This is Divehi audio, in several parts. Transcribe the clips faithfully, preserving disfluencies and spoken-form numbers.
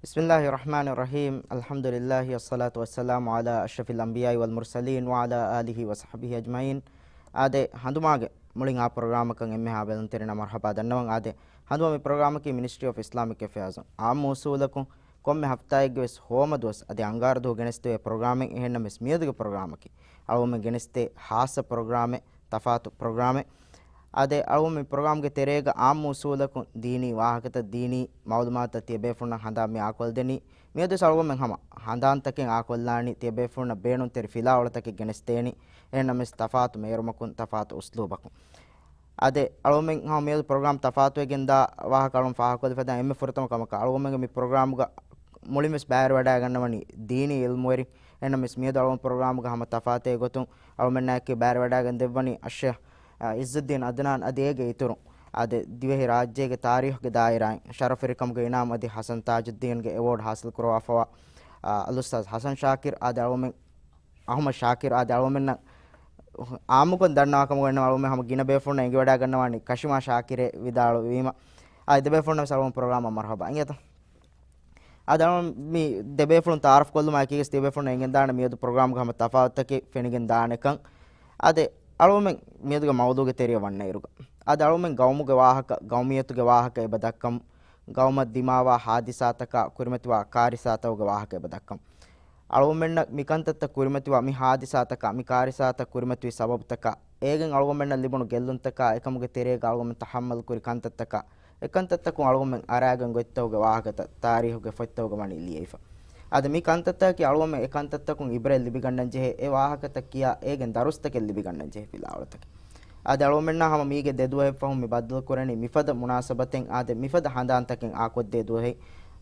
بسم الله الرحمن الرحيم. الحمد لله والصلاة والسلام على أشرف الأنبياء والمرسلين وعلى آله وصحبه أجمعين. އާދެ، ހަނދުމާގެ މުޅިން އާ ޕްރޮގްރާމަކަށް އެންމެހާ ބެލުންތެރިންނަށް މަރްޙަބާ ދަންނަވަން. އާދެ، ހަނދުމަ މި ޕްރޮގްރާމަކީ މިނިސްޓްރީ އޮފް އިސްލާމިކް އެފެއާޒުން އާއްމު އުސޫލަކުން ކޮންމެ ހަފްތާއެއްގެ ވެސް ހޯމަ ދުވަސް އަދި އަންގާރަ ދުވަހު ގެނެސްދެވޭ ޕްރޮގްރާމެއް. އެހެންނަމަވެސް މިއަދުގެ ޕްރޮގްރާމަކީ އަޅުގަނޑުމެން ގެނެސްދޭ ހާއްސަ ޕްރޮގްރާމެއް، ތަފާތު ޕްރޮގްރާމެއް. އާދެ، އަޅުގަނޑު މި ޕްރޮގްރާމްގެ ތެރޭގަ އާއްމު އުސޫލަކުން ދީނީ ވާހަކަތައް، ދީނީ މައުލޫމާތުތައް ތިޔަބޭފުޅުންނަށް ހަނދާން މި އާކޮށްދެނީ. މިއަދުވެސް އަޅުގަނޑުމެން ހަމަ ހަނދާންތަކެއް އާކޮށްލާނީ ތިޔަބޭފުޅުންނަށް ބޭނުންތެރި ފިލާވަޅުތަކެއް ގެނެސްދޭނީ. އެހެންނަމަވެސް ތަފާތު މޭރުމަކުން، ތަފާތު އުސްލޫބަކުން. އާދެ، އަޅުގަނޑުމެން ހަމަ މިއަދު ޕްރޮގްރާމް ތަފާތުވެގެންދާ ވާހަކަ އަޅުގަނޑު ފާހަގަކޮށްލިފަދަ އެންމެ ފުރަތަމަ ކަމަކަށް އަޅުގަނޑުމެންގެ މި ޕްރޮގްރާމްގަ މުޅިންވެސް ބައިވެރިވަޑައިގަންނަވަނީ ދީނީ އިލްމުވެރިން. އެހެންނަމަވެސް މިއަދު އަޅުގަނޑު ޕްރޮގްރާމްގަ ހަމަ ތަފާތު ގޮތުން އަޅުގަނޑުމެންނާއެކީ ބައިވެރިވަޑައިގެން ދެއްވަނީ އައްޝޭޚް، އާ، އިއްޒުއްދީން އަދްނާން އަދި އޭގެ އިތުރުން. އާދެ، ދިވެހި ރާއްޖޭގެ ތާރީޚުގެ ދާއިރާއިން ޝަރަފުވެރިކަމުގެ އިނާމު އަދި ހަސަން ތާޖުއްދީންގެ އެވޯޑް ހާސިލް ކުރައްވާފަވާ، އާ، އަލްއުސްތާޛް ހަސަން ޝާކިރް އާދެ، އަޅުގަނޑުމެން އަޙްމަދު ޝާކިރު އާދެ، އަޅުގަނޑުމެންނަށް އާއްމުކޮށް ދަންނަވާ ކަމުގަ އަޅުގަނޑުމެން ހަމަ ގިނަ ބޭފުޅުންނަށް އެނގިވަޑައިގަންނަވާނީ ކަޝިމާ ޝާކިރޭ ވިދާޅުވީމަ. އާދެ، ދެބޭފުޅުންނަށް ވެސް އަޅުގަނޑު ޕްރޮގްރާމަށް މަރްޙަބާ. އިނގޭތަ؟ އާދެ، އަޅުގަނޑު މި ދެބޭފުޅުން ތަޢާރަފް ކޮށްލުމާ އެކީގަސް ދެބޭފުޅުންނަށް އެނގެންދާނެ މިއަދު ޕްރޮގްރާމްގަ ހަމަ ތަފާތުތަކެއް ފެނިގެން ދާނެކަން. އާދެ، އަޅުގަނޑުމެން މިއަދުގެ މައުޟޫގެ ތެރެއަށް ވަންނައިރުގަ އާދެ، އަޅުގަނޑުމެން ގައުމުގެ ވާހަކަ، ގައުމިއްޔަތުގެ ވާހަކަ އެބަ ދައްކަމުން، ގައުމަށް ދިމާވާ ހާދިސާތަކާ ކުރިމަތިވާ ކާރިސާތަކުގެ ވާހަކަ އެބަ ދައްކަމުން. އަޅުގަނޑުމެންނަށް މި ކަންތައްތައް ކުރިމަތިވާ މި ހާދިސާތަކާ، މި ކާރިސާތައް ކުރިމަތިވި ސަބަބުތަކާ، އޭގެން އަޅުގަނޑުމެންނަށް ލިބުނު ގެއްލުންތަކާ އެކަމުގެ ތެރޭގަ އަޅުގަނޑުމެން ތަޙައްމަލް ކުރި ކަންތައްތަކާ، އެ ކަންތައްތަކުން އަޅުގަނޑުމެން އަރާގެން ގޮތްތަކުގެ ވާހަކަތައް ތާރީހުގެ ފޮތްތަކުގަ ވަނީ ލިޔެވިފަ. އަދި މި ކަންތައްތަކަކީ އަޅުގަނޑުމެން އެ ކަންތައްތަކުން އިބްރަތް ލިބިގަންނަން ޖެހޭ އެ ވާހަކަތައް ކިޔާ އޭގެން ދަރުސްތަކެއް ލިބިގަންނަން ޖެހޭ ފިލާވަޅުތަކެއް. އާދެ، އަޅުގަނޑުމެންނާ ހަމަ މީގެ ދެ ދުވަހެއް ފަހުން މި ބައްދަލު ކުރަނީ މިފަދަ މުނާސަބަތެއް އާދެ، މިފަދަ ހަނދާންތަކެއް އާކޮށްދޭ ދުވަހެއް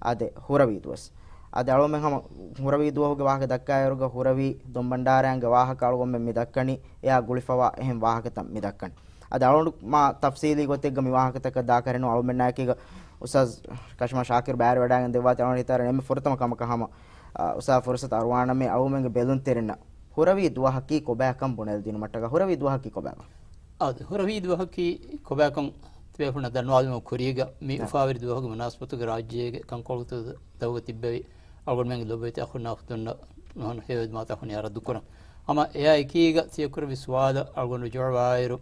އާދެ، ހުރަވީ ދުވަސް. އާދެ، އަޅުގަނޑުމެން ހަމަ ހުރަވީ ދުވަހުގެ ވާހަކަ ދައްކާއިރުގަ ހުރަވީ ދޮންބަންޑާރައިންގެ ވާހަކަ އަޅުގަނޑުމެން މި ދައްކަނީ އެއާ ގުޅިފަވާ އެހެން ވާހަކަތައް މި ދައްކަނީ. އަދި އަޅުގަނޑު މާ ތަފްސީލީ ގޮތެއްގަ މި ވާހަކަތަކަށް ދާކަށް ނޫން، އަޅުމެންނާއެކީގަ އުސްތާޛް ކަޝިމާ ޝާކިރު ބައިވެރިވަޑައިގެން ދެއްވާތީ އަޅުގަނޑު ހިތަށް އަރަން އެންމެ ފުރަތަމަ ކަމަކަށް ހަމަ، އާ، އުސާ ފުރުސަތު އަރުވާނަމޭ އަޅުމެންގެ ބެލުންތެރިންނަށް ހުރަވީ ދުވަހަކީ ކޮބާކަން ބުނެލަދިނުމަށްޓަކާ. ހުރަވީ ދުވަހަކީ ކޮބާކަން؟ އާދެ، ހުރަވީ ދުވަހަކީ ކޮބާކަން ތިބޭފުޅުންނަށް ދަންނަވާލުމުގެ ކުރީގަ މި އުފާވެރި ދުވަހުގެ މުނާސަބަތުގަ ރާއްޖޭގެ ކަންކޮޅުތައް ދަށްވެ ތިއްބެވި އަޅުގަނޑުމެންގެ ލޮބުވެތި އަޚުންނާ އުޚްތުންނަށް ނުހަނު ހެޔޮއެދުމާތައް ހުނި އަރަދުކުރަން. ހަމަ އެއާ އެކީގަ ތިޔަ ކުރެއްވި ސުވާލަށް އަޅުގަނޑު ޖަވާބާއިރު،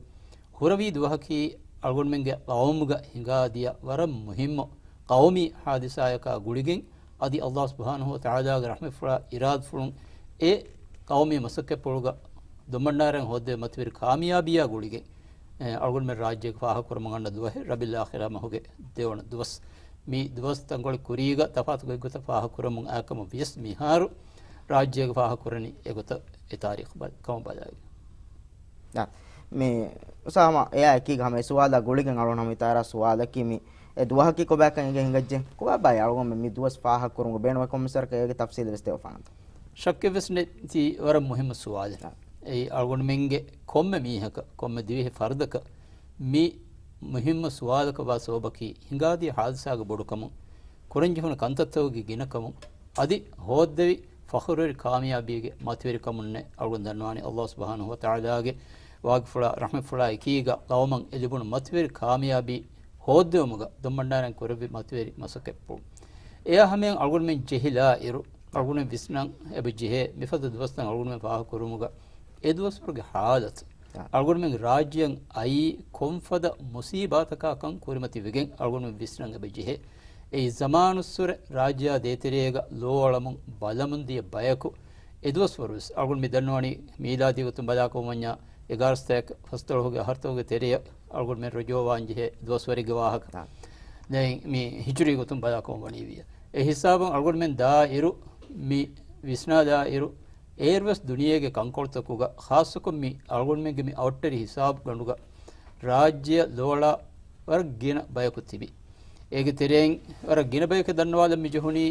ހުރަވީ ދުވަހަކީ އަޅުގަނޑުމެންގެ ޤައުމުގަ ހިނގާދިޔަ ވަރަށް މުހިއްމު ޤައުމީ ޙާދިސާޔަކާ ގުޅިގެން، އަދި ﷲ ސުބްޙާނަހޫ ވަތަޢާލާގެ ރަޙްމަތްފުޅާ އިރާދަފުޅުން އެ ޤައުމީ މަސައްކަތްޕުޅުގަ ދޮންބަންޑާރައިން ހޯއްދެވި މަތިވެރި ކާމިޔާބީއާ ގުޅިގެން، އެ، އަޅުގަނޑުމެން ރާއްޖޭގެ ފާހަގަކުރަމުން އަންނަ ދުވަހެއް ރަބީޢުލް އާޚިރާ މަހުގެ ދެވަނަ ދުވަސް. މި ދުވަސް ތަންކޮޅެއް ކުރީގަ ތަފާތު ގޮތްގޮތަށް ފާހަގަކުރަމުން އާކަމަށް ވިޔަސް މިހާރު ރާއްޖޭގަ ފާހަގަކުރަނީ އެގޮތަށް އެ ތާރީޚު ބަ-، ކަމަށް ބަލާގެން. އާ، މި އުސާމާ އެއާ އެކީގަ ހަމަ އެ ސުވާލާ ގުޅިގެން އަޅުގަނޑު ހަމަ އިތާރާ ސުވާލަކީ މި އެ ދުވަހަކީ ކޮބާކަން އެނގޭ ހިނގައްޖެ؟ ކޮބާބާއި އަޅުގަނޑުމެން މި ދުވަސް ފާހަގަކުރުމުގެ ބޭނުމަކީ ކޮންމެސް ވަރަކަށް އޭގެ ތަފްސީލެއް ވެސް ދެވިފާނަންތަ؟ ޝައްކެއް ވެސް ނެތި، ވަރަށް މުހިއްމު ސުވާލެއް. އާ. އެއީ އަޅުގަނޑުމެންގެ ކޮންމެ މީހަކަށް، ކޮންމެ ދިވެހި ފަރުދަކަށް މި މުހިއްމު ސުވާލަކަށް ވާ ސަބަބަކީ ހިނގާދިޔަ ހާދިސާގެ ބޮޑުކަމުން، ކުރަންޖެހުނު ކަންތައްތަކުގެ ގިނަކަމުން، އަދި ހޯއްދެވި ފަޚުރުވެރި ކާމިޔާބީގެ މަތިވެރިކަމުންނޭ. އަޅުގަނޑު ދަންނަވާނީ ﷲ ސުބްޙާނަހޫ ވަތަޢާލާގެ ވާގިފުޅާ ރަޙްމަތްފުޅާ އެކީގަ ޤައުމަށް އެ ލިބުނު މަތިވެރި ކާމިޔާބީ ހޯއްދެވުމުގަ ދޮންބަންޑާރައިން ކުރެއްވި މަތިވެރި މަސައްކަތްޕުޅު. އެއާ ހަމަޔަށް އަޅުގަނޑުމެން ޖެހިލާ އިރު، އަޅުގަނޑުމެން ވިސްނަން އެބަ ޖެހޭ މިފަދަ ދުވަސްތައް އަޅުގަނޑުމެން ފާހަގަކުރުމުގަ އެ ދުވަސްވަރުގެ ޙާލަތު، އާ، އަޅުގަނޑުމެންގެ ރާއްޖެއަށް އައީ ކޮންފަދަ މުސީބާތަކާކަން ކުރިމަތިވެގެން އަޅުގަނޑުމެން ވިސްނަން އެބަ ޖެހޭ. އެއީ ޒަމާނުއްސުރެ ރާއްޖެއާ ދޭތެރޭގަ ލޯއަޅަމުން ބަލަމުން ދިޔަ ބަޔަކު އެ ދުވަސްވަރުވެސް އަޅުގަނޑު މި ދަންނަވަނީ މީލާދީ ގޮތުން ބަލާކަމަށް ވަންޏާ އެގާރަ ސަތޭކަ ފަސްދޮޅަހުގެ އަހަރުތަކުގެ ތެރެއަށް އަޅުގަނޑުމެން ރުޖޫޢަވާން ޖެހޭ ދުވަސްވަރެއްގެ ވާހަކަ. އާ. ދެން މި ހިޖުރީ ގޮތުން ބަލާކަމަށް ވަނީވިޔަ. އެ ހިސާބުން އަޅުގަނޑުމެން ދާ އިރު، މި ވިސްނާލާ އިރު، އޭރުވެސް ދުނިޔޭގެ ކަންކޮޅުތަކުގަ، ޚާއްޞަކޮށް މި އަޅުގަނޑުމެންގެ މި އައުޓަރި ހިސާބުގަނޑުގަ ރާއްޖެއަށް ލޯޅާ ވަރަށް ގިނަ ބަޔަކު ތިބި. އޭގެ ތެރެއިން ވަރަށް ގިނަ ބަޔަކަށް ދަންނަވާލަން މިޖެހުނީ،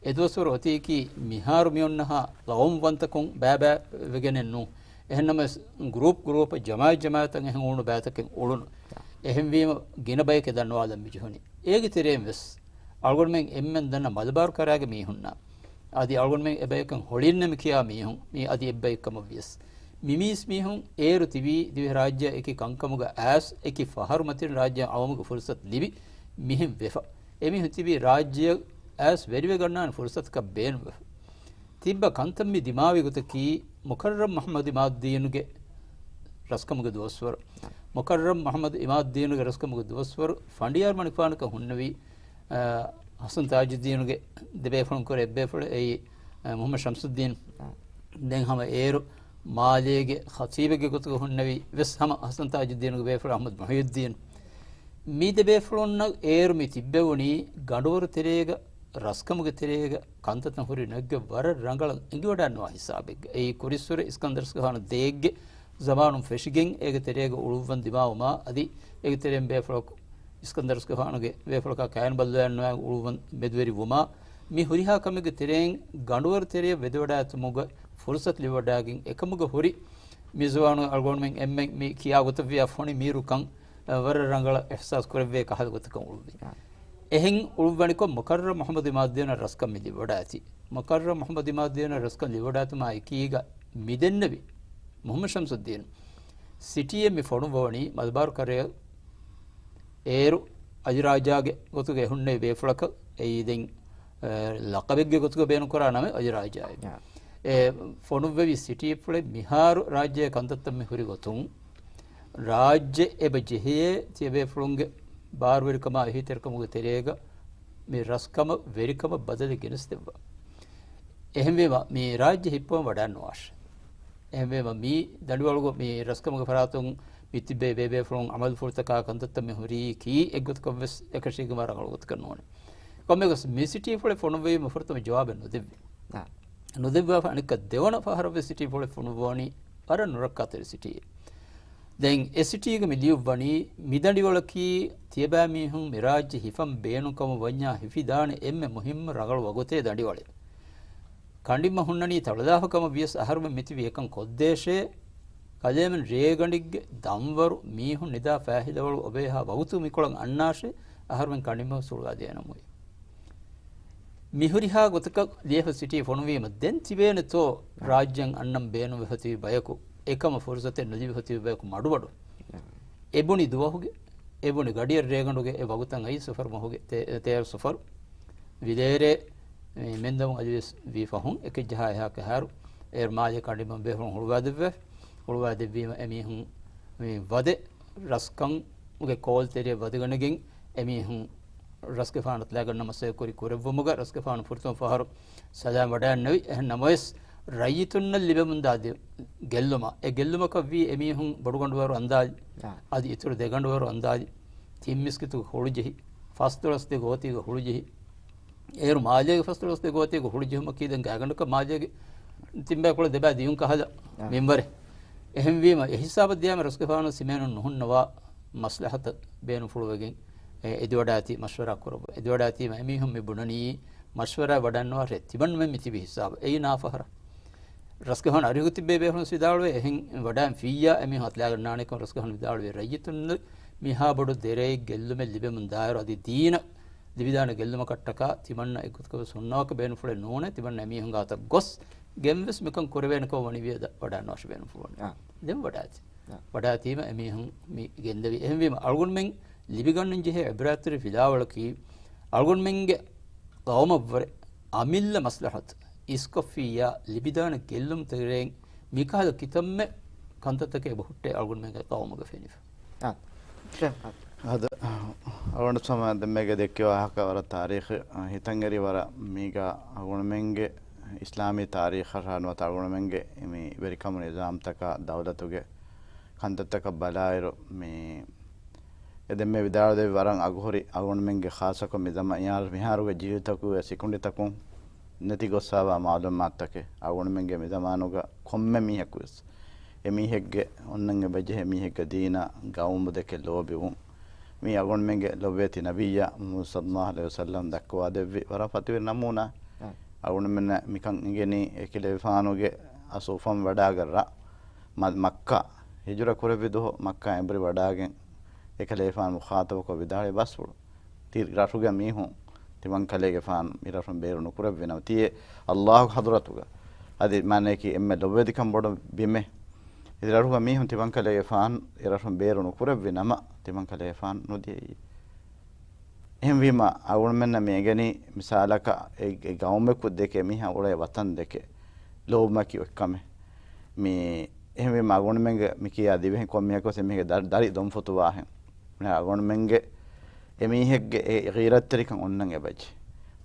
އެދުވަސްވަރު އޮތީކީ މިހާރު މިއޮންނަހާ ޤައުމުވަންތަކުން ބައިބައި ވެގެނެއް ނޫން. އެހެންނަމަވެސް، ގްރޫޕް ގްރޫޕަށް، ޖަމާއަތް ޖަމާއަތަށް އެހެން އުޅުނު ބައިތަކެއް އުޅުނު. އެހެންވީމަ، ގިނަ ބަޔަކަށް ދަންނަވާލަން މިޖެހުނީ. އޭގެ ތެރެއިން ވެސް، އަޅުގަނޑުމެން އެންމެން ދަންނަ މަލަބާރު ކަރާގެ މީހުންނާ، އަދި އަޅުގަނޑުމެން އެބަޔަކަށް ހޮޅިންނެ މިކިޔާ މީހުން، މީ އަދި އެއްބައެއްކަމަށް ވިޔަސް، މިމީސް މީހުން އޭރު ތިބީ ދިވެހިރާއްޖެއަށް އެކި ކަންކަމުގަ އައިސް، އެކި ފަހަރު މަތިން ރާއްޖެއަށް އައުމުގެ ފުރުސަތު ލިބި މިހެން ވެފަ. އެމީހުން ތިބީ ރާއްޖެއަށް އައިސް ވެރިވެގަންނާނެ ފުރުސަތަކަށް ބޭނުންވެފަ. ތިއްބަ ކަންތައް މި ދިމާވި ގޮތަކީ މުކައްރަމް މުޙައްމަދު އިމާދުއްދީނުގެ ރަސްކަމުގެ ދުވަސްވަރު. މުކައްރަމް މުޙައްމަދު އިމާދުއްދީނުގެ ރަސްކަމުގެ ދުވަސްވަރު ފަނޑިޔާރު މަނިކުފާނަކަށް ހުންނެވީ، އަ، ޙަސަން ތާޖުއްދީނުގެ ދެބޭފުޅުން ކުރެ އެއްބޭފުޅެއް އެއީ، އަ، މުޙައްމަދު ޝަމްސުއްދީން. ދެން ހަމަ އޭރު މާލޭގެ ޚަތީބެއްގެ ގޮތުގަ ހުންނެވީ ވެސް ހަމަ ޙަސަން ތާޖުއްދީނުގެ ބޭފުޅު އަޙްމަދު މުޙިއްޔުއްދީން. މި ދެބޭފުޅުންނަށް އޭރު މި ތިއްބެވުނީ ގަނޑުވަރު ތެރޭގަ ރަސްކަމުގެ ތެރޭގަ ކަންތައްތައް ހުރި ނެތްގެ ވަރަށް ރަނގަޅަށް އެނގިވަޑައިނުވާ ހިސާބެއްގަ. އެއީ ކުރިއްސުރެ އިސްކަންދަރު ރަސްގެފާނު ދޭއްގެ ޒަމާނުން ފެށިގެން އޭގެ ތެރޭގަ އުޅުއްވަން ދިމާވުމާ އަދި އޭގެ ތެރެއިން ބޭފުޅަކު އިސްކަންދަރު ރަސްގެފާނުގެ ބޭފުޅަކާ ކައިރިން ބައްލަވައިނުވާ އުޅުއްވަން މެދުވެރި ވުމާ މި ހުރިހާ ކަމެއްގެ ތެރެއިން ގަނޑުވަރު ތެރެއަށް ވެދެވަޑާގަތުމުގެ ފުރުސަތު ލިބިވަޑާގެން އެކަމުގަ ހުރި މި ޒުވާނު އަޅުގަނޑުމެން އެންމެން މި ކިޔާ ގޮތަށް ވިޔާ ފޮނި މީރުކަން، އަ، ވަރަށް ރަނގަޅަށް އިޙްސާސް ކުރެއްވޭ ކަހަލަ ގޮތަކަށް އުޅުއްވި. އާ. އެހެން އުޅުއްވަނިކޮށް މުކައްރަމް މުޙައްމަދު އިމާދުއްދީނަށް ރަސްކަން މި ލިބިވަޑައިގަތީ. މުކައްރަމް މުޙައްމަދު އިމާދުއްދީނަށް ރަސްކަން ލިބިވަޑައިގަތުމާ އެކީގަ މި ދެންނެވި މުޙައްމަދު ޝަމްސުއްދީނު ސިޓީއެއް މި ފޮނުއްވަވަނީ މަލަބާރު ކަރައަށް އޭރު އަލި ރާޖާގެ ގޮތުގަ އެ ހުންނެވި ބޭފުޅަކަށް. އެއީ ދެން، އަ، ލަޤަބެއްގެ ގޮތުގަ ބޭނުންކުރާ ނަމެއް އަލި ރާޖާއޭ. އާ. އެ ފޮނުއްވެވި ސިޓީފުޅެއް މިހާރު ރާއްޖޭގަ ކަންތައްތައް މި ހުރި ގޮތުން، ރާއްޖެ އެބަ ޖެހޭ ތިޔަބޭފުޅުންގެ ބާރުވެރިކަމާ އެހީތެރިކަމުގެ ތެރޭގަ މި ރަސްކަމަށް ވެރިކަމަށް ބަދަލެއް ގެނެސްދެއްވާ. އެހެންވީމަ، މި ރާއްޖެ ހިއްޕަވަން ވަޑައިނުވާށޭ. އެހެންވީމަ، މި ދަނޑިވަޅުގަ މި ރަސްކަމުގެ ފަރާތުން މި ތިބޭ ބޭބޭފުޅުން އަމަލުފުޅުތަކާ ކަންތައްތައް މި ހުރީކީ އެއްގޮތަކަށްވެސް އެކަށީގެންވާ ރަނގަޅު ގޮތަކަށް ނޫނޭ. ކޮންމެވެސް މި ސިޓީފުޅެއް ފޮނުއްވީމަ ފުރަތަމަ ޖަވާބެއް ނުދެއްވި. އާ. ނުދެއްވާފަ އަނެއްކާ ދެވަނަ ފަހަރަށްވެސް ސިޓީފުޅެއް ފޮނުއްވަވަނީ ވަރަށް ނުރައްކާތެރި ސިޓީއެއް. ދެން އެ ސިޓީގަ މި ލިޔުއްވަނީ، މި ދަނޑިވަޅަކީ ތިޔަބައިމީހުން މި ރާއްޖެ ހިފަން ބޭނުންކަމަށް ވަންޏާ ހިފިދާނެ އެންމެ މުހިއްމު ރަނގަޅު ވަގުތޭ ދަނޑިވަޅެއް. ކަނޑިންމަ ހުންނަނީ ތަޅުލާފަ ކަމަށް ވިޔަސް އަހަރުމެން މިތިބީ އެކަން ކޮށްދޭށޭ. ކަލޭމެން ރޭގަނޑެއްގެ ދަންވަރު މީހުން ނިދާ ފައިހިލަވަޅު އޮބޭހާ ވަގުތު މިކޮޅަށް އަންނާށޭ، އަހަރުމެން ކަނޑިންމަ ސުޅުވާދޭނަމުވެ. މި ހުރިހާ ގޮތަކަށް ލިޔެފަ ސިޓީ ފޮނުވީމަ ދެން ތިބޭނެތޯ ރާއްޖެއަށް އަންނަން ބޭނުންވެފަ ތިބި ބަޔަކު، އެކަމަށް ފުރުސަތެއް ނުލިބިފަ ތިބި ބަޔަކު މަޑުމަޑު. އެބުނި ދުވަހުގެ، އެބުނި ގަޑިއަށް ރޭގަނޑުގެ އެ ވަގުތަށް އައީ ސަފަރު މަހުގެ ތޭ-، ތޭރަ ސަފަރު. ވިލޭރޭ މެންދަމު އަލިވެސް ވީ ފަހުން އެކެއްޖަހާ އެހާ ކަހާރު އޭރު މާލޭ ކަނޑިންމަ ބޭފުޅުން ހުޅުވާދެއްވެ. ހުޅުވާދެއްވީމަ އެމީހުން މި ވަދެ ރަސްކަން ގެ ކޯލްތެރެއަށް ވަދެގަނެގެން އެމީހުން ރަސްގެފާނަށް ލަގަން ނަމަސޭ ކުރި ކުރެއްވުމުގަ ރަސްގެފާނު ފުރަތަމަ ފަހަރު ސަލާމް ވަޑައިންނެވި. އެހެން ނަމަވެސް، ރައްޔިތުންނަށް ލިބެމުންދާ ދެ-، ގެއްލުމަށް، އެ ގެއްލުމަކަށް ވީ އެމީހުން ބޮޑުގަނޑުވަރު އަންދާލި، އާ. އަދި އިތުރު ދެގަނޑުވަރު އަންދާލި، ތިން މިސްކިތުގެ ހުޅުޖެހި، ފަސްދޮޅަސް ދެ ގޯތީގެ ހުޅުޖެހި، އޭރު މާލޭގެ ފަސްދޮޅަސް ދެ ގޯތީގެ ހުޅުޖެހުމަކީ ދެން ގާތްގަނޑަކަށް މާލޭގެ ތިންބައިކުޅަ ދެބައި ދިޔުން ކަހަލަ އާ. މިންވަރެއް. އެހެންވީމަ، އެހިސާބަށް ދިޔާމަ ރަސްގެފާނު ސިމޭނުން ނުހުންނަވާ މަސްލަހަތަށް ބޭނުންފުޅުވެގެން، އެ، އެދިވަޑައިތި މަޝްވަރާ ކުރައްވަ. އެދިވަޑައިތީމަ އެމީހުން މި ބުނަނީ މަޝްވަރާ ވަޑަންނަވާށޭ ތިމަންމެން މި ތިބި ހިސާބަށް. އެއީ ނާފަހަރަށް. ރަސްގެފާނު އަރިހު ތިއްބެވި ބޭފުޅުން ވިދާޅުވޭ، އެހެން ވަޑައިން ފިއްޔާ އެމީހުން އަތުލާގަންނާނެކަން ރަސްގެފާނު ވިދާޅުވޭ، ރައްޔިތުން މިހާ ބޮޑު ދެރައެއް ގެއްލުމެއް ލިބެމުން ދާއިރު އަދި ދީނަށް ލިބިދާނެ ގެއްލުމަކަށްޓަކާ ތިމަންނަ އެއްގޮތަކަށް ވެސް ހުންނަވާކަށް ބޭނުންފުޅެއް ނޫނޭ. ތިމަންނަ އެމީހުން ގާތަށް ގޮސް ގެންވެސް މިކަން ކުރެވޭނެކަމަށް ވަނީ ވިޔަދަ ވަޑައިނުވާށޭ ބޭނުންފުޅުވަނީ. އާ. ދެން ވަޑައިތި. އާ. ވަޑައިތީމަ އެމީހުން މި ގެންދެވި. އެހެންވީމަ އަޅުގަނޑުމެން ލިބިގަންނަން ޖެހޭ އިބްރާތްތެރި ފިލާވަޅަކީ އަޅުގަނޑުމެންގެ ޤައުމަށްވުރެ އަމިއްލަ މަސްލަހަތު އިސްކޮށްފިއްޔާ ލިބިދާނެ ގެއްލުމު ތެރެއިން މިކަހަލަ ކިތަންމެ ކަންތައްތަކެއް އެބަ ހުއްޓޭ އަޅުގަނޑުމެންގެ ޤައުމުގަ ފެނިފަ. އާ، ޝޭޚް. އާ. އަދަ، އަޅުގަނޑު ސަމާ ދެންމެގެ ދެއްކި ވާހަކަ ވަރަށް ތާރީޚު، އާ، ހިތަށްއެރި ވަރަށް މީގަ އަޅުގަނޑުމެންގެ އިސްލާމީ ތާރީޚަށާ ނުވަތަ އަޅުގަނޑުމެންގެ މި ވެރިކަމު ނިޒާމްތަކާ ދައުލަތުގެ ކަންތައްތަކަށް ބަލާއިރު، މި އެ ދެންމެ ވިދާޅުދެއްވި ވަރަށް އަގުހުރި އަޅުގަނޑުމެންގެ ޚާއްޞަކޮށް މި ޒަމާ-، މިހާރުގެ ޖީލުތަކުގެ ސިކުނޑިތަކުން ނެތި ގޮއްސާވާ މަޢުލޫމާތުތަކެއް. އަޅުގަނޑުމެންގެ މި ޒަމާނުގަ ކޮންމެ މީހަކުވެސް އެމީހެއްގެ އޮންނަން އެބަޖެހޭ މީހެއްގެ ދީނާ ގައުމު ދެކެ ލޯބިވުން. މީ އަޅުގަނޑުމެންގެ ލޮބުވެތި ނަބިއްޔާ މުޙައްމަދު ޞައްލައްލާހު ޢަލައިހި ވަސައްލަމް ދައްކަވާދެއްވި ވަރަށް ފަތިވެރި ނަމޫނާ. އަޅުގަނޑުމެންނަށް މިކަން އެނގެނީ އެކަލޭގެފާނުގެ އަސްލު އުފަން ވަޑާގަ ރަށް މަ-، މައްކާ ހިޖުރަ ކުރެއްވި ދުވަހު މައްކާ އެނބުރި ވަޑާގެން އެކަލޭގެފާނު މުޚާޠަބުކޮށް ވިދާޅުވި ބަސްފުޅު. ތި ރަށުގެ މީހުން ތިމަން ކަލޭގެފާނު މި ރަށުން ބޭރު ނުކުރެއްވި ނަމަ، ތިޔޭ އައްލާހުގެ ޙަޟްރަތުގަ އަދި މާނަޔަކީ އެންމެ ލޮބުވެތިކަން ބޮޑު ބިމެއް. އެ ރަށުގެ މީހުން ތިމަން ކަލޭގެފާނު އެ ރަށުން ބޭރު ނުކުރެއްވި ނަމަ، ތިމަން ކަލޭގެފާނު ނުދިޔައީ. އެހެންވީމަ، އަޅުގަނޑުމެންނަށް މި އެނގެނީ، މިސާލަކަށް އެ، އެ ގައުމަކު ދެކެ މީހާ އުޅޭ ވަތަން ދެކެ ލޯބުމަކީ އޮތްކަމެއް. މި އެހެންވީމަ، އަޅުގަނޑުމެންގެ މި ކިޔާ ދިވެހިން ކޮންމެއަކުވެސް އެމީހެއްގެ ދަރި، ދަރި ދޮންފޮތު ވާހެން. އަޅުގަނޑުމެންގެ އެމީހެއްގެ އެ ޣީރަތްތެރިކަން އޮންނަން އެބަޖެ.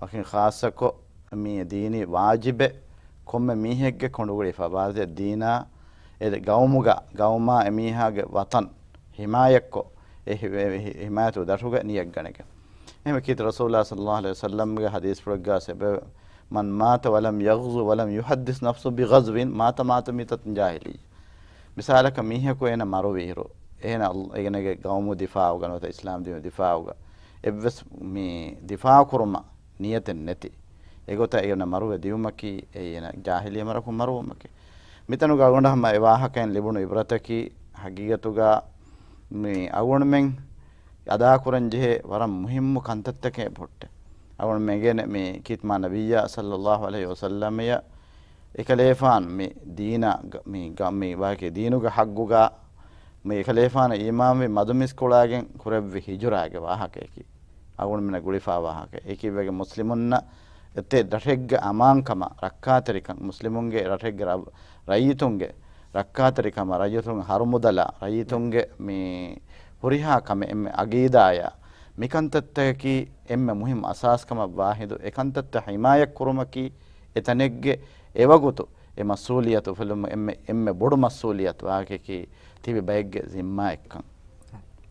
ވަކިން ޚާއްޞަކޮށް މި ދީނީ ވާޖިބެއް ކޮންމެ މީހެއްގެ ކޮނޑުގަޑި ފަބާދެ ދީނާ އެ ގައުމުގަ، ގައުމާ އެމީހާގެ ވަތަން ހިމާޔަތްކޮށް، އެ ހި-، އެ ހި-، ހިމާޔަތު ދަށުގަ ނިޔަތްގަނެގެން. އެހެންވެ ކީރިތި ރަސޫލާ ޞައްލައްލާހު ޢަލައިހި ވަސައްލަމްގެ ޙަދީޘްފުޅެއްގަ ސެބެ، "من مات ولم يغز ولم يحدث نفسه بغزو مات ميتة جاهلية." މިސާލަކަށް މީހަކު އޭނަ މަރުވިއިރު، އޭނަ އަލް-، އޭނަގެ ގައުމު ދިފާޢުގަ ނުވަތަ އިސްލާމް ދީނު ދިފާޢުގަ އެއްވެސް މި ދިފާޢު ކުރުމަށް ނިޔަތެއް ނެތި. އެގޮތަށް އޭނަ މަރުވެ ދިޔުމަކީ އެ އޭނަ ޖާހިލީ މަރަކުން މަރުވުމަކީ. މިތަނުގަ އަޅުގަނޑަށް ހަމަ އެ ވާހަކައިން ލިބުނު އިބްރަތަކީ، ޙަޤީޤަތުގަ މި އަޅުގަނޑުމެން އަދާކުރަން ޖެހޭ ވަރަށް މުހިއްމު ކަންތައްތަކެއް ހުއްޓެ. އަޅުގަނޑުމެން އެނގޭނެ މި ކީރިތި މާ ނަބިއްޔާ ޞައްލައްލާހު ޢަލައިހި ވަސައްލަމަޔަށް އެކަލޭފާނު މި ދީނާ ގަ-، މި ގަ-، މި ވާހަކަ ދީނުގެ ޙައްޤުގަ މި އެކަލޭފާނަށް އީމާންވި މަދުމިސްކޮޅާގެން ކުރެއްވި ހިޖުރާގެ ވާހަކަޔަކީ. އަޅުގަނޑުމެންނަށް ގުޅިފާ ވާހަކަ. އެކީ ވެގެ މުސްލިމުންނަށް އެތޭ ރަށެއްގެ އަމާންކަމަށް، ރައްކާތެރިކަން، މުސްލިމުންގެ ރަށެއްގެ ރަ-، ރައްޔިތުންގެ ރައްކާތެރިކަމަށް، ރައްޔިތުންގެ ހަރުމުދަލާ، ރައްޔިތުންގެ މި ހުރިހާ ކަމެއް އެންމެ އަގީދާޔާ، މިކަންތައްތަކަކީ އެންމެ މުހިއްމު އަސާސްކަމަށް ވާހިދު، އެކަންތައްތައް ހިމާޔަތްކުރުމަކީ އެތަނެއްގެ އެވަގުތު އެ މަސްއޫލިއްޔަތު އުފުލުމު އެންމެ، އެންމެ ބޮޑު މަސްއޫލިއްޔަތު ވާހަކަޔަކީ ތިބި ބައެއްގެ ޒިންމާއެއްކަން.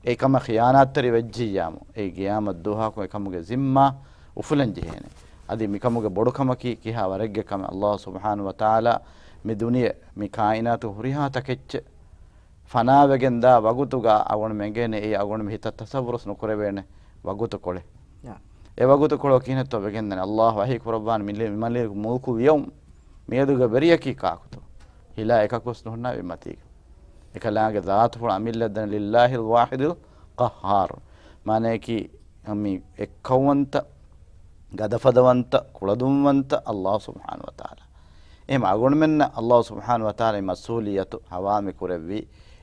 އެކަމަށް ޚިޔާނާތްތެރި ވެއްޖިއްޔާމު، އެ ގިޔާމަތް ދުވަހަކު އެކަމުގެ ޒިންމާ އުފުލަން ޖެހޭނެ. އަދި މިކަމުގެ ބޮޑުކަމަކީ ކިހާ ވަރެއްގެ ކަމެއް؟ ﷲ ސުބްޙާނަހޫ ވަތަޢާލާ މި ދުނިޔެ، މި ކާއިނާތު ހުރިހާ ތަކެއްޗެއް ފަނާވެގެން ދާ ވަގުތުގަ އަޅުގަނޑުމެން އެނގޭނެ އެއީ އަޅުގަނޑުމެން ހިތަށް ތަޞައްވުރުވެސް ނުކުރެވޭނެ ވަގުތުކޮޅެއް. އާ. އެ ވަގުތުކޮޅު ކިހިނެއްތޯ ވެގެންދަނީ؟ ﷲ ވަޙީ ކުރައްވާނެ މި-، މި-، މި-، މުލްކުލް ޔައުމް، މިއަދުގެ ވެރިޔަކީ ކާކުތޯ؟ ހިލާ އެކަކުވެސް ނުހުންނާ ބިންމަތީގަ. އެކަލާނގެ ޒާތުފުޅު އަމިއްލަ ދަނީ ލިއްލާހިލް ވާޙިދިލް ޤައްހާރު. މާނަޔަކީ މި އެއްކައުވަންތަ، ގަދަފަދަވަންތަ، ކުޅަދުންވަންތަ ﷲ ސުބްޙާނަހޫ ވަތަޢާލާ. އެހެން އަޅުގަނޑުމެންނަށް ﷲ ސުބްޙާނަހޫ ވަތަޢާލާ މި މަސްއޫލިއްޔަތު ހަވާލު މި ކުރެއްވީ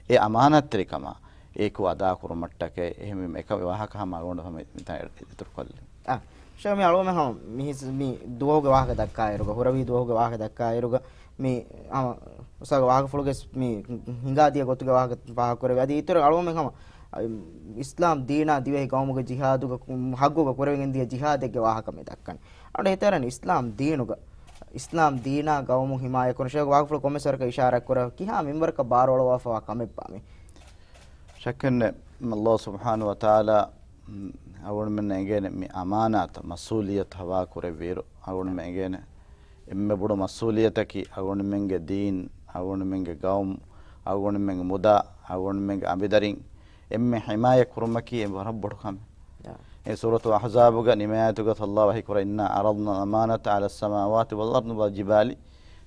އެ އަމާނާތްތެރިކަމާ އެކު އަދާކުރުމަށްޓަކައި. އެހެންވީމަ އެކަ ވާހަކަ ހަމަ އަޅުގަނޑު ހަމަ މިތާ އިތުރުކޮށްލި. އާ، ޝޭޚް މި އަޅުގަނޑު ހަމަ މި ހިސް-، މި ދުވަހުގެ ވާހަކަ ދައްކާއިރުގަ، ހުރެވި ދުވަހުގެ ވާހަކަ ދައްކާއިރުގަ، މި ހަމަ އުސްތާޛު ވާހަކަފުޅުގެ މި ހިނގާދިޔަ ގޮތުގެ ވާހަކަ ފާހަގަކުރެވި. އަދި އިތުރަށް އަޅުގަނޑު ހަމަ އިސްލާމް ދީނާ ދިވެހި ގައުމުގެ ޖިހާދުގަ ކު-، ޙައްޤުގަ ކުރެވިގެން ދިޔަ ޖިހާދެއްގެ ވާހަކަ މި ދައްކަނީ. އަޅުގަނޑު ހިތަށް އަރަނީ އިސްލާމް ދީނުގަ، އިސްލާމް ދީނާ ގައުމު ހިމާޔަތް ކުރަން. ޝޭޚް ވާހަކަފުޅު ކޮންމެސް ވަރަކަށް އިޝާރާތް ކުރާ ކިހާ މިންވަރަކަށް ބާރުއަޅުވާފަވާ ކަމެއްބާ މި؟ ޝައްކެއް ނެތް. ﷲ ސުބްޙާނަހޫ ވަތަޢާލާ، މް، އަޅުގަނޑުމެންނަށް އެނގޭނެ މި އަމާނާތަށް މަސްއޫލިއްޔަތު ހަވާލު ކުރެއްވިއިރު، އަޅުގަނޑުމެން އެނގޭނެ އެންމެ ބޮޑު މަސްއޫލިއްޔަތަކީ އަޅުގަނޑުމެންގެ ދީން، އަޅުގަނޑުމެންގެ ގައުމު، އަޅުގަނޑުމެންގެ މުދާ، އަޅުގަނޑުމެންގެ އަނބިދަރިން އެންމެ ޙިމާޔަތް ކުރުމަކީ އެންމެ ވަރަށް ބޮޑު ކަމެއް. ޔާ. އެ ސޫރަތު އަޙްޒާބުގެ ނިމޭ އާޔަތުގަ ﷲ ވަޙީ ކުރައްވަ، "إنا عرضنا الأمانة على السماوات والأرض والجبال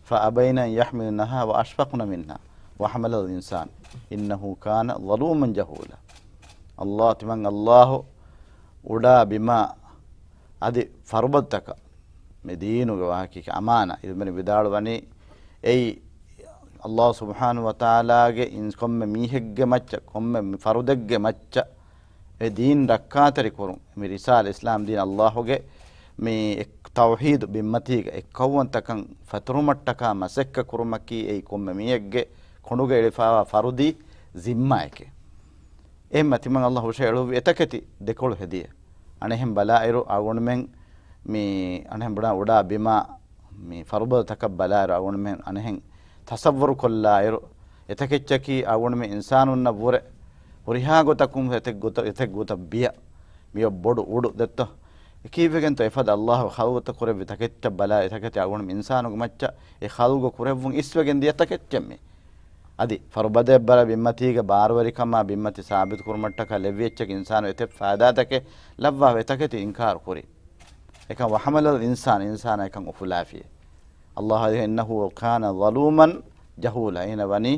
فأبين أن يحملنها وأشفقن منها وحملها الإنسان إنه كان ظلوما جهولا." ﷲ، ތިމަން ﷲ އުޑާ ބިމާ އަދި ފަރުބަދަތަކަށް މި ދީނުގެ ވާހަކައިގެ އަމާނާ އިލްމެން ވިދާޅުވަނީ، އެއީ ﷲ ސުބްޙާނަހޫ ވަތަޢާލާގެ އިން-، ކޮންމެ މީހެއްގެ މައްޗަށް، ކޮންމެ މި ފަރުދެއްގެ މައްޗަށް އެ ދީން ރައްކާތެރި ކުރުން، މި ރިސާލަ އިސްލާމް ދީން ﷲ ގެ މި އެއް-، ތައުޙީދު ބިންމަތީގަ އެއްކައުވަންތަކަން ފެތުރުމަށްޓަކާ މަސައްކަތް ކުރުމަކީ އެއީ ކޮންމެ މީހެއްގެ ކޮނޑުގަ އެޅިފާވާ ފަރުދީ ޒިންމާއެކޭ. އެހެންމަ ތިމަން ﷲ ހުށައެޅުއްވި އެތަކެތި ދެކޮޅު ހެދިޔަ. އަނެއްހެން ބަލާއިރު އަޅުގަނޑުމެން މި އަނެއްހެން ބުނާ އުޑާ ބިމާ މި ފަރުބަދަތަކަށް ބަލާއިރު އަޅުގަނޑުމެން އަނެއްހެން ތަޞައްވަރު ކޮށްލާއިރު، އެތަކެއްޗަކީ އަޅުގަނޑުމެން އިންސާނުންނަށް ވުރެ ހުރިހާ ގޮތަކުން އެތެއް ގޮތަށް، އެތެއް ގޮތަށް ބިޔަ މިއޮތް ބޮޑު އުޑު ދެއްތޯ؟ އެ ކީއްވެގެންތޯ އެފަދަ ﷲ ޚަލްޤު ކުރެއްވި ތަކެއްޗަށް ބަލާ، އެތަކެތި އަޅުގަނޑު އިންސާނުގެ މައްޗަށް އެ ޚަލްޤު ކުރެއްވުން އިސްވެގެން ދިޔަ ތަކެއްޗެއް މި. އަދި ފަރުބަދައަށް ބަލާ ބިންމަތީގެ ބާރުވެރިކަމާ ބިންމަތި ސާބިތު ކުރުމަށްޓަކާ ލެއްވި އެއްޗަކީ އިންސާނު އެތެއް ފައިދާތަކެއް ލައްވާފަ އެތަކެތި އިންކާރު ކުރި. އެކަން ވަޙަމަލަލް އިންސާން، އިންސާނާ އެކަން އުފުލާފި. ﷲ އިންނަހޫ ކާނަ ޒަލޫމަން ޖަހޫލާ. އޭނަ ވަނީ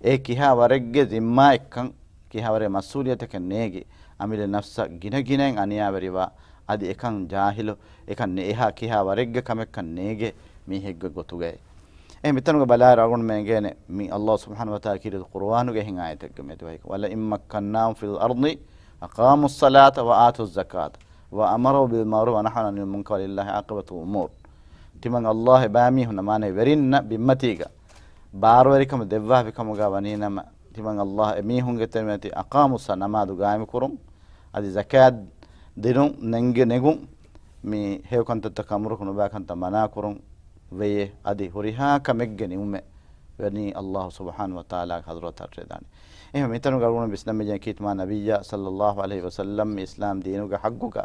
އެ ކިހާ ވަރެއްގެ ޒިންމާއެއްކަން، ކިހާވަރެއް މަސްއޫލިއްޔަތެކެއް ނޭގި، އަމިއްލަ ނަފްސަށް ގިނަގިނައިން އަނިޔާވެރިވާ، އަދި އެކަން ޖާހިލު، އެކަން ނެ-، އެހާ ކިހާ ވަރެއްގެ ކަމެއްކަން ނޭގޭ މީހެއްގެ ގޮތުގައި. އެ މިތަނުގަ ބަލާއިރު އަޅުގަނޑުމެން އެނގޭނެ މި ﷲ ސުބްޙާނަހޫ ވަތަޢާލާ ކީރިތި ޤުރުއާނުގެ އެހެން އާޔަތެއްގަ މެދުވަހިކޮށް، "ولئن مكناهم في الأرض أقاموا الصلاة وآتوا الزكاة وأمره بالمعروف ونهاه عن المنكر ولله عاقبة الأمور. ތިމަން އައްލާހު އެބައިމީހުންނަށް، މާނަ ވެރިންނަށް ބިންމަތީގަ ބާރުވެރިކަމު ދެއްވާފިކަމުގަ ވަނީނަމަ، ތިމަން އައްލާހު އެމީހުންގެ ތެރެމަތި أقاموا الصلاة، ނަމާދު ގާއިމުކުރުން، އަދި ޒަކާތް ދިނުން، ނެންގެ ނެގުން، މި ހެޔޮ ކަންތައްތަކަށް އަމުރުކުރުން، ނުބައި ކަންތައް މަނާކުރުން ވެޔޭ. އަދި ހުރިހާ ކަމެއްގެ ނިމުމެއް ވަނީ އައްލާހު ސުބްޙާނަހޫ ވަތަޢާލާގެ ޙަޟްރަތަށް އަރްޝަދާނެ. އެހެން މިތަނުގަ އަޅުގަނޑު ވިސްނަން މިޖެހޭ ކީރިތި މާ ނަބިއްޔާ ޞައްލައްލާހު ޢަލައިހި ވަސައްލަމް މި އިސްލާމް ދީނުގެ ޙައްޤުގަ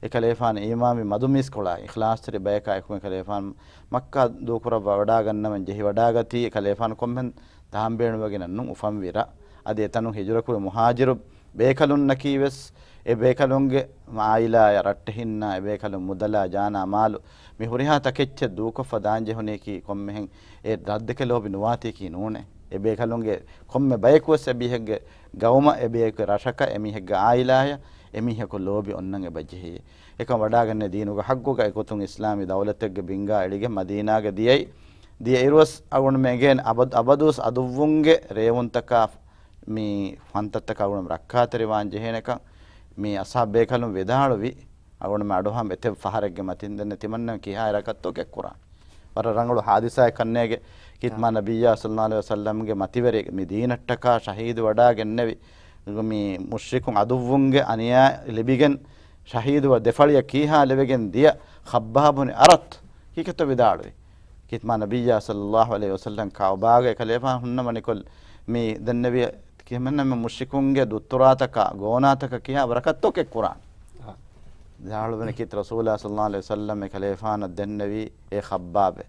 އެކަލޭފާނު އީމާންވި މަދު މީސްކޮޅާ އިޚްލާޞްތެރި ބަޔަކާ އެކު އެކަލޭފާނު މައްކާ ދޫކުރައްވާ ވަޑާގަންނަވަން ޖެހިވަޑާގަތީ، އެކަލޭފާނު ކޮންމެހެން ތާނބޭނުވެގެނެއް ނޫން، އުފަންވި ރަށް. އަދި އެތަނުން ހިޖުރަކުރި މުހާޖިރު ބޭކަލުންނަކީ ވެސް އެ ބޭކަލުންގެ އާއިލާޔަށް ރައްޓެހިންނާ، އެ ބޭކަލުން މުދަލާ، ޖާނާ، މާލު، މި ހުރިހާ ތަކެއްޗެއް ދޫކޮށްފަ ދާން ޖެހުނީކީ ކޮންމެހެން އެ ރަށްދެކެ ލޯބި ނުވާތީކީ ނޫނޭ. އެ ބޭކަލުންގެ ކޮންމެ ބަޔަކު ވެސް އެ މީހެއްގެ ގައުމަށް، އެ ބޭކަލު ރަށަކަށް، އެ މީހެއްގެ އާއިލާޔަށް އެ މީހަކު ލޯބި އޮންނަން އެބަ ޖެހެޔޭ. އެކަން ވަޑާގަންނަ ދީނުގެ ޙައްޤުގަ އެގޮތުން އިސްލާމީ ދައުލަތެއްގެ ބިންގާ އެޅިގެން މަދީނާގަ ދިޔައީ. ދިޔައިރުވެސް އަޅުގަނޑުމެން އެނގޭނެ އަބަދު، އަބަދުވެސް އަދުއްވުންގެ ރޭވުންތަކާ މި ފަންތައްތަކަށް އަޅުގަނޑުމެން ރައްކާތެރިވާން ޖެހޭނެކަން މި އަޞްޙާބު ބޭކަލުން ވިދާޅުވި، އަޅުގަނޑުމެން އަޑުއަހަން އެތައް ފަހަރެއްގެ މަތިން ދެން ތިމަންނަ ކިހާ ރަކަތްތޯ ކެއްކުރާނެ. ވަރަށް ރަނގަޅު ޙާދިސާއެއް ކަންނޭގެ ކީރިތި މާ ނަބިއްޔާ ޞައްލައްލާހު ޢަލައިހި ވަސައްލަމްގެ މަތިވެރި މި ދީނަށްޓަކާ ޝަހީދު ވަޑާގެންނެވި މި މުޝްރިކުން އަދުއްވުންގެ އަނިޔާ ލިބިގެން ޝަހީދުވާ ދެފަޅިއަށް ކީހާ ލެވިގެން ދިޔަ ޚައްބާބު ބުނި އަރަތް ކީކޭތޯ ވިދާޅުވި. ކީރިތި މާ ނަބިއްޔާ ޞައްލައްލާހު ޢަލައިހި ވަސައްލަމް ކަޢުބާގަ އެކަލޭފާނު ހުންނަމަ ނިކޮލް މި ދެންނެވި ކިހިނެއް މުޝްރިކުންގެ ދުއްތުރާތަކާ ގޯނާތަކަށް ކިހާ ރަކަތްތޯ ކެއްކުރާނެ. އާ. ވިދާޅުވަނީ ކީރިތި ރަސޫލާ ޞައްލައްލާހު ޢަލައިހި ވަސައްލަމް އެކަލޭފާނަށް ދެންނެވީ އޭ ޚައްބާބޭ،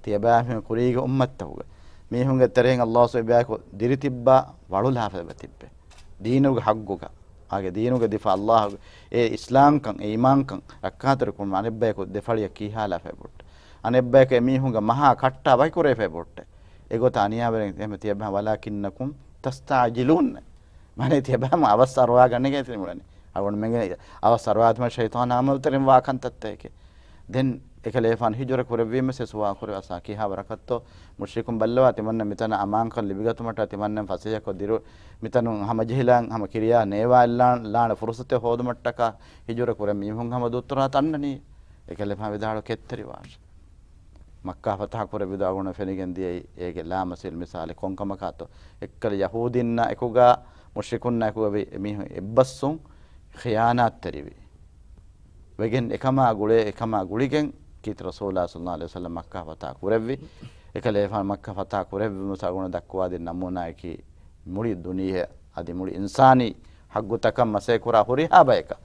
ތިޔަބައިމީހުން ކުރީގެ އުއްމަތްތަކުގެ މީހުންގެ ތެރެއިން އައްލާހު ސުބްޙާނަހު ވަތަޢާލާ ދިރިތިއްބާ ވަޅުލާފަ އެބަ ތިއްބެ. ދީނުގެ ޙައްޤުގަ، އާގެ ދީނުގެ ދިފާޢަށް އައްލާހުގެ އެ އިސްލާމްކަން، އެ އީމާންކަން ރައްކާތެރިކުރުމަށް އަނެއްބަޔަކު ދެފަޅިއަށް ކީހާލާފަ އެބައޮތް. އަނެއްބަޔަކު އެމީހުންގެ މަހާ ކައްޓާ ވަކިކުރެވިފަ އެބައޮތް. އެގޮތަށް އަނިޔާވެރިން އެހެން ތިޔަބައިމީހުން ވަލާކިންނަކުމް ތަސްތަޢްޖިލޫން. މާނަ ތިޔަބައިމީހުން އަވަސް އަރުވާގަނެގެން ތި މިއުޅެނީ. އަޅުގަނޑުމެންގެ އަވަސް އަރުވާތީމަ ޝައިޠާނާ ޢަމަލުތެރިން ވާ ކަންތައްތަކެކޭ. ދެން އެކަލޭފާނު ހިޖުރަ ކުރެއްވީމަ ސެ ސުވާ ކުރެވި އަސާ ކިހާ ވަރަކަށްތޯ މުޝްރިކުން ބައްލަވާ ތިމަންނަ މިތަނަށް އަމާންކަން ލިބިގަތުމަށްޓަކާ ތިމަންނަ ފަސޭހަކޮށް ދިރު މިތަނުން ހަމަޖެހިލާން ހަމަ ކިރިޔާ ނޭވާ އެއްލާން ލާނެ ފުރުސަތެއް ހޯދުމަށްޓަކާ ހިޖުރަ ކުރެ މީހުން ހަމަ ދުއްތުރާ ތަންނަނީ. އެކަލޭފާނު ވިދާޅު ކެތްތެރިވާށޭ. މައްކާ ފަތަޙަ ކުރެއްވި ދުވަހު އަޅުގަނޑު ފެނިގެން ދިޔައީ އޭގެ ލާމަސީލް މިސާލެއް ކޮންކަމަކާތޯ. އެއްކަލަ ޔަހޫދީންނާ އެކުގަ މުޝްރިކުންނާ އެކުގަ ވި އެމީހުން އެއްބަސްވުން ޚިޔާނާތްތެރިވި. ވެގެން އެކަމާ ގުޅޭ، އެކަމާ ގުޅިގެން ކީރިތި ރަސޫލާ ޞައްލައްލާހު ޢަލައިހި ވަސައްލަމް މައްކާ ފަތަޙަ ކުރެއްވި. އެކަލޭފާނު މައްކާ ފަތަޙަ ކުރެއްވުމުން އަޅުގަނޑު ދައްކަވާދިން ނަމޫނާއަކީ މުޅި ދުނިޔެ އަދި މުޅި އިންސާނީ ޙައްޤުތަކަށް މަސައްކަތް ކުރާ ހުރިހާ ބަޔަކަށް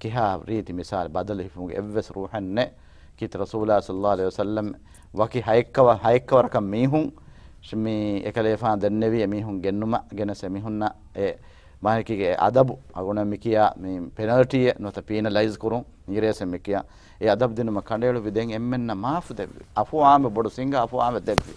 ކިހާ ރީތި މިސާލެއް ބަދަލު ހިފުމުގެ އެއްވެސް ރޫޙެއް ނެތް. ކީރިތި ރަސޫލާ ޞައްލައްލާހު ޢަލައިހި ވަސައްލަމް ވަކި ހައެއްކަވަ-، ހައެއްކަވަރަކަށް މީހުން މި އެކަލޭފާނު ދެންނެވި އެމީހުން ގެންނުމަށް ގެނެސް އެމީހުންނަށް އެ މާނައަކީގެ އެ އަދަބު އަޅުގަނޑަށް މި ކިޔާ މި ޕެނަލްޓީއެއް ނުވަތަ ޕީނަލައިޒް ކުރުން އިނގިރޭސިން މި ކިޔާ އެ އަދަބު ދިނުމަށް ކަނޑައެޅުއްވި ދެން އެންމެންނަށް މާފު ދެއްވި. އަފު އާންމެ ބޮޑު ސިނގާ އަފު އާންމެ ދެއްވި.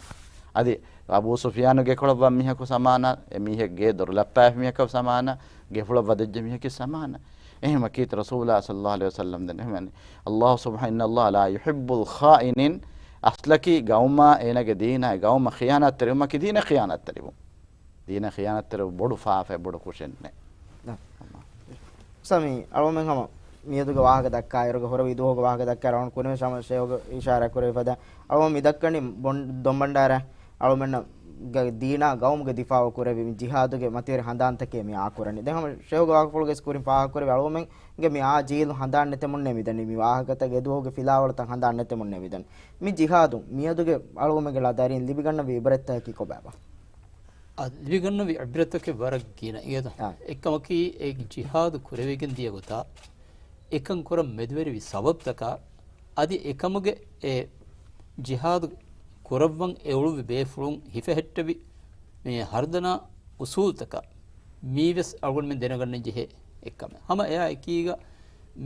އަދި އަބޫ ސުފިޔާނު ގެކޮޅަށް ވަން މީހަކު ސަމާނާ، އެ މީހެއް ގޭ ދޮރު ލައްޕާފި މީހަކަށް ސަމާނާ، ގެފުޅަށް ވަދެއްޖެ މީހަކީ ސަމާނާ. އެހެންވީމަ ކީރިތި ރަސޫލާ ޞައްލައްލާހު ޢަލައިހި ވަސައްލަމް ދެން އެހެން ވަނީ. އައްލާހު ސުބްޙާނަހު، إن الله لا يحب الخائنين. އަސްލަކީ ގައުމާ އޭނަގެ ދީނާ ގައުމަށް ޚިޔާނާތްތެރިވުމަކީ ދީނަށް ޚިޔާނާތްތެރިވުން. ދީނަށް ޚިޔާނާތްތެރިވުން ބޮޑު ފާފައެއް ބޮޑު ކުށެއް ނެތް. ނަ. އައްމާ. ސާމީ، އަޅުމެން ހަމަ މިއަދުގެ ވާހަކަ ދައްކާއިރުގަ ހުރެ ދުވަހުގެ ވާހަކަ ދައްކާއިރު އަޅުން ކުރިން ހަމަ ޝޭހުގެ އިޝާރާތް ކުރެވި ފަދަ އަޅުމެން މި ދައްކަނީ ބޮން-، ދޮންބަންޑާރަ އަޅުމެންނަށް ގ-، ދީނާ ގައުމުގެ ދިފާޢު ކުރެވި މި ޖިހާދުގެ މަތިވެރި ހަނދާންތަކެއް މި އާކުރަނީ. ދެން ހަމަ ޝޭހުގެ ވާހަކަފުޅުގެ ކުރިން ފާހަގަކުރެވި އަޅުމެންގެ މި އާ ޖީލު ހަނދާން ނެތެމުންނޭ މިދަނީ. މި ވާހަކަތައް އެ ދުވަހުގެ ފިލާވަޅުތައް ހަނދާން ނެތެމުންނޭ މިދަނީ. މި ޖިހާދު މިއަދުގެ އަޅުގަނޑުމެންގެ ދަރީން ލިބިގަންނަވި އިބްރަތްތަކަކީ ކޮބާބާ؟ އަ، ލިބިގަންނަވި އިބްރަތަކީ ވަރަށް ގިނަ. އޭދަ؟ އާ. އެއްކަމަކީ އެ ޖިހާދު ކުރެވިގެން ދިޔަ ގޮތާ، އެކަން ކުރަން މެދުވެރިވި ސަބަބްތަކާ، އަދި އެކަމުގެ އެ ޖިހާދު ކުރައްވަން އެ އުޅުއްވި ބޭފުޅުން ހިފެހެއްޓެވި މި ހަރުދަނާ އުސޫލްތަކާ މީވެސް އަޅުގަނޑުމެން ދެނެގަންނަން ޖެހޭ އެއްކަމެއް. ހަމަ އެއާ އެކީގަ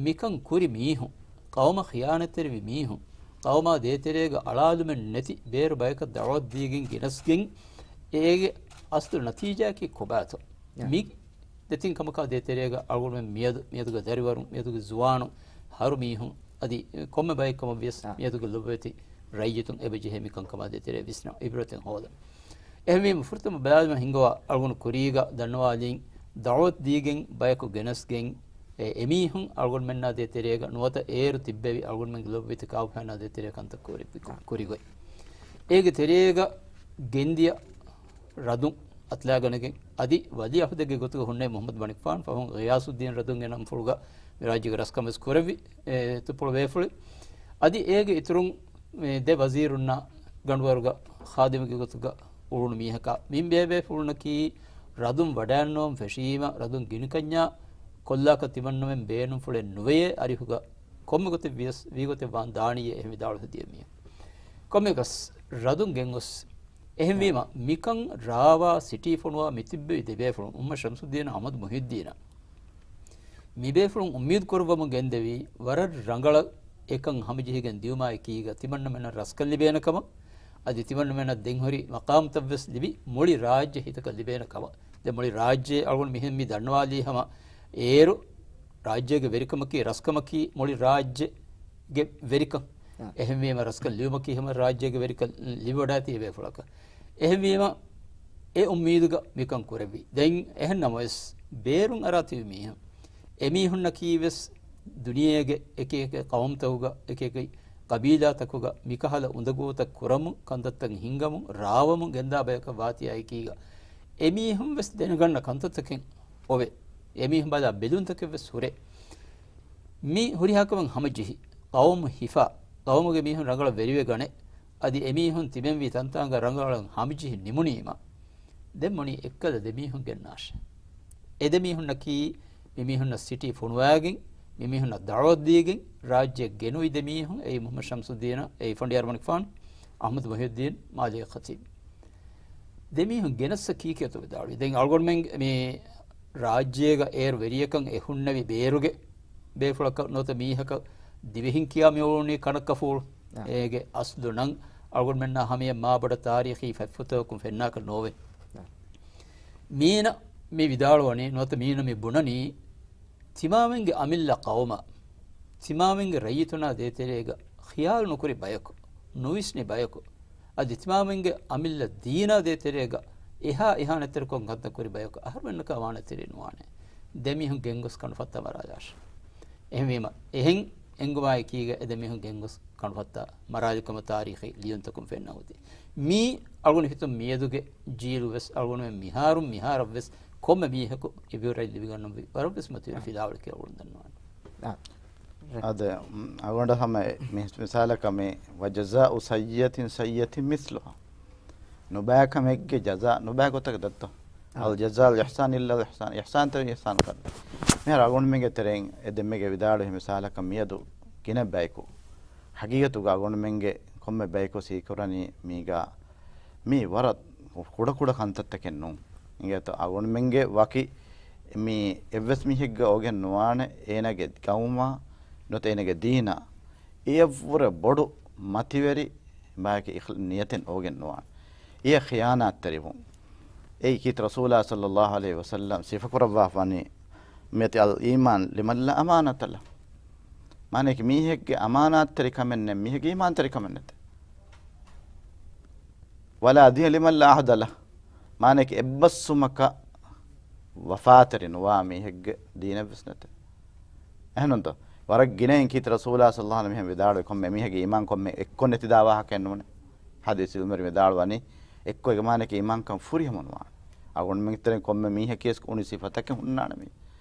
މިކަން ކުރި މީހުން، ޤައުމަށް ޚިޔާނަތްތެރިވި މީހުން، ޤައުމާ ދޭތެރޭގަ އަޅާލުމެއް ނެތި ބޭރު ބަޔަކަށް ދަޢުވަތު ދީގެން ގެނެސްގެން، އޭގެ އަސްލު ނަތީޖާއަކީ ކޮބާތޯ؟ ޔާ. މި ދެތިން ކަމަކާ ދޭތެރޭގަ އަޅުގަނޑުމެން މިއަދު، މިއަދުގެ ދަރިވަރުން، މިއަދުގެ ޒުވާނުން، ހަރު މީހުން، އަދި ކޮންމެ ބައެއް ކަމަށް ވިޔަސް އާ. މިއަދުގެ ލޮބުވެތި ރައްޔިތުން އެބަ ޖެހޭ މި ކަންކަމާ ދޭތެރޭ ވިސްނާ އިބްރަތެއް ހޯދަން. އެހެންވީމަ ފުރަތަމަ ބަލާލުމަށް ހިނގަވާ އަޅުގަނޑު ކުރީގަ ދަންނަވާލީން ދަޢުވަތު ދީގެން ބަޔަކު ގެނެސްގެން އެ، އެމީހުން އަޅުގަނޑުމެންނާ ދޭތެރޭގަ ނުވަތަ އޭރު ތިއްބެވި އަޅުގަނޑުމެންގެ ލޮބުވެތި ކާފައިންނާ ދޭތެރޭ ކަންތައް ކުރި-، ކުރިގޮތް. އޭގެ ތެރޭގަ ގެންދިޔަ ރަދުން އަތުލާގަނެގެން، އަދި ވަލީ އަހުދެއްގެ ގޮތުގަ ހުންނެވި މުޙައްމަދު މަނިކުފާނު ފަހުން ޣިޔާސުއްދީން ރަދުންގެ ނަންފުޅުގަ މި ރާއްޖޭގެ ރަސްކަން ވެސް ކުރެއްވި، އެ، ތުޕުޅު ބޭފުޅެއް. އަދި އޭގެ އިތުރުން މި ދެ ވަޒީރުންނާ ގަނޑުވަރުގަ ޚާދިމުގެ ގޮތުގަ އުޅުނު މީހަކާ މިން ބޭބޭފުޅުންނަކީ ރަދުން ވަޑައިންނަވަން ފެށީމަ ރަދުން ގިނިކަންޏާ ކޮށްލާކަށް ތިމަންނަމެން ބޭނުންފުޅެއް ނުވެޔޭ، އަރިހުގަ ކޮންމެ ގޮތެއް ވިޔަސް، ވީގޮތެއް ވާން ދާނީއޭ އެހެން ވިދާޅުވެ ދިޔަ މީހެއް. ކޮންމެއަކަސް ރަދުން ގެންގޮސް، އެހެންވީމަ މިކަން ރާވާ ސިޓީ ފޮނުވާ މިތިއްބެވި ދެބޭފުޅުން އުއްމަށް ޝަމްސުއްދީނާ އަޙްމަދު މުޙިއްދީނާ މިބޭފުޅުން އުއްމީދު ކުރައްވަމުން ގެންދެވީ، ވަރަށް ރަނގަޅަށް އެކަން ހަމަޖެހިގެން ދިޔުމާއެކީގަ ތިމަންނަމެންނަށް ރަސްކަން ލިބޭނެ ކަމަށް، އަދި ތިމަންނަމެންނަށް ދެންހުރި މަޤާމްތައްވެސް ލިބި، މުޅި ރާއްޖެ ހިތަކަށް ލިބޭނެ ކަމަށް. ދެން މުޅި ރާއްޖެ އަޅުގަނޑު މިހެން މި ދަންނަވާލީ ހަމަ އޭރު ރާއްޖޭގެ ވެރިކަމަކީ، ރަސްކަމަކީ މުޅި ރާއްޖޭގެ ވެރިކަން. އާ. އެހެންވީމަ ރަސްކަން ލިބުމަކީ ހަމަ ރާއްޖޭގެ ވެރިކަން ލިބިވަޑައިތީ ބޭފުޅަކަށް. އެހެންވީމަ އެ އުއްމީދުގަ މިކަން ކުރެއްވި. ދެން އެހެން ނަމަވެސް، ބޭރުން އަރާ ތިބި މީހުން، އެމީހުންނަކީ ވެސް ދުނިޔޭގެ އެކި އެކި ޤައުމުތަކުގަ، އެކި އެކި ޤަބީލާތަކުގަ މިކަހަލަ އުނދަގޫތައް ކުރަމުން، ކަންތައްތައް ހިންގަމުން، ރާވަމުން ގެންދާ ބަޔަކަށް ވާތީ އެކީގަ، އެމީހުން ވެސް ދެނެގަންނަ ކަންތައްތަކެއް އޮވޭ. އެމީހުން ބަލާ ބެލުންތަކެއް ވެސް ހުރޭ. މި ހުރިހާ ކަމެއް ހަމަޖެހި، ޤައުމު ހިފާ، ޤައުމުގެ މީހުން ރަނގަޅަށް ވެރިވެ ގަނެ، އަދި އެމީހުން ތިބެންވީ ތަންތާނގަ ރަނގަޅަށް ހަމަޖެހި ނިމުނީމަ، ދެން މުނީ އެއްކަލަ ދެމީހުން ގެންނާށޭ. އެ ދެމީހުންނަކީ މިމީހުންނަށް ސިޓީ ފޮނުވާގެން، މިމީހުންނަށް ދަޢުވަތު ދީގެން، ރާއްޖެ ގެނުވި ދެމީހުން، އެއީ މުޙައްމަދު ޝަމްސުއްދީނަށް، އެއީ ފަނޑިޔާރު މަނިކުފާނު، އަޙްމަދު މުޙިއްދީން، މާލޭ ޚަތީބު. ދެމީހުން ގެނައްސަ ކީކޭތޯ ވިދާޅުވީ. ދެން އަޅުގަނޑުމެން މި ރާއްޖޭގަ އޭރު ވެރިޔަކަށް އެ ހުންނެވި ބޭރުގެ ބޭފުޅަކަށް ނުވަތަ މީހަކަށް ދިވެހިން ކިޔާ މިއުޅުނީ ކަނައްކަފޫޅު. އާ. އޭގެ އަސްލު ނަން އަޅުގަނޑުމެންނާ ހަމަޔަށް މާބޮޑަށް ތާރީޚީ ފަތްފުތަކުން ފެންނާކަށް ނޯވޭ. އާ. މީނަ މި ވިދާޅުވަނީ ނުވަތަ މީނަ މި ބުނަނީ، ތިމާމެންގެ އަމިއްލަ ޤައުމަށް، ތިމާމެންގެ ރައްޔިތުނާ ދޭތެރޭގަ ޚިޔާލު ނުކުރި ބަޔަކު، ނުވިސްނި ބަޔަކު، އަދި ތިމާމެންގެ އަމިއްލަ ދީނާ ދޭތެރޭގަ އެހާ އިހާނެތްތެރިކޮށް ކަންތައް ކުރި ބަޔަކު އަހަރުމެންނަކާ ވާނެތެރި ނުވާނެ. ދެމީހުން ގެންގޮސް ކަނުފައްތާ މަރާލާށޭ. އެހެންވީމަ، އެހެން އެނގުމާއެކީގަ އެ ދެމީހުން ގެންގޮސް ކަނުފައްތާ މަރާލިކަމަށް ތާރީޚީ ލިޔުންތަކުން ފެންނަ ހުދި. މީ އަޅުގަނޑު ހިތުން މިއަދުގެ ޖީލު ވެސް އަޅުގަނޑުމެން މިހާރުން މިހާރަށް ވެސް ކޮންމެ މީހަކު އިބުރަތް ލިބިގަންނަންވީ ވަރަށް ވެސް މަތިވެރި ފިލާވަޅެކޭ އަޅުގަނޑު ދަންނަވަން. އާ. އަދަ، އަޅުގަނޑަށް ހަމަ މި މިސާލަކަށް މި، "وجزاء سيئة سيئة مثلها." ނުބައި ކަމެއްގެ ޖަޒާ ނުބައި ގޮތަކަށް ދައްތޯ. އާ. "هل جزاء الإحسان إلا الإحسان." އިޙްސާންތެރި އިޙްސާން ކަން. މިހާރު އަޅުގަނޑުމެންގެ ތެރެއިން އެ ދެންމެގެ ވިދާޅުވި މިސާލަކަށް މިއަދު ގިނަ ބަޔަކު ހަގީގަތުގަ އަޅުގަނޑުމެންގެ ކޮންމެ ބަޔަކު ސީކުރަނީ މީގަ މީ ވަރަށް ކުޑަކުޑަ ކަންތައްތަކެއް ނޫން. އިނގޭތޯ، އަޅުގަނޑުމެންގެ ވަކި މީ އެއްވެސް މީހެއްގެ އޯގެން ނުވާނެ، އޭނާގެ ގައުމާ ނުވަތަ އޭނާގެ ދީނާ އެއަށްވުރެ ބޮޑު މަތިވެރި ބަޔަކީ އިޚް-، ނިޔަތެއް އޯގެން ނުވާނެ. އެއަށް ޚިޔާނާތްތެރިވުން. އެއީ ކީރިތި ރަސޫލާ ޞައްލައްލާހު ޢަލައިހި ވަސައްލަމް ސިފަކުރައްވާފަނީ، މިއޮތީ "الإيمان لمن لا أمانة له." މާނައަކީ މީހެއްގެ އަމާނާތްތެރިކަމެއް ނެތް، މީހެއްގެ އީމާންތެރިކަމެއް ނެތޭ. "ولا دين لمن لا عهد له." މާނައަކީ އެއްބަސްވުމަކަށް ވަފާތެރި ނުވާ މީހެއްގެ ދީނެއްވެސް ނެތޭ. އެހެންނޫންތޯ؟ ވަރަށް ގިނައިން ކީރިތި ރަސޫލާ ޞައްލައްލާހު ޢަލައިހި ވަސައްލަމް މިހެން ވިދާޅުވި، ކޮންމެ މީހެއްގެ އީމާން ކޮންމެ އެއްކޮށް ނެތިދާ ވާހަކައެއް ނޫނޭ. ޙަދީޘް ޢިލްމުވެރިން ވިދާޅުވަނީ، އެއްކޮށް އޭގެ މާނައަކީ އީމާންކަން ފުރިހަމަ ނުވާނެ. އަޅުގަނޑުމެން ތެރެއިން ކޮންމެ މީހަކީވެސް އުނި ސިފަތަކެއް ހުންނާނެ މީ.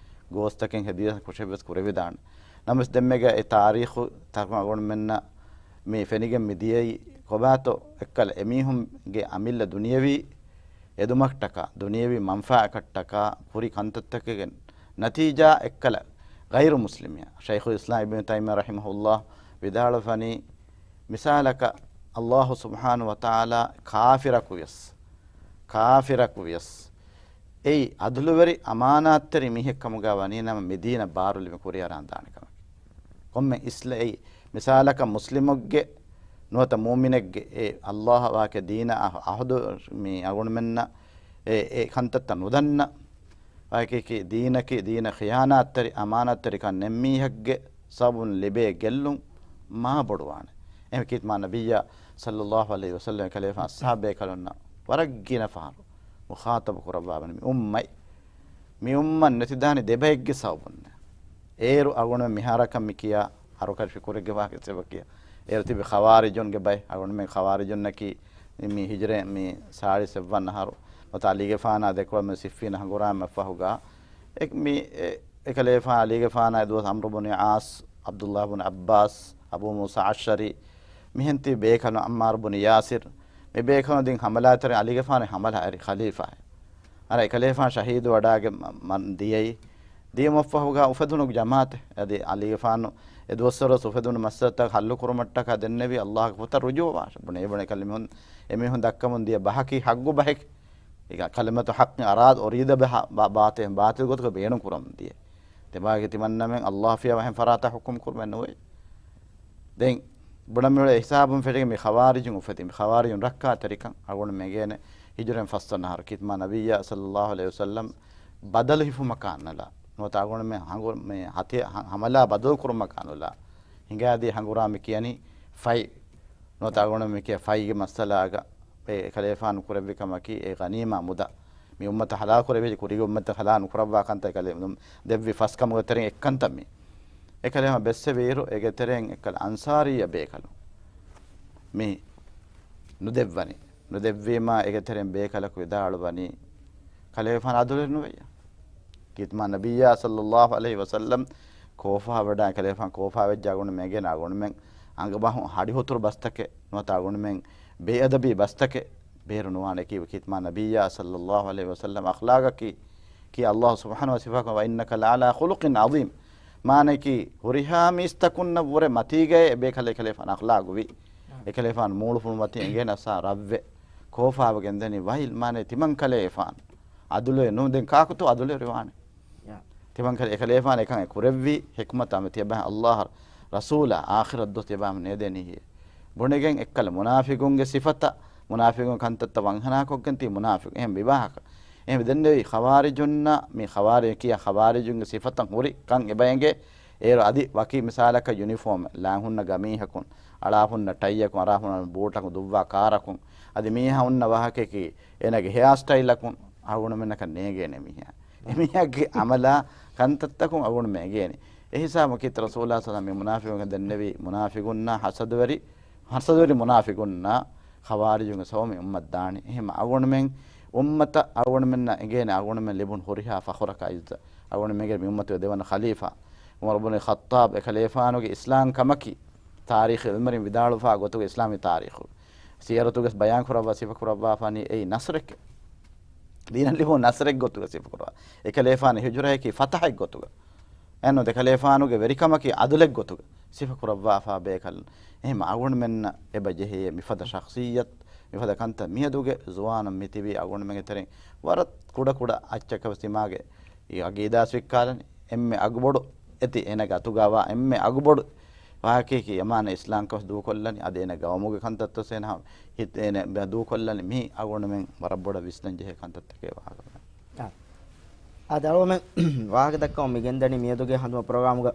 ގޯސްތަކެއް ހެދިޔަސް ކުށެއްވެސް ކުރެވިދާނެ. ނަމަވެސް ދެންމެގަ އެ ތާރީޚު ތަކުން އަޅުގަނޑުމެންނަށް މި ފެނިގެން މިދިޔައީ ކޮބާތޯ އެއްކަލަ އެމީހުންގެ އަމިއްލަ ދުނިޔަވީ އެދުމަށްޓަކާ، ދުނިޔަވީ މަންފާއަކަށްޓަކާ ކުރި ކަންތައްތަކެއްގެ ނަތީޖާ އެއްކަލަ ޣައިރު މުސްލިމް. ޝައިޚުލް އިސްލާމް އިބްނު ތައިމިއްޔާ ރަޙިމަހުﷲ ވިދާޅުވެފަނީ، މިސާލަކަށް ﷲ ސުބްޙާނަހޫ ވަތަޢާލާ ކާފިރަކު ވިޔަސް، ކާފިރަކު ވިޔަސް، އެއީ ޢަދުލުވެރި އަމާނާތްތެރި މީހެއް ކަމުގަ ވަނީ ނަމަ، މި ދީނަށް ބާރުލިބި ކުރިއަރާން ދާނެ ކަމަކީ. ކޮންމެ އިސްލަ-، އެއީ މިސާލަކަށް މުސްލިމުގެ ނުވަތަ މުއުމިނެއްގެ އެ ﷲ ވާކެ ދީނަށް އަ-، ޢަހުދު މި އަޅުގަނޑުމެންނަށް އެ، އެ ކަންތައްތައް ނުދަންނަ، ވާކީކީ ދީނަކީ، ދީނަށް ޚިޔާނާތްތެރި، އަމާނާތްތެރިކަން ނެތް މީހެއްގެ ސަބަބުން ލިބޭ ގެއްލުން މާ ބޮޑުވާނެ. އެހެން ކީރިތި މާ ނަބިއްޔާ ޞައްލައްލާހު ޢަލައިހި ވަސައްލަމް ކަލޭފާން އަޞްޙާބޭކަލުންނަށް ވަރަށް ގިނަ ފަހަރު މުޚާޠަބު ކުރައްވާވަނީ މި އުއްމަތް، މި އުއްމަތް ނެތިދާނީ ދެ ބައެއްގެ ސަބަބުންނޭ. އޭރު އަޅުގަނޑުމެން މިހާރަކަށް މި ކިޔާ ހަރުކަށި ކުރެއްގެ ވާހަކަ އެއްޗެއް ކިޔާ. އޭރު ތިބި ޚަވާރިޖުންގެ ބައެއް. އަޅުގަނޑުމެން ޚަވާރިޖުންނަކީ މި ހިޖުރަ މި ސާޅީސް އެއްވަން އަހަރު ނުވަތަ އަލީގެފާނާ ދެކޮޅަށް މި ސިއްފީން ހަނގުރާމަ ފަހުގަ އެ-، މި އެ-، އެކަލޭފާން އަލީގެފާނާ ދުވަސް އަމްރު ބުނި އާސް، ޢަބްދުﷲ ބުނި ޢައްބާސް، އަބޫ މޫސާ އަޝްޢަރީ މިހެން ތި ބޭކަލުން ޢައްމާރު ބުނި ޔާސިރް މި ބޭކަލުން ދިން ޙަމަލާތެރި އަލީގެފާނު ޙަމަލާ އެރި ޚަލީފާ. އަރަ އެކަލޭފާން ޝަހީދު ވަޑާގެ މަ-، މަ-، ދިޔައީ. ދިޔުމަށްފަހުގަ އުފެދުނު ޖަމާޢަތެއް އަދި އަލީގެފާނު އެ ދުވަސްވަރު އުފެދުނު މައްސަލަތައް ޙައްލު ކުރުމަށްޓަކާ ދެންނެވި ﷲ ގެ ފޮތަށް ރުޖޫޢަ ވާށޭ. ބުނެ އެބުނެ ކަލި މީހުން، އެމީހުން ދައްކަމުން ދިޔަ ބަހަކީ ޙައްޤު ބަހެކޭ. އެ ކަލިމަތު ޙައްޤިން އަރާދަ އުރީދަ ބިހާ ބާ-، ބާތިލް، ބާތިލް ގޮތުގަ ބޭނުން ކުރަމުން ދިޔަ. ތިމާގެ ތިމަންނަމެން ﷲ ފިޔަވަހެން ފަރާތަށް ޙުކުމް ކުރުމެއް ނުވޭ. ދެން ބުނަމިއުޅޭ ހިސާބުން ފެށިގެން މި ޚަވާރިޖުން އުފެދި. މި ޚަވާރިޖުން ރައްކާތެރިކަން އަޅުގަނޑުމެން އެނގޭނެ ހިޖުރައިން ފަސްވަނަ އަހަރު ކިތްމާ ނަބިއްޔާ ޞައްލަﷲ ޢަލައިހި ވަސައްލަމް ބަދަލު ހިފުމަކާ ނަލާ. ނުވަތަ އަޅުގަނޑުމެން ހަނގު-، މި ހަތި-، ހަ-، ހަމަލާ ބަދަލު ކުރުމަކާ ނުލާ. ހިނގާދީ ހަނގުރާމަ ކިޔަނީ ފައި. ނުވަތަ އަޅުގަނޑުމެން މި ކިޔާ ފައިގެ މައްސަލާގަ އެ ކަލޭފާނު ކުރެއްވި ކަމަކީ އެ ޣަނީމާ މުދާ. މި އުއްމަތަށް ހަލާލު ކުރެއްވި ކުރީގެ އުއްމަތަށް ހަލާލު ނުކުރައްވާ ކަންތައް ކަލޭ-، ދެއްވި ފަސް ކަމުގެ ތެރެއިން އެއްކަންތައް މި. އެކަލޭމަ ބެއްސެވިއިރު އޭގެ ތެރެއިން އެއްކަލަ އަންސާރިއްޔަ ބޭކަލުން މި ނުދެއްވަނީ. ނުދެއްވީމާ އޭގެ ތެރެއިން ބޭކަލަކު ވިދާޅުވަނީ ކަލޭފާނު އަދުލެއް ނުވެއްޔާ. ކީތްމާ ނަބިއްޔާ ޞައްލަﷲ ޢަލައިހި ވަސައްލަމް ކޯފާ ވަޑާ ކަލޭފާނު ކޯފާ ވެއްޖެ އަޅުގަނޑުމެން އެނގޭނެ އަޅުގަނޑުމެން އަނގަބަހުން ހަޑިހުތުރު ބަސްތަކެއް ނުވަތަ އަޅުގަނޑުމެން ބޭއަދަބީ ބަސްތަކެއް ބޭރު ނުވާނެ. ކީ ކީތްމާ ނަބިއްޔާ ޞައްލަﷲ ޢަލައިހި ވަސައްލަމް އަޚްލާގަކީ ކީ ﷲ ސުބްޙާނަހޫ ވަ ތަޢާލާ ސިފަކޮށް، "وإنك لعلى خلق عظيم." މާނައަކީ ހުރިހާ މީސްތަކުންނަށް ވުރެ މަތީގައި އެބޭކަލޭ ކަލޭފާނު އަޚްލާގުވި. އެކަލޭފާނު މޫޅުފުޅު މަތީ އެނގޭނެ އަސާ ރަށްވެ ކޯފާވެގެން ދެނީ ވައިލް މާނައެއް ތިމަންކަލޭފާނު. އަދުލެއް ނޫން ދެން ކާކުތޯ އަދުލެއް ރިވާނެ. ތިމަންކަލޭ އެކަލޭފާނު އެކަން އެ ކުރެއްވީ ޙިކްމަތާ މި ތިޔަބަހަ ﷲ ރަސޫލާ އާޚިރަތް ދުވަސް ތިޔަބަހަ ނޭދޭނީ ހިޔެ. ބުނެގެން އެއްކަލަ މުނާފިގުންގެ ސިފަތައް، މުނާފިގުން ކަންތައްތައް ވަންހަނާކޮށްގެން ތީ މުނާފިގު. އެހެން މިވާހަކަ. އެހެން ދެންނެވި ޚަވާރިޖުންނަށް މި ޚަވާރި ކިޔާ ޚަވާރިޖުންގެ ސިފަތައް ހުރި ކަން އެބަ އެނގޭ. އޭރު އަދި ވަކި މިސާލަކަށް ޔުނިފޯމެއް، ލާން ހުންނަ ގަމީހަކުން، އަޅާ ހުންނަ ޓައިއަކުން، އަޅާ ހުންނަ ބޫޓަކުން، ދުއްވާ ކާރަކުން، އަދި މީހާ ހުންނަ ވާހަކައަކީ އޭނަގެ ހެއާ ސްޓައިލަކުން އަޅުގަނޑުމެންނަކަށް ނޭނގޭނެ މީހާ. އެމީހާގެ އަމަލާ ކަންތައްތަކުން އަޅުގަނޑުމެން އެނގޭނެ. އެހިސާބުން ކީރިތި ރަސޫލާ ޞައްލަﷲ ޢަލައިހި ވަސައްލަމް މި މުނާފިގުންގެ ދެންނެވި މުނާފިގުންނާ ހަސަދަވެރި، ހަސަދަވެރި މުނާފިގުންނާ ޚަވާރިޖުންގެ ސަބަބުން މި އުއްމަތް ދާނީ. އެހެން އަޅުގަނޑުމެން އުއްމަތަށް އަޅުގަނޑުމެންނަށް އެނގޭނެ އަޅުގަނޑުމެން ލިބުނު ހުރިހާ ފަޚުރަކާ ޢިއްޒަތް. އަޅުގަނޑުމެންގެ މި އުއްމަތުގެ ދެވަނަ ޚަލީފާ ޢުމަރު ބުނި ޚައްޠާބް އެކަލޭފާނުގެ އިސްލާމް ކަމަކީ ތާރީޚީ ޢިލްމުވެރިން ވިދާޅުވާ ގޮތުގަ އިސްލާމީ ތާރީޚު ސިޔަރަތުގަ ބަޔާން ކުރައްވާ ސިފަ ކުރައްވާފާނީ އެއީ ނަޞްރެކޭ. ދީނަށް ލިބުނު ނަޞްރެއް ގޮތުގަ ސިފަ ކުރައްވާ. އެކަލޭފާނު ހިޖުރައަކީ ފަތަޙެއް ގޮތުގަ. އެހެންނު ދެކަލޭފާނުގެ ވެރިކަމަކީ ޢަދުލެއް ގޮތުގަ ސިފަ ކުރައްވާފާ ބޭކަލުން. އެހެން އަޅުގަނޑުމެންނަށް އެބަ ޖެހޭ މިފަދަ ޝަޚްޞިއްޔަތު، މިފަދަ ކަންތައް މިއަދުގެ ޒުވާނުން މިތިބީ އަޅުގަނޑުމެންގެ ތެރެއިން ވަރަށް ކުޑަ ކުޑަ އައްޗަކަށް ވެސް ތިމާގެ އެ އަގީދާސް ވިއްކާލަނީ. އެންމެ އަގުބޮޑު އެތި އޭނަގެ އަތުގަވާ އެންމެ އަގުބޮޑު ވާހަކައަކީ އެމާނަ އިސްލާމްކަން ދޫކޮށްލަނީ. އަދި އޭނަ ގައުމުގެ ކަންތައްތައް އޭނަ ހިތް-، އޭނަ ދޫކޮށްލަނީ. މި އަޅުގަނޑުމެން ވަރަށް ބޮޑަށް ވިސްނަން ޖެހޭ ކަންތައްތަކެއް ވާހަކަ. އާ. އާދެ، އަޅުގަނޑުމެން ވާހަކަ ދައްކަމުން މި ގެންދަނީ މިއަދުގެ ހަނދުމަ ޕްރޮގްރާމުގަ،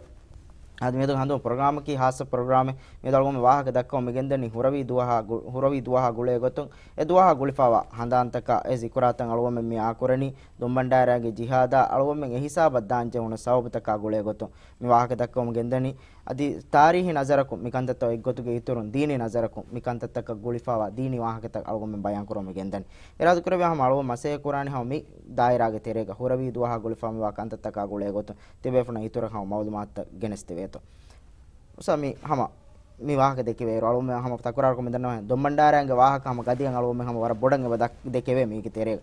އާދެ، މިއަދުގެ ހަނދުމަ ޕްރޮގްރާމަކީ ހާއްސަ ޕްރޮގްރާމެއް. މިއަދު އަޅުގަނޑުމެން ވާހަކަ ދައްކަމުން މި ގެންދަނީ ހުރަވީ ދުވަހާ ގު-، ހުރަވީ ދުވަހާ ގުޅޭ ގޮތުން އެ ދުވަހާ ގުޅިފައިވާ ހަނދާންތަކާ އެ ޒިކުރާތައް އަޅުގަނޑުމެން މި އާކުރަނީ ދޮންބަންޑާރައިގެ ޖިހާދާ އަޅުގަނޑުމެން އެހިސާބަށް ދާން ޖެހުނު ސަބަބުތަކާ ގުޅޭ ގޮތުން މި ވާހަކަ ދައްކަމުން ގެންދަނީ. އަދި ތާރީހީ ނަޒަރަކުން މިކަންތައްތައް އެއްގޮތުގެ އިތުރުން ދީނީ ނަޒަރަކުން މިކަންތައްތަކަށް ގުޅިފައިވާ ދީނީ ވާހަކަތައް އަޅުގަނޑުމެން ބަޔާންކުރަމުން ގެންދަނީ. އިރާދަކުރެއްވި ހަމަ އަޅުގަނޑު މަސައްކަތް ކުރާނީ ހަމަ މި ދާއިރާގެ ތެރޭގަ ހުރަވީ ދުވަހާ ގުޅިފައިވާ ކަންތައްތަކާ ގުޅޭ ގޮތުން ތިބޭފުޅުންނަށް އިތުރަށް ހަމަ މައުލޫމާތުތައް ގެނެސްދެވޭތޯ. އުސާ މި ހަމަ މި ވާހަކަ ދެކެވޭއިރު އަޅުގަނޑުމެން ހަމަ ތަކުރާރުކޮށް މިދަންނަވަން ދޮންބަންޑާރައިގެ ވާހަކަ ހަމަ ގަދައަށް އަޅުގަނޑުމެން ހަމަ ވަރަށް ބޮޑަށް އެބަ ދަ-، ދެކެވޭ މީގެ ތެރޭގަ.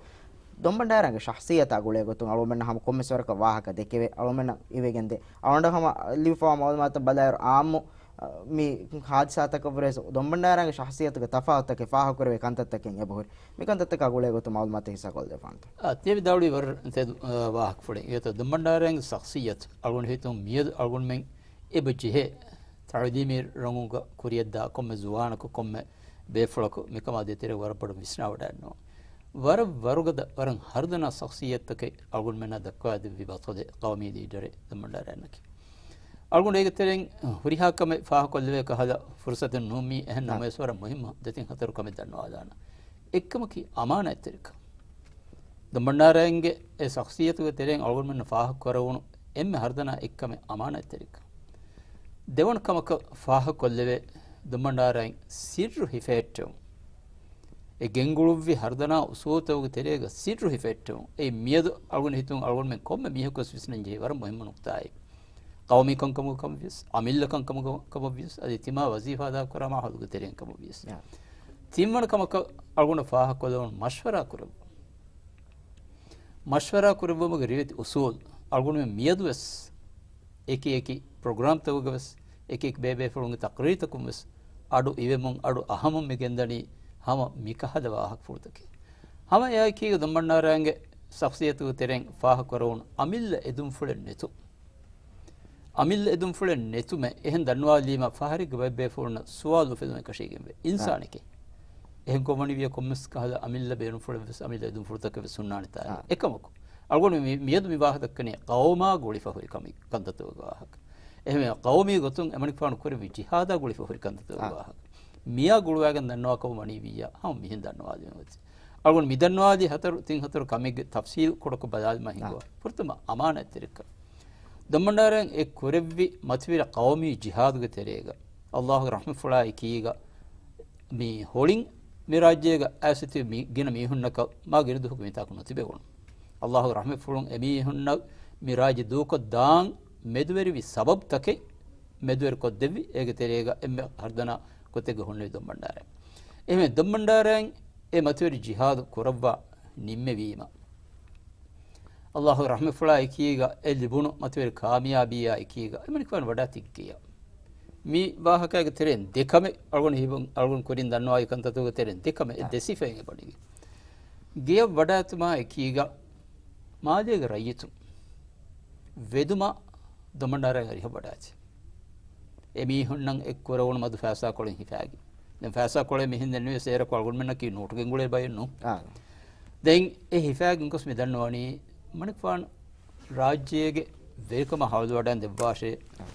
ދޮންބަންޑާރައިގެ ޝަޚްޞިއްޔަތާ ގުޅޭ ގޮތުން އަޅުގަނޑުމެންނަށް ހަމަ ކޮންމެސް ވަރަކަށް ވާހަކަ ދެކެވޭ. އަޅުގަނޑުމެންނަށް އިވެގެންދޭ. އަޅުގަނޑަށް ހަމަ ލިބިފައިވާ މައުލޫމާތަށް ބަލާއިރު އާއްމު، އަ، މި ހާދިސާތަކަށްވުރެ ދޮންބަންޑާރައިގެ ޝަޚްޞިއްޔަތުގެ ތަފާތުތަކެއް ފާހަގަކުރެވޭ ކަންތައްތަކެއް އެބަހުރި. މިކަންތައްތަކާ ގުޅޭ ގޮތުން މައުލޫމާތު ހިއްސާކޮށްދެއްވާނެތޯ؟ އާ، ތިޔަ ވިދާޅުވީ ވަރަށް ތެދު، އާ، ވާހަކަފުޅެއް. އެގޮތަށް ދޮންބަންޑާރައިގެ ޝަޚްޞިއްޔަތު އަޅުގަނޑު ހިތުން މިއަދު އަޅުގަނޑުމެން އެބަ ޖެހޭ ތަޢުލީމީ ރަނގުގަ ކުރިޔަށްދާ ކޮންމެ ޒުވާނަކު ކޮންމެ ބޭފުޅަކު މިކަމާ ދޭތެރޭ ވަރަށް ބޮޑަށް ވިސްނާވަޑައިގަންނަވާ. ވަރަށް ވަރުގަދަ، ވަރަށް ހަރުދަނާ ޝަޚްޞިއްޔަތުތަކެއް އަޅުގަނޑުމެންނާ ދައްކާދެއްވި ބަތަލެއް، ޤައުމީ ލީޑަރެއް ދޮންބަންޑާރައިގެ ނަކީ. އަޅުގަނޑު އޭގެ ތެރެއިން ހުރިހާ ކަމެއް ފާހަގަކޮށްލެވޭ ކަހަލަ ފުރުޞަތެއް ނޫން މީ. އެހެން ނަމަވެސް ވަރަށް މުހިއްމު ދެތިން ހަތަރު ކަމެއް ދަންނަވާލާނަން. އެއްކަމަކީ އަމާނާތްތެރިކަން. ދޮންބަންޑާރައިގެ އެ ޝަޚްޞިއްޔަތުގެ ތެރެއިން އަޅުގަނޑުމެންނަށް ފާހަގަކުރެވުނު އެންމެ ހަރުދަނާ އެއްކަމެއް އަމާނާތްތެރިކަން. ދެވަނަ ކަމަކަށް ފާހަގަކޮށްލެވޭ ދޮންބަންޑާރައިން ސިއްރު ހިފެހެއްޓެވުން. އެ ގެންގުޅުއްވި ހަރުދަނާ އުސޫލުތަކުގެ ތެރޭގަ ސިއްރު ހިފެހެއްޓެވުން. އެއީ މިއަދު އަޅުގަނޑު ހިތުން އަޅުގަނޑުމެން ކޮންމެ މީހަކުވެސް ވިސްނަން ޖެހޭ ވަރަށް މުހިއްމު ނުކުތާއެއް. ޤައުމީ ކަންކަމުގެ ކަމަށްވިޔަސް، އަމިއްލަ ކަންކަމުގެ ކަމަށްވިޔަސް، އަދި ތިމާ ވަޒީފާ އަދާކުރާ މާހައުލުގެ ތެރެއިން ކަމަށްވިޔަސް. ތިންވަނަ ކަމަކަށް އަޅުގަނޑަށް ފާހަގަކޮށްލެވުނު މަޝްވަރާ ކުރެއްވުން. މަޝްވަރާ ކުރެއްވުމުގެ ރިވެތި އުސޫލް އަޅުގަނޑުމެން މިއަދުވެސް އެކި އެކި ޕްރޮގްރާމްތަކުގަވެސް، އެކި އެކި ބޭބޭފުޅުންގެ ތަޤްރީރުތަކުންވެސް އަޑު އިވެމުން، އަޑު އަހަމުން މި ގެންދަނީ ހަމަ މިކަހަލަ ވާހަކަފުޅުތަކެއް. ހަމަ އެއާއެކީގަ ދޮންބަންޑާރައިންގެ ޝަޚްޞިއްޔަތުގެ ތެރެއިން ފާހަގަކުރެވުނު އަމިއްލަ އެދުންފުޅެއް ނެތުން. އަމިއްލަ އެދުންފުޅެއް ނެތުމެއް އެހެން ދަންނަވާލީމަ ފަހަރެއްގެ ބައެއްބޭފުޅުންނަށް ސުވާލު އުފެދުން އެކަށީގެންވޭ. އާ. އިންސާނެކޭ. އެހެން ކޮށްވަނިވިޔަ ކޮންމެސް ކަހަލަ އަމިއްލަ ބޭނުންފުޅެއްވެސް އަމިއްލަ އެދުންފުޅުތަކެއްވެސް ހުންނާނެތާ. އާ. އެކަމަކު، އަޅުގަނޑު މި-، މިއަދު މި ވާހަކަ ދައްކަނީ ޤައުމާ ގުޅިފަ ހުރި ކަމެއް، ކަންތައްތަކުގެ ވާހަކަ. އެހެންވެ، ޤައުމީ ގޮތުން އެމަނިކުފާނު ކުރެއްވި ޖިހާދާ ގުޅިފަ ހުރި ކަންތައްތަކުގެ އާ. ވާހަކަ. މިއާ ގުޅުވާގެން ދަންނަވާ ކަމަށް ވަނީ ވިއްޔާ، ހަމަ މިހެން ދަންނަވާލީމަ އޮތީ. އަޅުގަނޑު މި ދަންނަވާލި ހަތަރު، ތިން ހަތަރު ކަމެއްގެ ތަފްސީލް ކުޑަކޮށް ބަލާލީމަ އާ. ހިނގުވާ. ފުރަތަމަ އަމާނާތްތެރިކަން. ދޮންބަންޑާރައިން އެ ކުރެއްވި މަތިވެރި ޤައުމީ ޖިހާދުގެ ތެރޭގަ އައްލާހުގެ ރަޙްމަތްފުޅާ އެކީގަ މި ހޮޅިން މި ރާއްޖޭގަ އައިސްތިބި މި ގިނަ މީހުންނަކަށް މާ ގިނަ ދުވަހަކު މިތާކު ނުތިބެވުނު. އައްލާހުގެ ރަޙްމަތްފުޅުން އެމީހުންނަށް މި ރާއްޖެ ދޫކޮށްދާން މެދުވެރިވި ސަބަބުތަކެއް މެދުވެރިކޮށްދެއްވި، އޭގެ ތެރޭގަ އެންމެ ހަރުދަނާ ގޮތެއްގަ ހުންނެވި ދޮންބަންޑާރައިން. އެހެން ދޮންބަންޑާރައިން އެ މަތިވެރި ޖިހާދު ކުރައްވާ ނިންމެވީމަ، އައްލާހުގެ ރަޙްމަތްފުޅާ އެކީގަ އެ ލިބުނު މަތިވެރި ކާމިޔާބީއާ އެކީގަ އެމަނިކުފާނު ވަޑާ ތިއްގެޔަށް. މި ވާހަކައިގެ ތެރެއިން ދެކަމެއް އަޅުގަނޑު ހިބުން، އަޅުގަނޑު ކުރިން ދަންނަވާ ކަންތައްތަކުގެ ތެރެއިން ދެކަމެއް، އެ އާ. ދެ ސިފައެއް އެބަނިވި. ގެޔަށް ވަޑާތުމާ އެކީގަ މާލޭގެ ރައްޔިތުން ވެދުމަށް ދޮންބަންޑާރައިން އަރިހަށް ވަޑާއެއްޗެ. އެމީހުންނަށް އެއްކުރެވުނު މަދު ފައިސާކޮޅެއް ހިފާގެން. ދެން ފައިސާކޮޅެއް މިހެން ދެންނެވިޔަސް އޭރަކު އަޅުގަނޑުމެންނަކީ ނޯޓު ގެންގުޅޭ ބައެއް ނޫން. އާ. ދެން އެ ހިފާގެން ގޮސް މި ދަންނަވަނީ މަނިކުފާނު ރާއްޖޭގެ ވެރިކަމަށް ހަވާލުވަޑައިން ދެއްވާށޭ، އާ.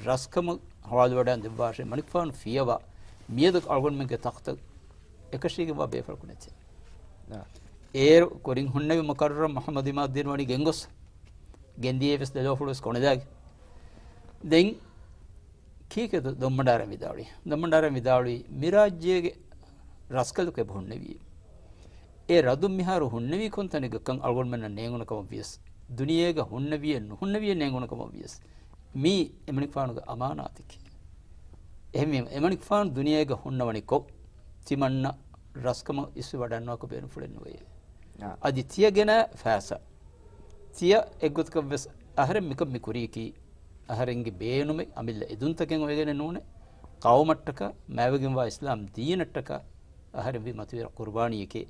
ރަސްކަމަށް ހަވާލުވަޑައިން ދެއްވާށޭ، މަނިކުފާނު ފިޔަވާ މިއަދު އަޅުގަނޑުމެންގެ ތަޚްތަށް އެކަށީގެންވާ ބޭފުޅަކު ނެތޭ. އާ. އޭރު ކުރިން ހުންނެވި މުޤައްރަރު މުޙައްމަދު އިމާދުއްދީން ވަނީ ގެންގޮސް ގެންދިޔައީވެސް ދެލޯފުޅުވެސް ކޮނެލާގެ. ދެން ކީކޭ ދޮ-، ދޮންބަންޑާރަ ވިދާޅުވީ؟ ދޮންބަންޑާރަ ވިދާޅުވީ، މި ރާއްޖޭގެ ރަސްކަލަކު އެބަ ހުންނެވީ. އެ ރަދުން މިހާރު ހުންނެވީ ކޮން ތަނެއްގަކަން އަޅުގަނޑުމެންނަށް ނޭނގުނު ކަމަށް ވިޔަސް، ދުނިޔޭގަ ހުންނެވިއެއް ނުހުންނެވިއެއް ނޭނގުނު ކަމަށް ވިޔަސް، މީ އެމަނިކުފާނުގެ އަމާނާތެކޭ. އެހެންވީމަ، އެމަނިކުފާނު ދުނިޔޭގަ ހުންނަވަނިކޮށް، ތިމަންނަ ރަސްކަމަށް އިސްވެ ވަޑައިންނުވާކަށް ބޭނުންފުޅެއް ނުވެޔޭ. އާ. އަދި ތިޔަ ގެނަ ފައިސާ. ތިޔަ އެއްގޮތަކަށްވެސް އަހަރެން މިކަން މި ކުރީކީ، އަހަރެންގެ ބޭނުމެއް އަމިއްލަ އެދުންތަކެއް އޮވެގެނެއް ނޫނޭ. ޤައުމަށްޓަކާ، މާތްވެގެންވާ އިސްލާމް ދީނަށްޓަކާ އަހަރެން ވީ މަތިވެރި ޤުރުބާނީއެކޭ.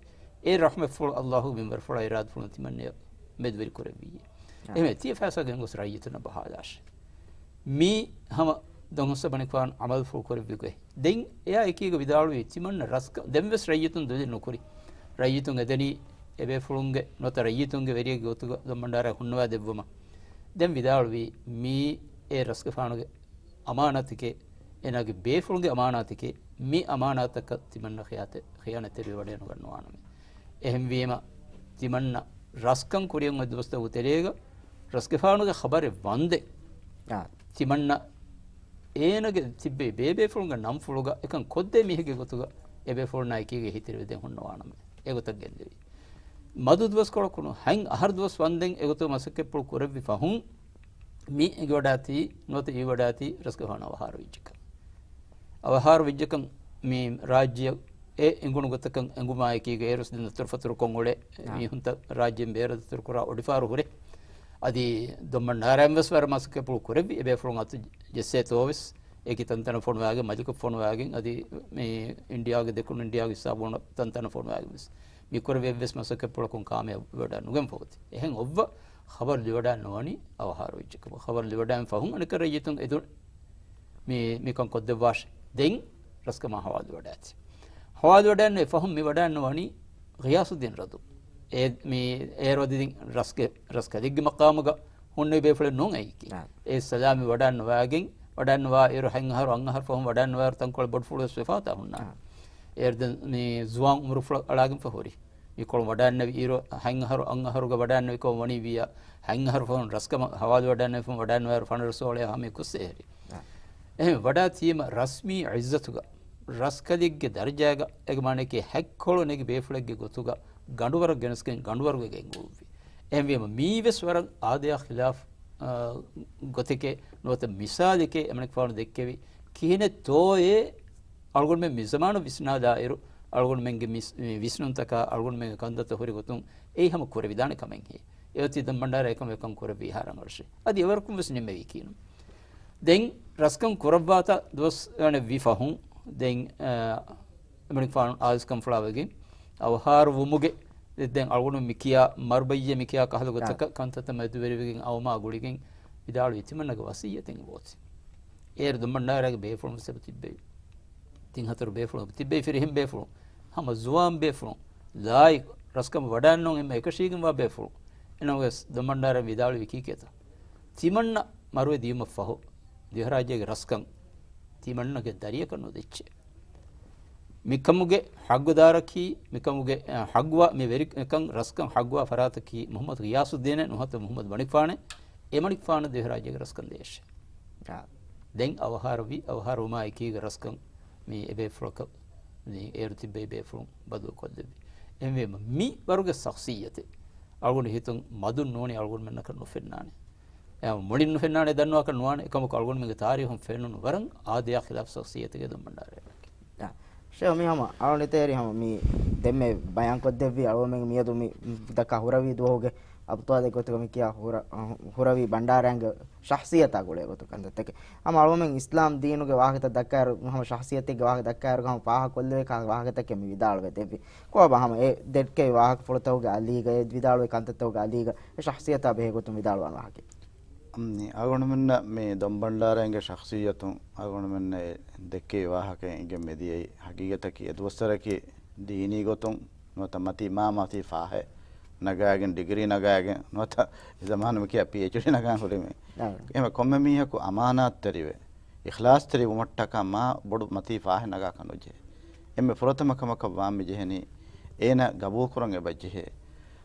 އެ ރަޙްމަތްފުޅު އައްލާހުގެ މިންވަރުފުޅާ އިރާދަފުޅުން ތިމަންނަޔަށް މެދުވެރި ކުރެއްވިއްޔޭ. އާ. އެހެންވެ، ތިޔަ ފައިސާ ގެންގޮސް ރައްޔިތުންނަށް ބަހާލާށޭ. މީ ހަމަ ދޮންހުއްސަ މަނިކުފާނު ޢަމަލުފުޅު ކުރެއްވި ގޮތް. ދެން އެއާ އެކީގަ ވިދާޅުވީ، ތިމަންނަ ރަސްކަ-، ދެންވެސް ރައްޔިތުން ދުލި ނުކުރި. ރައްޔިތުން އެދެނީ އެބޭފުޅުންގެ ނުވަތަ ރައްޔިތުންގެ ވެރިއެއްގެ ގޮތުގަ ދޮންބަންޑާރަ ހުންނަވާ ދެއްވުމަށް. ދެން ވިދާޅުވީ، މީ އެ ރަސްގެފާނުގެ އަމާނާތެކޭ، އޭނާގެ ބޭފުޅުންގެ އަމާނާތެކޭ، މި އަމާނާތަކަށް ތިމަންނަ ޚިޔާތެ-، ޚިޔާނަތްތެރިވެ ވަޑައިނުގަންނަވާނަމޭ. އެހެންވީމަ، ތިމަންނަ ރަސްކަން ކުރިއަށް އޮތް ދުވަސްތަކުގެ ތެރޭގަ ރަސްގެފާނުގެ ޚަބަރެއް ވަންދެން، އާ. ތިމަންނަ އޭނަގެ ތިއްބެވި ބޭބޭފުޅުންގެ ނަންފުޅުގަ އެކަން ކޮށްދޭ މީހެއްގެ ގޮތުގަ އެބޭފުޅުންނާ އެކީގަ އެހީތެރިވެދޭން ހުންނަވާނަމޭ. އެގޮތަށް ގެންދެވި. މަދު ދުވަސްކޮޅަކު ނުހަން އަހަރު ދުވަސް ވަންދެން އެގޮތުގަ މަސައްކަތްޕުޅު ކުރެއްވި ފަހުން، މި އެނގިވަޑާތީ، ނުވަތަ އިވިވަޑާތީ ރަސްގެފާނު އަވަހާރަ ވެއްޖެކަން. އަވަހާރަ ވެއްޖެކަން މި ރާއްޖެއަށް އެ އެނގުނު ގޮތަކަށް އެނގުމާއެކީގަ އޭރުސް ދެން ދަތުރުފަތުރުކޮށް އުޅޭ އާ. މީހުންތައް ރާއްޖޭން ބޭރަށް ދަތުރުކުރާ އޮޑިފާރު ހުރޭ. އަދި ދޮންބަންޑާރައިން ވެސް ވަރަށް މަސައްކަތްޕުޅު ކުރެއްވި އެބޭފުޅުން އަތު ޖެއްސޭތޯވެސް، އެކި ތަންތަނަށް ފޮނުވާގެން، މަލިކަށް ފޮނުވާގެން، އަދި މި އިންޑިއާގެ ދެކުނު އިންޑިއާގެ ހިސާބު ބުނަ ތަންތަނަށް ފޮނުވާގެން ވެސް މި ކުރެއްވި އެއްވެސް މަސައްކަތްޕުޅަކުން ކާމިޔާބު ވެވަޑައި ނުގެންފަ އޮތީ. އެހެން އޮއްވަ ޚަބަރު ލިވަޑައި ނުވަނީ އަވަހާރަ ވެއްޖެކަމަށް. ޚަބަރު ލިވަޑައިން ފަހުން އަނެކަ ރައްޔިތުން އެދުން މި، މިކަން ކޮށްދެއްވާށޭ. ދެން ރަސްކަމާ ހަވާލު ވަޑާތި. ހަވާލު ވަޑައިން ފަހުން މި ވަޑައިން ނުވަނީ ޣިޔާސުއްދީން ރަދު. އެ، މި އޭރު އަދި ދިން ރަސްގެ، ރަސްކަލެއްގެ މަޤާމުގަ ހުންނެވި ބޭފުޅެއް ނޫން އެއީކީ. އާ. އެ ސަލާމި ވަޑައިން ނުވާގެން، ވަޑައިން ނުވާ އިރު ހަތް އަހަރު، އަށް އަހަރު ފަހުން ވަޑައިން ނުވާ އިރު ތަންކޮޅެއް ބޮޑުފުޅުވެސް ވެފާތާ ހުންނާނެ. އާ. އޭރު ދެން މި ޒުވާން އުމުރުފުޅަށް އަޅާގެންފަ ހުރި. މިކޮޅު ވަޑާންނެވި އިރު، ހަތް އަހަރު، އަށް އަހަރުގަ ވަޑާންނެވިކޮށް ވަނީ ވިއްޔާ، ހަތް އަހަރު ފަހުން ރަސްކަމަށް ހަވާލު ވަޑާންނެވި ފަހުން ވަޑާންނެވި ފަނަރަ ސޯޅަ ހަމަ ކުއްސޭހެރި. އެހެން ވަޑާތީމަ ރަސްމީ އިއްޒަތުގަ، ރަސްކަލެއްގެ ދަރަޖާގަ، އޭގެ މާނައަކީ ހަތްކޮޅު ނެގި ބޭފުޅެއްގެ ގޮތުގަ ގަނޑުވަރަށް ގެނެސްގެން ގަނޑުވަރުގަ ގެންގުޅުއްވި. އެހެންވީމަ މީވެސް ވަރަށް އާދަޔާ ޚިލާފް، އާ، ގޮތެކޭ ނުވަތަ މިސާލެކޭ އެމަނިކުފާނު ދެއްކެވި. ކިހިނެއްތޯއޭ އަޅުގަނޑުމެން މިޒަމާނު ވިސްނާލާއިރު، އަޅުގަނޑުމެންގެ މިސް-، މި ވިސްނުންތަކާ އަޅުގަނޑުމެންގެ ކަންތައްތައް ހުރި ގޮތުން އެއީ ހަމަ ކުރެވިދާނެ ކަމެއްހޭ. އެއޮތީ ދޮންބަންޑާރަ އެކަމަށް އެކަން ކުރެއްވީ ހަ ރަނގަޅަށޭ. އަދި އެވަރަކުން ވެސް ނިންމެވީކީނު. ދެން ރަސްކަން ކުރައްވާތާ ދުވަސް ވި ފަހުން ދެން، އަ، އެމަނިކުފާނު އާދިސްކަންފުޅާވެގެން އަވަހާރަވުމުގެ ދެން އަޅުގަނޑު މިކިޔާ މަރުބައްޔެ މިކިޔާ ކަހަލަ ގޮތަކަށް ކަންތައްތައް މެދުވެރިވެގެން އައުމާ ގުޅިގެން ވިދާޅުވި ތިމަންނަގެ ވަސިއްޔަތެއް އެބައޮތީ. އޭރު ދޮންބަންޑާރަގެ ބޭފުޅުން ވެސް އެބަ ތިއްބެވި. ތިން ހަތަރު ބޭފުޅުން ތިއްބެވި، ފިރިހެން ބޭފުޅުން، ހަމަ ޒުވާން ބޭފުޅުން، ލާއި ރަސްކަމަށް ވަޑާންނޫން އެންމެ އެކަށީގެންވާ ބޭފުޅުން. އެނަމަވެސް ދޮންބަންޑާރަ ވިދާޅުވީ ކީކޭތަ؟ ތިމަންނަ މަރުވެ ދިޔުމަށްފަހު، ދިވެހިރާއްޖޭގެ ރަސްކަން ތިމަންނަގެ ދަރިއަކަށް ނުދެއްޗޭ. މިކަމުގެ ހައްގުދާރަކީ، މިކަމުގެ، އަ، ހައްގުވާ، މި ވެރިކަން ރަސްކަން ހައްގުވާ ފަރާތަކީ މުހައްމަދު ޣިޔާސުއްދީނެއް ނުވަތަ މުހައްމަދު މަނިކުފާނެއް، އެ މަނިކުފާނަށް ދިވެހިރާއްޖޭގެ ރަސްކަން ދޭށޭ. އާ. ދެން އަވަހާރަވި، އަވަހާރަވުމާ އެކީގަ ރަސްކަން މި އެބޭފުޅަކަށް މި އޭރު ތިއްބެވި ބޭފުޅުން ބަދަލުކޮށްލެއްވި. އެހެންވީމަ މި ވަރުގެ ޝަޚްޞިއްޔަތެއް އަޅުގަނޑު ހިތުން މަދުން ނޫނީ އަޅުގަނޑުމެންނަކަށް ނުފެންނާނެ. އެ މުޅިން ނުފެންނާނެ ދަންނަވާކަށް ނުވާނެ. އެކަމަކު އަޅުގަނޑުމެންގެ ތާރީޚުން ފެނުނު ވަރަށް އާދަޔާ ޚިލާފް ޝަޚްޞިއްޔަތެއްގެ ދޮންބަންޑާރައެއް. ޝޭޚް މި ހަމަ އަޅުގަނޑު ތޭރި ހަމަ މި ދެންމެ ބަޔާންކޮށްދެއްވި އަޅުގަނޑުމެން މިއަދު މި ދައްކާ ހުރަވީ ދުވަހުގެ އަބްޠާލެއް ގޮތުގަ މި ކިޔާ ހުރަ-، ހުރަވީ ބަންޑާރައިންގެ ޝަޚްޞިއްޔަތާ ގުޅޭ ގޮތު ކަންތައްތަކެއް. ހަމަ އަޅުގަނޑުމެން އިސްލާމް ދީނުގެ ވާހަކަތައް ދައްކާއިރު، ހަމަ ޝަޚްޞިއްޔަތެއްގެ ވާހަކަ ދައްކާއިރު ހަމަ ފާހަގަކޮށްލެވޭ ކަހަލަ ވާހަކަތަކެއް މި ވިދާޅުވެ ދެއްވި. ކޯބާ ހަމަ އެ ދެއްކެވި ވާހަކަފުޅުތަކުގެ އަލީގަ، އެ ވިދާޅުވި ކަންތައްތަކުގެ އަލީގަ އެ ޝަޚްޞިއްޔަތާ ބެހޭ ގޮތުން ވިދާޅުވާނެ ވާހަކައެއް. މް، އަޅުގަނޑުމެންނަށް މި ދޮންބަންޑާރައިންގެ ޝަޚްޞިއްޔަތުން އަޅުގަނޑުމެންނަށް ދެއްކެވި ވާހަކައެއް އެނގެން މިދިޔައީ. ހަގީގަތަކީ އެދުވަސްވަރަކީ ދީނީ ގޮތުން ނުވަތަ މަތީ މާ މަތީ ފާހެއް ނަގާގެން، ޑިގްރީ ނަގާގެން ނުވަތަ އެ ޒަމާނު މިކިޔާ ޕީއެޗްޑީ ނަގާން ހުރި މީ. އާ. އެހެންވެ ކޮންމެ މީހަކު އަމާނާތްތެރިވެ، އިޚްލާޞްތެރި ވުމަށްޓަކާ މާ ބޮޑު މަތީ ފާހެއް ނަގާކަށް ނުޖެހޭ. އެންމެ ފުރަތަމަ ކަމަކަށް ވާން މި ޖެހެނީ އޭނަ ގަބޫލުކުރަން އެބަ ޖެހޭ.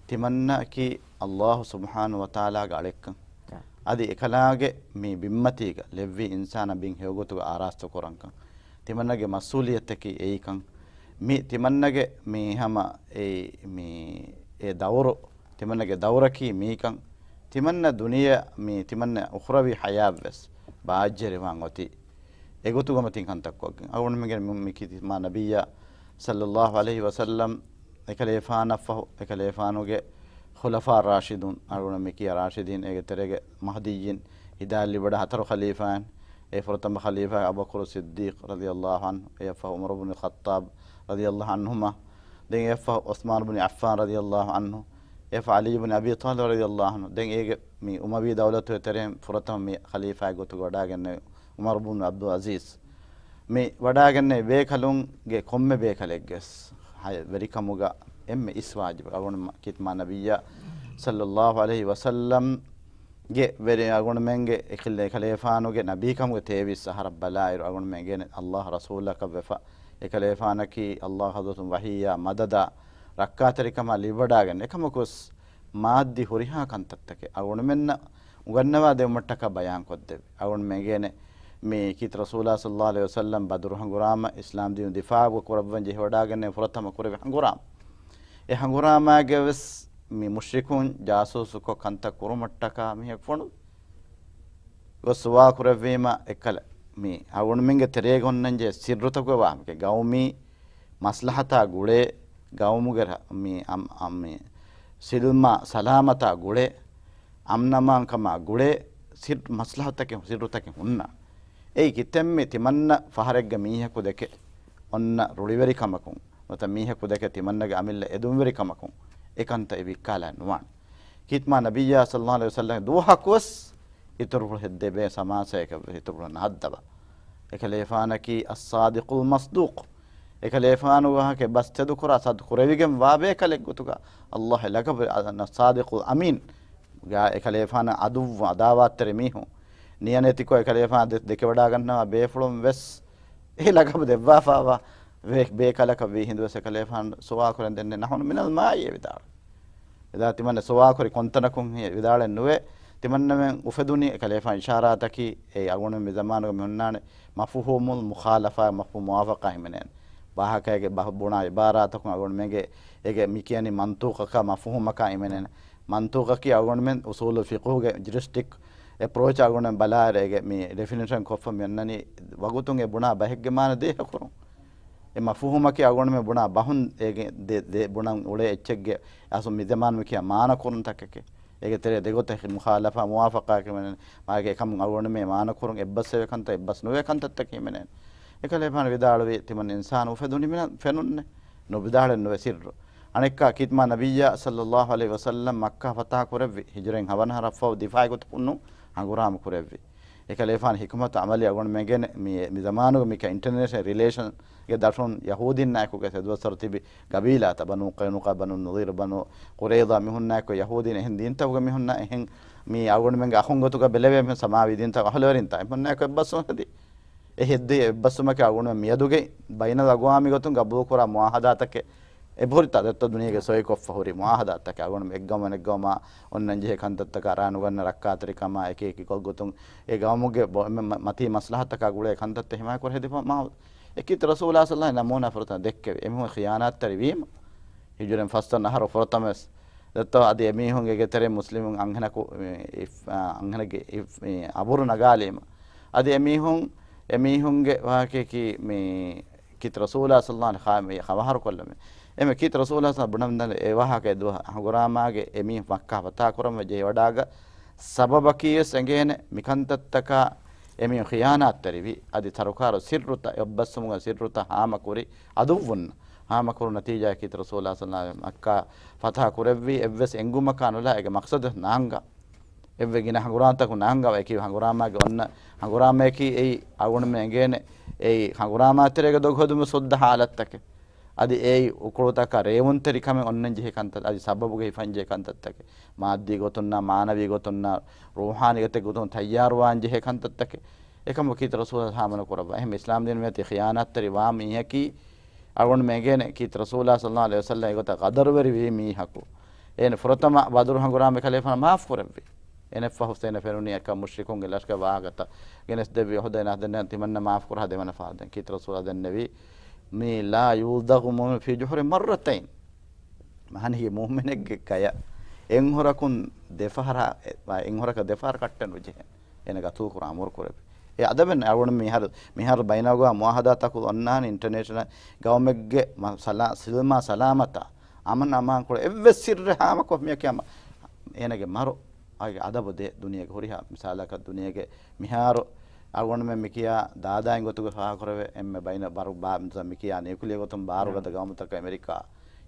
ތިމަންނައަކީ އައްލާހު ސުބްޙާނަހު ވަތަޢާލާގެ އަޅެއްކަން. އާ. އަދި އެކަލާނގެ މި ބިންމަތީގަ ލެއްވި އިންސާނާ ބިން ހެޔޮގޮތުގަ އާރާސްތުކުރަންކަން. ތިމަންނަގެ މަސްއޫލިއްޔަތަކީ އެއީކަން. މި ތިމަންނަގެ މި ހަމަ އެ، މި އެ ދައުރު، ތިމަންނަގެ ދައުރަކީ މީކަން. ތިމަންނަ ދުނިޔެ މި ތިމަންނަ އުޚްރަވީ ޙަޔާތްވެސް ބާއްޖަވެރިވާން އޮތީ އެގޮތުގަ މަތިން ކަންތައް ކޮށްގެން. އަޅުގަނޑުމެންގެ މި، މި ކިތި މާ ނަބިއްޔާ ޞައްލައްލާހު ޢަލައިހި ވަސައްލަމް އެކަލޭފާނަށްފަހު، އެކަލޭފާނުގެ ޚުލަފާ ރާޝިދޫން، އަޅުގަނޑު މި ކިޔާ ރާޝިދީން، އޭގެ ތެރޭގެ މަހްދިއްޔީން، ހިދާއަށް ލިބިވަޑާ ހަތަރު ޚަލީފާއިން، އެ ފުރަތަމަ ޚަލީފާ އަބޫބަކުރު ޞިއްދީޤް ރަޟިޔައްލާހު ޢަންހު، އެއަށްފަހު ޢުމަރު ބުނު ޚައްޠާބް ރަޟިޔައްލާހު ޢަންހުމާ، ދެން އެއަށްފަހު ޢުސްމާނު ބުނު ޢައްފާން ރަޟިޔައްލާހު ޢަންހު، އެއަށްފަހު ޢަލީ ބުނު އަބީ ޠާލިބް ރަޟިޔައްލާހު ޢަންހު. ދެން އޭގެ މި އުމަވީ ދައުލަތުގެ ތެރެއިން ފުރަތަމަ މި ޚަލީފާގެ ގޮތުގަ ވަޑާގެންނެވި ޢުމަރު ބުނު ޢަބްދުލް ޢަޒީޒް. މި ވަޑާގެންނެވި ބޭކަލުންގެ ކޮންމެ ބޭކަލެއްގެސް ހަޔަ ވެރިކަމުގަ އެންމެ އިސް ވާޖިބު. އަޅުގަނޑު މަ-، ކީރިތި މާ ނަބިއްޔާ ޞައްލައްލާހު ޢަލައިހި ވަސައްލަމްގެ ވެރި އަޅުގަނޑުމެންގެ އެކަލޭ-، އެކަލޭފާނުގެ ނަބީކަމުގެ ތޭވީސް އަހަރަށް ބަލާއިރު، އަޅުގަނޑުމެން އެނގޭނެ އައްލާހު ރަސޫލަކަށް ވެފަ، އެކަލޭފާނަކީ އައްލާހު ޙަޟްރަތުން ވަޙީއާ މަދަދާ ރައްކާތެރިކަމާ ލިބިވަޑާގެން. އެކަމަކުވެސް މާއްދީ ހުރިހާ ކަންތައްތަކެއް އަޅުގަނޑުމެންނަށް އުނގަންނަވާ ދެވުމަށްޓަކާ ބަޔާންކޮށްދެއްވި. އަޅުގަނޑުމެން އެނގޭނެ މި ކީރިތި ރަސޫލާ ޞައްލައްލާހު ޢަލައިހި ވަސައްލަމް ބަދުރު ހަނގުރާމަ އިސްލާމް ދީނު ދިފާޢު ކުރައްވަން ޖެހިވަޑާގެންނެވި ފުރަތަމަ ކުރެވި ހަނގުރާމަ. އެ ހަނގުރާމާގަވެސް މި މުޝްރިކުން ޖާސޫސުކޮށް ކަންތައް ކުރުމަށްޓަކާ މީހަކު ފޮނުވި. ގޮސް ސުވާލު ކުރެއްވީމަ އެއްކަލަ މި އަޅުގަނޑުމެންގެ ތެރޭގަ އޮންނަންޖެހޭ ސިއްރުތަކުގެ ވާހަކަ، ގައުމީ މަސްލަހަތާ ގުޅޭ، ގައުމުގެ ރަ-، މި އަމް-، އަމް-، މި ސިލްމާ ސަލާމަތާ ގުޅޭ، އަމްނަމާންކަމާ ގުޅޭ ސިއްރު މަސްލަހަތަކެއް، ސިއްރުތަކެއް ހުންނަ. އެއީ ކިތަންމެ ތިމަންނަ ފަހަރެއްގަ މީހަކު ދެކެ އޮންނަ ރުޅިވެރިކަމަކުން، ނުވަތަ މީހަކު ދެކެ ތިމަންނަގެ އަމިއްލަ އެދުންވެރިކަމަކުން އެކަންތައް އެ ވިއްކާލާ ނުވާނެ. ކީރިތި މާ ނަބިއްޔާ ޞައްލައްލާހު ޢަލައިހި ވަސައްލަމް ދުވަހަކުވެސް އިތުރުފުޅު ހެއްދެވޭ ސަމާސާއަކަށް ވެސް އިތުރުފުޅު ނަހައްދަވާ. އެކަލޭފާނަކީ އައްޞާދިޤުލް މަޞްދޫޤު. އެކަލޭފާނު ވާހަކަ ބަސްތެދުކުރާ ސަދު ކުރެވިގެން ވާ ބޭކަލެއް ގޮތުގަ އައްލާހު ލަޤަބު އައްޞާދިޤުލް އަމީން. ގާ އެކަލޭފާނަށް އަދުއްވު އަދާވާތްތެރި މީހުން ނިޔަނެތިކޮށް އެކަލޭފާނަށް ދެ-، ދެކެވަޑާގަންނަވާ ބޭފުޅުން ވެސް އެ ލަޤަބު ދެއްވާފާވާ ވޭ-، ބޭކަލަކަށް ވީ ހިނދުވެސް އެކަލޭފާނު ސުވާލު ކުރަން ދެންނެ ނަހުނު މިނަލް މާއި އެ ވިދާޅު. ވިދާޅު ތިމަންނަ ސުވާލު ކުރި ކޮންތަނަކުން ހި-، ވިދާޅެއް ނުވޭ. ތިމަންނަމެން އުފެދުނީ އެކަލޭފާން އިޝާރާތަކީ އެ އަޅުގަނޑު މި ޒަމާނުގަ މި ހުންނާނެ މަފުހޫމުލް މުޚާލަފާ، މަފްހޫމު މުވާފަޤާ ހިމެނޭނެ. ވާހަކައިގެ ބަ-، ބުނާ އިބާރާތަކުން އަޅުގަނޑުމެންގެ އޭގެ މި ކިޔަނީ މަންޠޫޤަކާ މަފްހޫމަކާ ހިމެނޭނެ. މަންޠޫޤަކީ އަޅުގަނޑުމެން އުޞޫލު ފިޤުހުގެ ޖިއުރިސްޓިކް އެޕްރޯޗް އަޅުގަނޑުމެން ބަލާއިރު އޭގެ މި ޑެފިނިޝަން ކޮށްފަ މި އަންނަނީ ވަގުތުން އެ ބުނާ ބަހެއްގެ މާނަ ދޭހަކުރުން. އެ މަފްހޫމަކީ އަޅުގަނޑުމެން ބުނާ ބަހުން އޭގެ ދެ-، ދެ-، ބުނަން އުޅޭ އެއްޗެއްގެ އަސްލު މި ޒަމާނު މި ކިޔާ މާނަ ކުރުންތަކެކޭ. އޭގެ ތެރޭ ދެގޮތަށް މުޚާލަފާ، މުވާފަޤާ ކިޔަމެން މާގެ އެކަމުން އަޅުގަނޑުމެން މާނަ ކުރުން އެއްބަސްވެވޭ ކަންތައް، އެއްބަސް ނުވޭ ކަންތައްތަކެއް ހިމެނޭނެ. އެކަލޭފާނު ވިދާޅުވީ ތިމަން އިންސާނު އުފެދުނީ މިނަ ފެނުންނެ. ނުވިދާޅެއް ނުވެ ސިއްރު. އަނެއްކާ ކީތްމާ ނަބިއްޔާ ޞައްލައްލާހު ޢަލައިހި ވަސައްލަމް މައްކާ ފަތާ ކުރެއްވި ހިޖުރައިން ހަވަނަ ހަރަށްފަހު ދިފާއި ގޮތަކުން ނޫން ހަނގުރާމަ ކުރެއްވި. އެކަލޭފާނު ޙިކުމަތު ޢަމަލީ އަޅުގަނޑުމެން ގެނެ މި، މި ޒަމާނުގެ މިކަ އިންޓަރނޭޝަނަލް ރިލޭޝަންގެ ދަށުން ޔަހޫދީންނާއެކު ގެ އެދުވަސްވަރު ތިބި ގަބީލާތައް ބަނޫ ޤައިނުޤާ، ބަނޫ ނަޟީރު، ބަނޫ ޤުރައިޟާ މިހުންނާއެކު ޔަހޫދީން އެހެން ދީންތަކުގެ މިހުންނާ އެހެން މި އަޅުގަނޑުމެންގެ އަޚުން ގޮތުގަ ބެލެވޭ މި ސަމާވީ ދީންތަކު އަހުލުވެރިންތައް އެމުންނާއެކު އެއްބަސްވުން ހެދި. އެ ހެއްދި އެއްބަސްވުމަކީ އަޅުގަނޑުމެން މިއަދުގެ ބައިނަލްއަގްވާމީ ގޮތުން ގަބޫލުކުރާ މުޢާހަދާތަކެއް އެބަހުރި ތާ ދެއްތޯ ދުނިޔޭގެ ސޮއިކޮށްފަ ހުރި މުޢާހަދާތަކެއް އަޅުގަނޑު އެއްގައުމަށް އެއްގައުމާ އޮންނަން ޖެހޭ ކަންތައްތަކާ ރާނުގަންނަ ރައްކާތެރިކަމާ އެކި އެކި ގޮތްގޮތުން އެ ގައުމުގެ ބޮ-، މަ-، މަ-، މަތީ މަސްލަހަތަކާ ގުޅޭ ކަންތައްތައް ހިމާޔަތްކުރެ ހެދިފަ މާ އެކީ ރަސޫލާ ޞައްލަﷲ ނަމޫނާ ފުރަތަމަ ދެއްކެވި. އެމީހުން ޚިޔާނާތްތެރި ވީމަ ހިޖުރައިން ފަސްވަނަ އަހަރު ފުރަތަމަވެސް ދެއްތޯ އަދި އެމީހުން އޭގެ ތެރެއިން މުސްލިމުން އަންހެނަކު، އެ، އިފް-، އަންހެނެއްގެ އިފް-، އެ، އަބުރު ނަގާލީމަ. އަދި އެމީހުން، އެމީހުންގެ ވާހަކަޔަކީ މި ކީރިތި ރަސޫލާ ޞައްލަﷲ ޢަލައިހި ވަސައްލަމަ ޚަ-، މި ޚަބަރު ކޮށްލަމެ. އެމެ ކީރިތި ރަސޫލާ ޞައްލަﷲ ޢަލައިހި ވަސައްލަމަ ބުނަމިންދަން އެ ވާހަކަ އެ ދުވަހަށް ހަނގުރާމާގެ އެމީހުން މައްކާ ފަތާ ކުރަން ވެ ޖެހިވަޑާގަ ސަބަބަކީ ވެސް އެނގޭނެ މިކަންތައްތަކާ އެމީހުން ޚިޔާނާތްތެރިވި، އަދި ސަރުކާރު ސިއްރުތައް، އެއްބަސްވުމުގެ ސިއްރުތައް ހާމަކުރި އަދުއްވުން ހާމަކުރު ނަތީޖާއަކީ ރަސޫލާ ޞައްލަﷲ ޢަލައިހި ވަސައްލަމަ މައްކާ ފަތާ ކުރެއްވީ އެއްވެސް އެނގުމަކާ ނުލާ އޭގެ މަޤްޞަދު ނާންގާ. އެއްވެ ގިނަ ހަނގުރާމަތަކުން ނާންގާ އެކި ހަނގުރާމާގެ އޮންނަ ހަނގުރާމައަކީ އެއީ އަޅުގަނޑުމެން އެނގޭނެ އެއީ ހަނގުރާމާ ތެރޭގަ ދޮގުހެދުމަށް ސުއްދަ ހާލަތްތަކެއް. އަދި އެއީ އުކުޅުތަކާ ރޭވުންތެރިކަމެއް އޮންނަން ޖެހޭ ކަންތައް، އަދި ސަބަބުގައި ހިފަންޖެހޭ ކަންތައްތަކެއް. މާއްދީ ގޮތުންނާ، މާނަވީ ގޮތުންނާ، ރޫޙާނީ ގޮތެއް ގޮތުން ތައްޔާރުވާން ޖެހޭ ކަންތައްތަކެއް. އެކަމަކީ ރަސޫލާ ހާމަނު ކުރައްވާ. އެހެން އިސްލާމް ދީން މިއޮތީ ޚިޔާނާތްތެރި ވާ މީހަކީ އަޅުގަނޑުމެން އެނގޭނެ ކީރިތި ރަސޫލާ ޞައްލަﷲ ޢަލައިހި ވަސައްލަމަ އެގޮތަށް ޤަދަރުވެރިވީ މީހަކު. އޭނަ ފުރަތަމަ ބަދުރު ހަނގުރާމަ ކަލޭފާނަށް މާފު ކުރެއްވި. އޭނަ ފަހު އޭނަ ފެނުނީ އެކަ މުޝްރިކުންގެ ލަޝްކަރ ވާހަކަތައް ގެނެސްދެއްވި އުޙުދަށް އޭނަ ދެންނެ ތިމަންނަ މާފު ކުރާ ދެވަނަ ފަހަރު ދެން ކީރިތި ރަސޫލާ ދެންނެވީ މީ لا يلدغ المؤمن في جحر مرتين. މަހަނީ މުއުމިނެއްގެ ކަޔަށް އެއްހުރަކުން ދެފަހަރާ، އެއްހުރަކަށް ދެފަހަރަ ކައްޓެއް ނުޖެހޭ. އޭނަ ގަތުލު ކުރާ އަމުރު ކުރެއްވި. އެ އަދަބެއް ނެތް. އަޅުގަނޑު މިހާރު، މިހާރު ބައިނަލްއަގްވާމީ މުޢާހަދާތަކު އޮންނާނެ އިންޓަރނޭޝަނަލް ގައުމެއްގެ މަ-، ސަލާ-، ސިލްމާ ސަލާމަތާ، އަމަން އަމާންކޮޅު އެއްވެސް ސިއްރެއް ހާމަކޮށް މިޔަކީ އަމަ އޭނަގެ މަރު އައިގެ އަދަބު ދޭ ދުނިޔޭގެ ހުރިހާ މިސާލަކަށް ދުނިޔޭގެ މިހާރު އަޅުގަނޑުމެން މިކިޔާ ދާދާއިން ގޮތުގަ ފާހަގަކުރެވޭ އެންމެ ބައިނަ ބަރު ބާ-، މިކިޔާ ނިއުކްލިއަރ ގޮތުން ބާރުގަދަ ގައުމުތަކަށް އެމެރިކާ،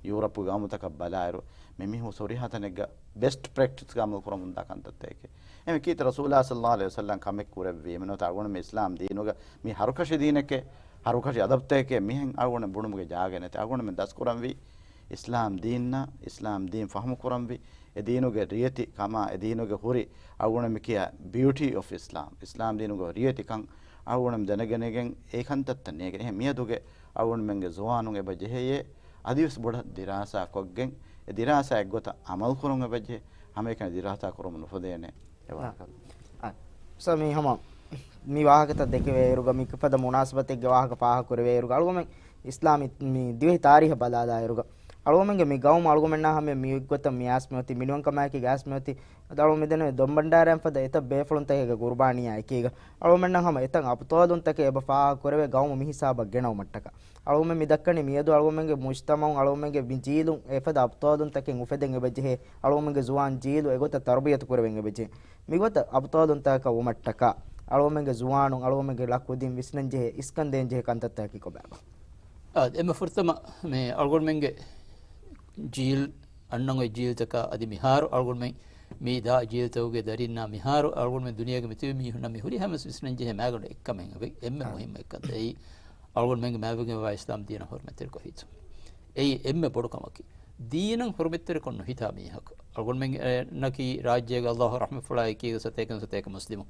ޔޫރަޕް ގައުމުތަކަށް ބަލާއިރު، މި މީހުން ހުރިހާ ތަނެއްގަ ބެސްޓް ޕްރެކްޓިސްގަ އަމަލު ކުރަމުންދާ ކަންތައްތަކެކޭ. އެމެ ކީރިތި ރަސޫލާ ޞައްލަﷲ ޢަލައިހި ވަސައްލަމަ ކަމެއް ކުރެއްވީ. އެމެ ނުވަތަ އަޅުގަނޑުމެން އިސްލާމް ދީނުގަ މި ހަރުކަށި ދީނެކޭ، ހަރުކަށި އަދަބުތަކެކޭ މިހެން އަޅުގަނޑު ބުނުމުގެ ޖާގަ ނެތޭ. އަޅުގަނޑުމެން ދަސްކުރަންވީ އިސްލާމް ދީންނާ، އިސްލާމް ދީން ފަހުމު ކުރަންވީ، އެ ދީނުގެ ރިޔެތި ކަމާ، އެ ދީނުގެ ހުރި އަޅުގަނޑު މިކިޔާ ބިއުޓީ އޮފް އިސްލާމް، އިސްލާމް ދީނުގެ ރިޔެތިކަން އަޅުގަނޑުމެން ދެނެގެނެގެން އެ ކަންތައްތައް ނޭގެން. އެހެން މިއަދުގެ އަޅުގަނޑުމެންގެ ޒުވާނުން އެބަ ޖެހެޔޭ އަދިވެސް ބޮޑަށް ދިރާސާ ކޮށްގެން، އެ ދިރާސާ އެއްގޮތަށް އަމަލު ކުރުން އެބަޖެހޭ. ހަމައެކަނި ދިރާސާ ކުރުމަށް ނުފުދޭނެ އެ ވާހަކަ. އާ، ސަ މި ހަމަ މި ވާހަކަތައް ދެކެވޭ އިރުގަ، މި ފަދަ މުނާސަބަތެއްގެ ވާހަކަ ފާހަގަކުރެވޭ އިރުގަ، އަޅުގަމެން އިސްލާމީ މި ދިވެހި ތާރީހަށް ބަލާލާ އިރުގަ، އަޅުގަމެންގެ މި ގައުމު އަޅުގަމެންނާ ހަމަ މި ގޮތަށް މި އާސްމިއޮތީ، މިނިވަންކަމާއެކީ ގާސްމިއޮތީ، އަދި އަޅުގަމެން ދެންނެވި ދޮންބަންޑާރައިން ފަދަ އެތައް ބޭފުޅުންތަކެއްގެ ގުރުބާނީއާ އެކީގަ. އަޅުގަމެންނަށް ހަމަ އެތައް އަބްޠާލުންތަކެއް އެބަ ފާހަގަކުރެވޭ ގައުމު މި ހިސާބަށް ގެނައުމަށްޓަކާ. އަޅުގަމެން މި ދައްކަނީ މިއަދު އަޅުގަމެންގެ މުޖްތަމަޢުން އަޅުގަމެންގެ މި ޖީލުން އެފަދަ އަބްޠާލުންތަކެއް އުފެދެން އެބަޖެހޭ، އަޅުގަމެންގެ ޒުވާން ޖީލު އެގޮތަށް ތަރުބިޔަތު ކުރެވެން އެބަޖެހޭ. މިގޮތަށް އަބްޠާލުންތަކަކަށް ވުމަށްޓަކާ، އަޅުގަމެންގެ ޒުވާނުން އަޅުގަމެންގެ ލަކުދިން ވިސްނަންޖެހޭ، އިސްކަން ދޭންޖެހޭ ކަންތައްތަކަކީ ކޮބާބާ؟ އާ، އެންމެ ފުރަތަމަ މި އަޅުގަނޑުމެންގެ ޖީލް، އަންނަން އޮތް ޖީލްތަކާ އަދި މިހާރު އަޅުގަނޑުމެން މި ދާ ޖީލްތަކުގެ ދަރިންނާ މިހާރު އަޅުގަނޑުމެން ދުނިޔޭގެ މިތިބި މީހުންނަށް މި ހުރި ހަމަ ވިސްނަންޖެހޭ މާގަނޑު އެއްކަމެއް އެންމެ އާ. މުހިންމު އެއްކަން. އެއީ އަޅުގަނޑުމެންގެ މާތްވެގެންވާ އިސްލާމް ދީނަށް ހުރުމަތްތެރިކޮށް ހިތުން. އެއީ އެންމެ ބޮޑު ކަމަކީ. ދީނަށް ހުރުމަތްތެރިކޮށް ނުހިތާ މީހަކު. އަޅުގަނޑުމެންނަކީ ރާއްޖޭގެ އައްލާހު ރަޙްމަތްފުޅާ އެކީގަ ސަތޭކަ ސަތޭކަ މުސްލިމު.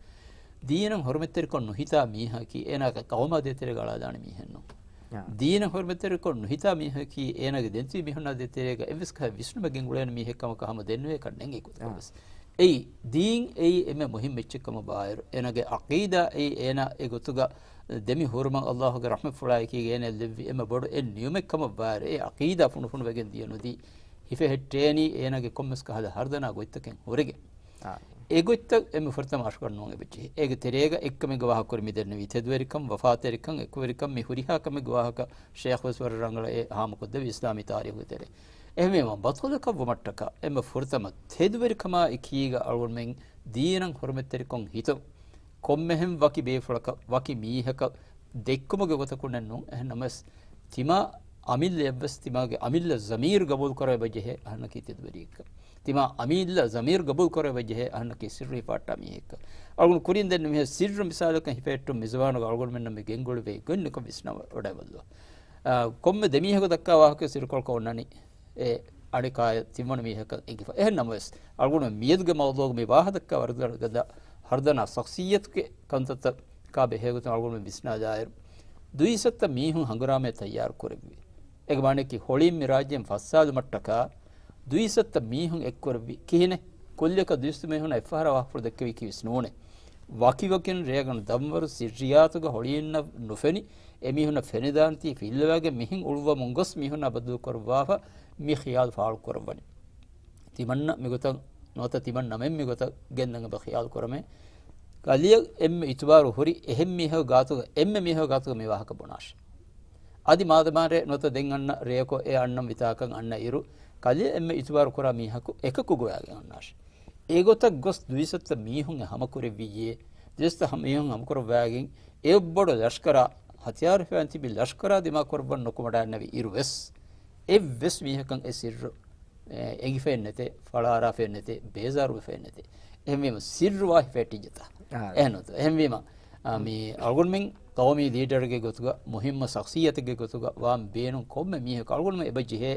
ދީނަށް ހުރުމަތްތެރިކޮށް ނުހިތާ މީހަކީ އޭނާ ޤައުމާ ދޭތެރޭގަ އަޅާދާނެ މީހެއް ނޫން. އާ. ދީނަށް ހުރުމަތްތެރިކޮށް ނުހިތާ މީހަކީ އޭނާގެ ދެންތިބި މީހުންނާ ދޭތެރޭގަ އެއްވެސް ކަހަލަ ވިސްނުމެއް ގެންގުޅޭނެ މީހެއް ކަމަކަށް ހަމަ ދެންނެވޭކަށް ނެތް އެއްގޮތަކަށް އާ. ވެސް. އެއީ ދީން އެއީ އެންމެ މުހިންމު އެއްޗެއް ކަމަށް ވާއިރު، އޭނާގެ ޢަޤީދާ އެއީ އޭނާ އެ ގޮތުގަ ދެމި ހުރުމަށް ﷲ ގެ ރަޙްމަތްފުޅާއެކީ އޭނާ ލެއްވި އެންމެ ބޮޑު އެއް ނިޢުމަތް ކަމަށް ވާއިރު، އެ ޢަޤީދާ ފުނޑުފުނޑުވެގެން ދިޔަ ނުދީ، ހިފެހެއްޓޭނީ އޭނާގެ ކޮންމެސް ކަހަލަ ހަރުދަނާ ގޮތްތަކެއް ހުރެގެން. އާ. އެ ގޮތްތައް އެންމެ ފުރަތަމަ އަށް ނޫން އެބަޖެހޭ. އޭގެ ތެރޭގަ އެއްކަމެއްގެ ވާހަކަ ކުރި މި ދެންނެވީ ތެދުވެރިކަން، ވަފާތެރިކަން، އެކުވެރިކަން، މި ހުރިހާ ކަމެއްގެ ވާހަކަ ޝޭޚް ވެސް ވަރަށް ރަނގަޅަށް އެ ހާމަކޮށްދެއްވި އިސްލާމީ ތާރީޚުގެ ތެރޭ. އެހެންވީމަ، ބަޠަލަކަށް ވުމަށްޓަކާ އެންމެ ފުރަތަމަ ތެދުވެރިކަމާ އެކީގަ އަޅުގަނޑުމެން ދީނަށް ހުރުމަތްތެރިކޮށް ހިތުން، ކޮންމެހެން ވަކި ބޭފުޅަކަށް، ވަކި މީހަކަށް ދެއްކުމުގެ ގޮތަކުންނެއް ނޫން. އެހެން ނަމަވެސް، ތިމާ އަމިއްލައަށްވެސް ތިމާގެ އަމިއްލަ ޒަމީރު ގަބޫލު ކުރެވި ޖެހޭ އަހަންނަކީ ތެދުވެރިއެއްކަން. ތިމާ އަމިއްލަ ޒަމީރު ގަބޫލު ކުރެވި ޖެހޭ އަހަންނަކީ ސިއްރު ހިފަހައްޓާ މީހެއްކަން. އަޅުގަނޑު ކުރިން ދެންނެވިހެން ސިއްރު މިސާލަކަށް ހިފެހެއްޓުން މި ޒުވާނުގަ އަޅުގަނޑުމެންނަށް މި ގެންގުޅެވޭ ގޮތް ނިކަން ވިސްނާ ވަޑައިގަތްލުވާ. އާ، ކޮންމެ ދެ މީހަކު ދައްކާ ވާހަކަ ސިއްރުކޮޅަކަށް އޮންނަނީ. އެ އަނެކާޔަށް ތިންވަނަ މީހަކަށް އެނގިފަ. އެހެން ނަމަވެސް، އަޅުގަނޑު މިއަދުގެ މައުޟޫގަ މި ވާހަކަ ދައްކާ ވަރަށް ގަދަ ހަރުދަނާ ޝަޚްޞިއްޔަތުގެ ކަންތައްތައް ކާ ބެހޭގޮތުން އަޅުގަނޑުމެން ވިސްނާލާއިރު، ދުއިސައްތަ މީހުން ހަނގުރާމަޔަށް ތައްޔާރު ކުރެއްވި. އޭގެ މާނައަކީ ހޮޅިއިން މި ރާއްޖެއިން ފައްސާލުމަށްޓަކާ ދުއިސައްތަ މީހުން އެއްކުރެއްވި. ކިހިނެއް؟ ކުއްލިއަކަށް ދުއިސައްތަ މީހުންނަށް އެއްފަހަރާ ވާހަކަފުޅު ދެއްކެވީކީ ވެސް ނޫނޭ. ވަކިވަކިން ރޭގަނޑު ދަންވަރު ސިއްރިއްޔާތުގަ ހޮޅިއިންނަށް ނުފެނި، އެމީހުންނަށް ފެނިދާނެތީ ފިއްލަވައިގެން މިހެން އުޅުއްވަމުން ގޮސް މީހުންނާ ބައްދަލުކުރައްވާފަ މި ޚިޔާލު ފާޅުކުރައްވަނީ. ތިމަންނަ މިގޮތަށް ނުވަތަ ތިމަން ނަމެއް މިގޮތަށް ގެންދަން އެބަ ޚިޔާލު ކުރަމޭ. ކަލެއަށް އެންމެ އިތުބާރު ހުރި އެހެން މީހަކު ގާތުގަ، އެންމެ މީހަކު ގާތުގަ މި ވާހަކަ ބުނާށި. އަދި މާދަމާރޭ ނުވަތަ ދެން އަންނަ ރެޔަކު އެ އަންނަން ވިތާކަށް އަންނަ އިރު، ކަލެއަށް އެންމެ އިތުބާރު ކުރާ މީހަކު އެކަކު ގޮވައިގެން އަންނާށި. އެގޮތަށް ގޮސް ދުއިސައްތަ މީހުން އެ ހަމަކުރެއްވިއްޔޭ، ދުއިސައްތަ މީހުން ހަމަކުރައްވައިގެން އެއްބޮޑު ލަޝްކަރާ، ހަތިޔާރު ހިފައިގެން ތިބި ލަޝްކަރާ ދިމާކުރައްވަން ނުކުމެވަޑައިގަންނެވި އިރު ވެސް، އެއްވެސް މީހަކަށް އެ ސިއްރު އެ، އެނގިފައެއް ނެތޭ، ފަޅާއަރާފައެއް ނެތޭ، ބޭޒާރުވެފައެއް ނެތޭ. އެހެންވީމަ ސިއްރު ވާހިފައެއް ޓިއްޖެތާ. އާ. އެހެން ނޫންތޯ. އެހެންވީމަ، އާ، މި އަޅުގަނޑުމެން ޤައުމީ ލީޑަރެއްގެ ގޮތުގަ، މުހިއްމު ޝަޚްޞިއްޔަތެއްގެ ގޮތުގަ ވާން ބޭނުން ކޮންމެ މީހަކު އަޅުގަނޑުމެން އެބަ ޖެހޭ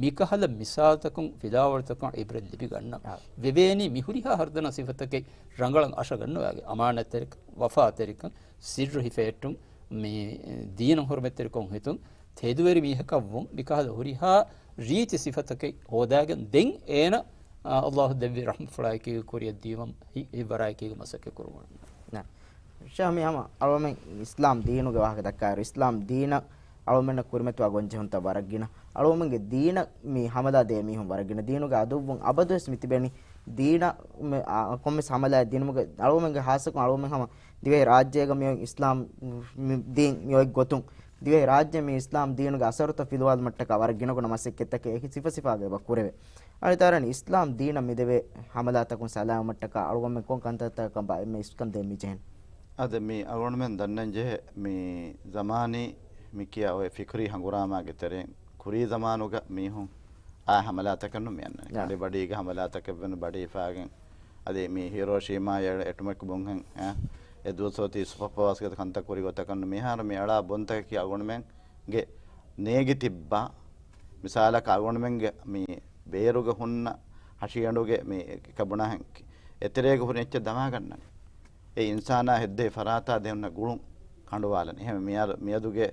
މިކަހަލަ މިސާލުތަކުން ފިލާވަޅުތަކުން ޢިބްރަތް ލިބިގަންނަން. އާ. ވެވޭނީ މި ހުރިހާ ހަރުދަނާ ސިފަތަކެއް ރަނގަޅަށް އަށަގަންނަވާގެން އަމާނާތްތެރިކަން، ވަފާތެރިކަން، ސިއްރު ހިފެހެއްޓުން، މި ދީނަށް ހުރުމަތްތެރިކޮށް ހިތުން، ތެދުވެރި މީހަކަށް ވުން، މިކަހަލަ ހުރިހާ ރީތި ސިފަތަކެއް ހޯދާގެން ދެން އޭނަ، އާ، ﷲ ދެއްވި ރަޙްމަތްފުޅާއެކީގެ ކުރިއަށް ދިޔުމަށް ހި-، ހިތްވަރާއެކީގެ މަސައްކަތް ކުރުމުން. ނަ. ޝޭޚް މި ހަމަ އަޅުމެން އިސްލާމް ދީނުގެ ވާހަކަ ދައްކާއިރު، އިސްލާމް ދީނަށް އަޅުމެންނަށް ކުރިމަތިވާ ގޮންޖެހުންތައް ވަރަށް ގިނަ. އަޅުމެންގެ ދީނަށް މި ހަމަލާ ދޭ މީހުން ވަރަށް ގިނަ. ދީނުގެ އަދުއްވުން އަބަދުވެސް މި ތިބެނީ ދީނަށް މި، އާ، ކޮންމެސް ހަމަލާއެއް ދިނުމުގެ އަޅުމެންގެ ހާއްސަކޮށް އަޅުމެން ހަމަ ދިވެހި ރާއްޖޭގަ މިއޮތް އިސްލާމް މި ދީން މިއޮތް ގޮތުން، ދިވެހި ރާއްޖެ މި އިސްލާމް ދީނުގެ އަސަރުތައް ފިލުވާލުމަށްޓަކާ ވަރަށް ގިނަގުނަ މަސައްކަތްތަކެއް އެކި ސިފަ ސިފާގަ އެބަ ކުރެވޭ. އަނެއް ތާރަނި އިސްލާމް ދީނަށް މިދެވޭ ހަމަލާތަކުން ސަލާމަތްޓަކާ އަޅުގަނޑުމެން ކޮން ކަންތައްތަކަކަށް ބާ އެންމެ އިސްކަން ދޭން މި ޖެހެން؟ އަދި މި އަޅުގަނޑުމެން ދަންނަން ޖެހޭ މި ޒަމާނީ މި ކިޔާ އޮތް ފިކުރީ ހަނގުރާމާގެ ތެރެއިން ކުރީ ޒަމާނުގަ މީހުން އާ ހަމަލާތަކެއް ނޫން މި އަންނަނީ. އާ. ބަޑި ބަޑީގަ ހަމަލާތަކެއް ވެން ބަޑި ހިފާގެން އަދި މި ހިރޯޝީމާ އެ އެޓޮމިކް ބޮމް ހެން، އެ، އެ ދުވަސް އޮތީ ސުޕަ ޕަވާސްގެ ކަންތައް ކުރި ގޮތަކަށް ނޫން. މިހާރު މި އަޅާ ބޮންތަކަކީ އަޅުގަނޑުމެންގެ ނޭގި ތިއްބާ މިސާލަކަށް އަޅުގަނޑުމެންގެ މި ބޭރުގަ ހުންނަ ހަށިގަނޑުގެ މި ކަބުނާހެން އެތެރޭގަ ހުރި އެއްޗެއް ދަމާގަންނަން. އެ އިންސާނާ ހެއްދެވި ފަރާތާ ދެ ހުންނަ ގުޅުން ކަނޑުވާލަން. އެހެން މިއަދު، މިއަދުގެ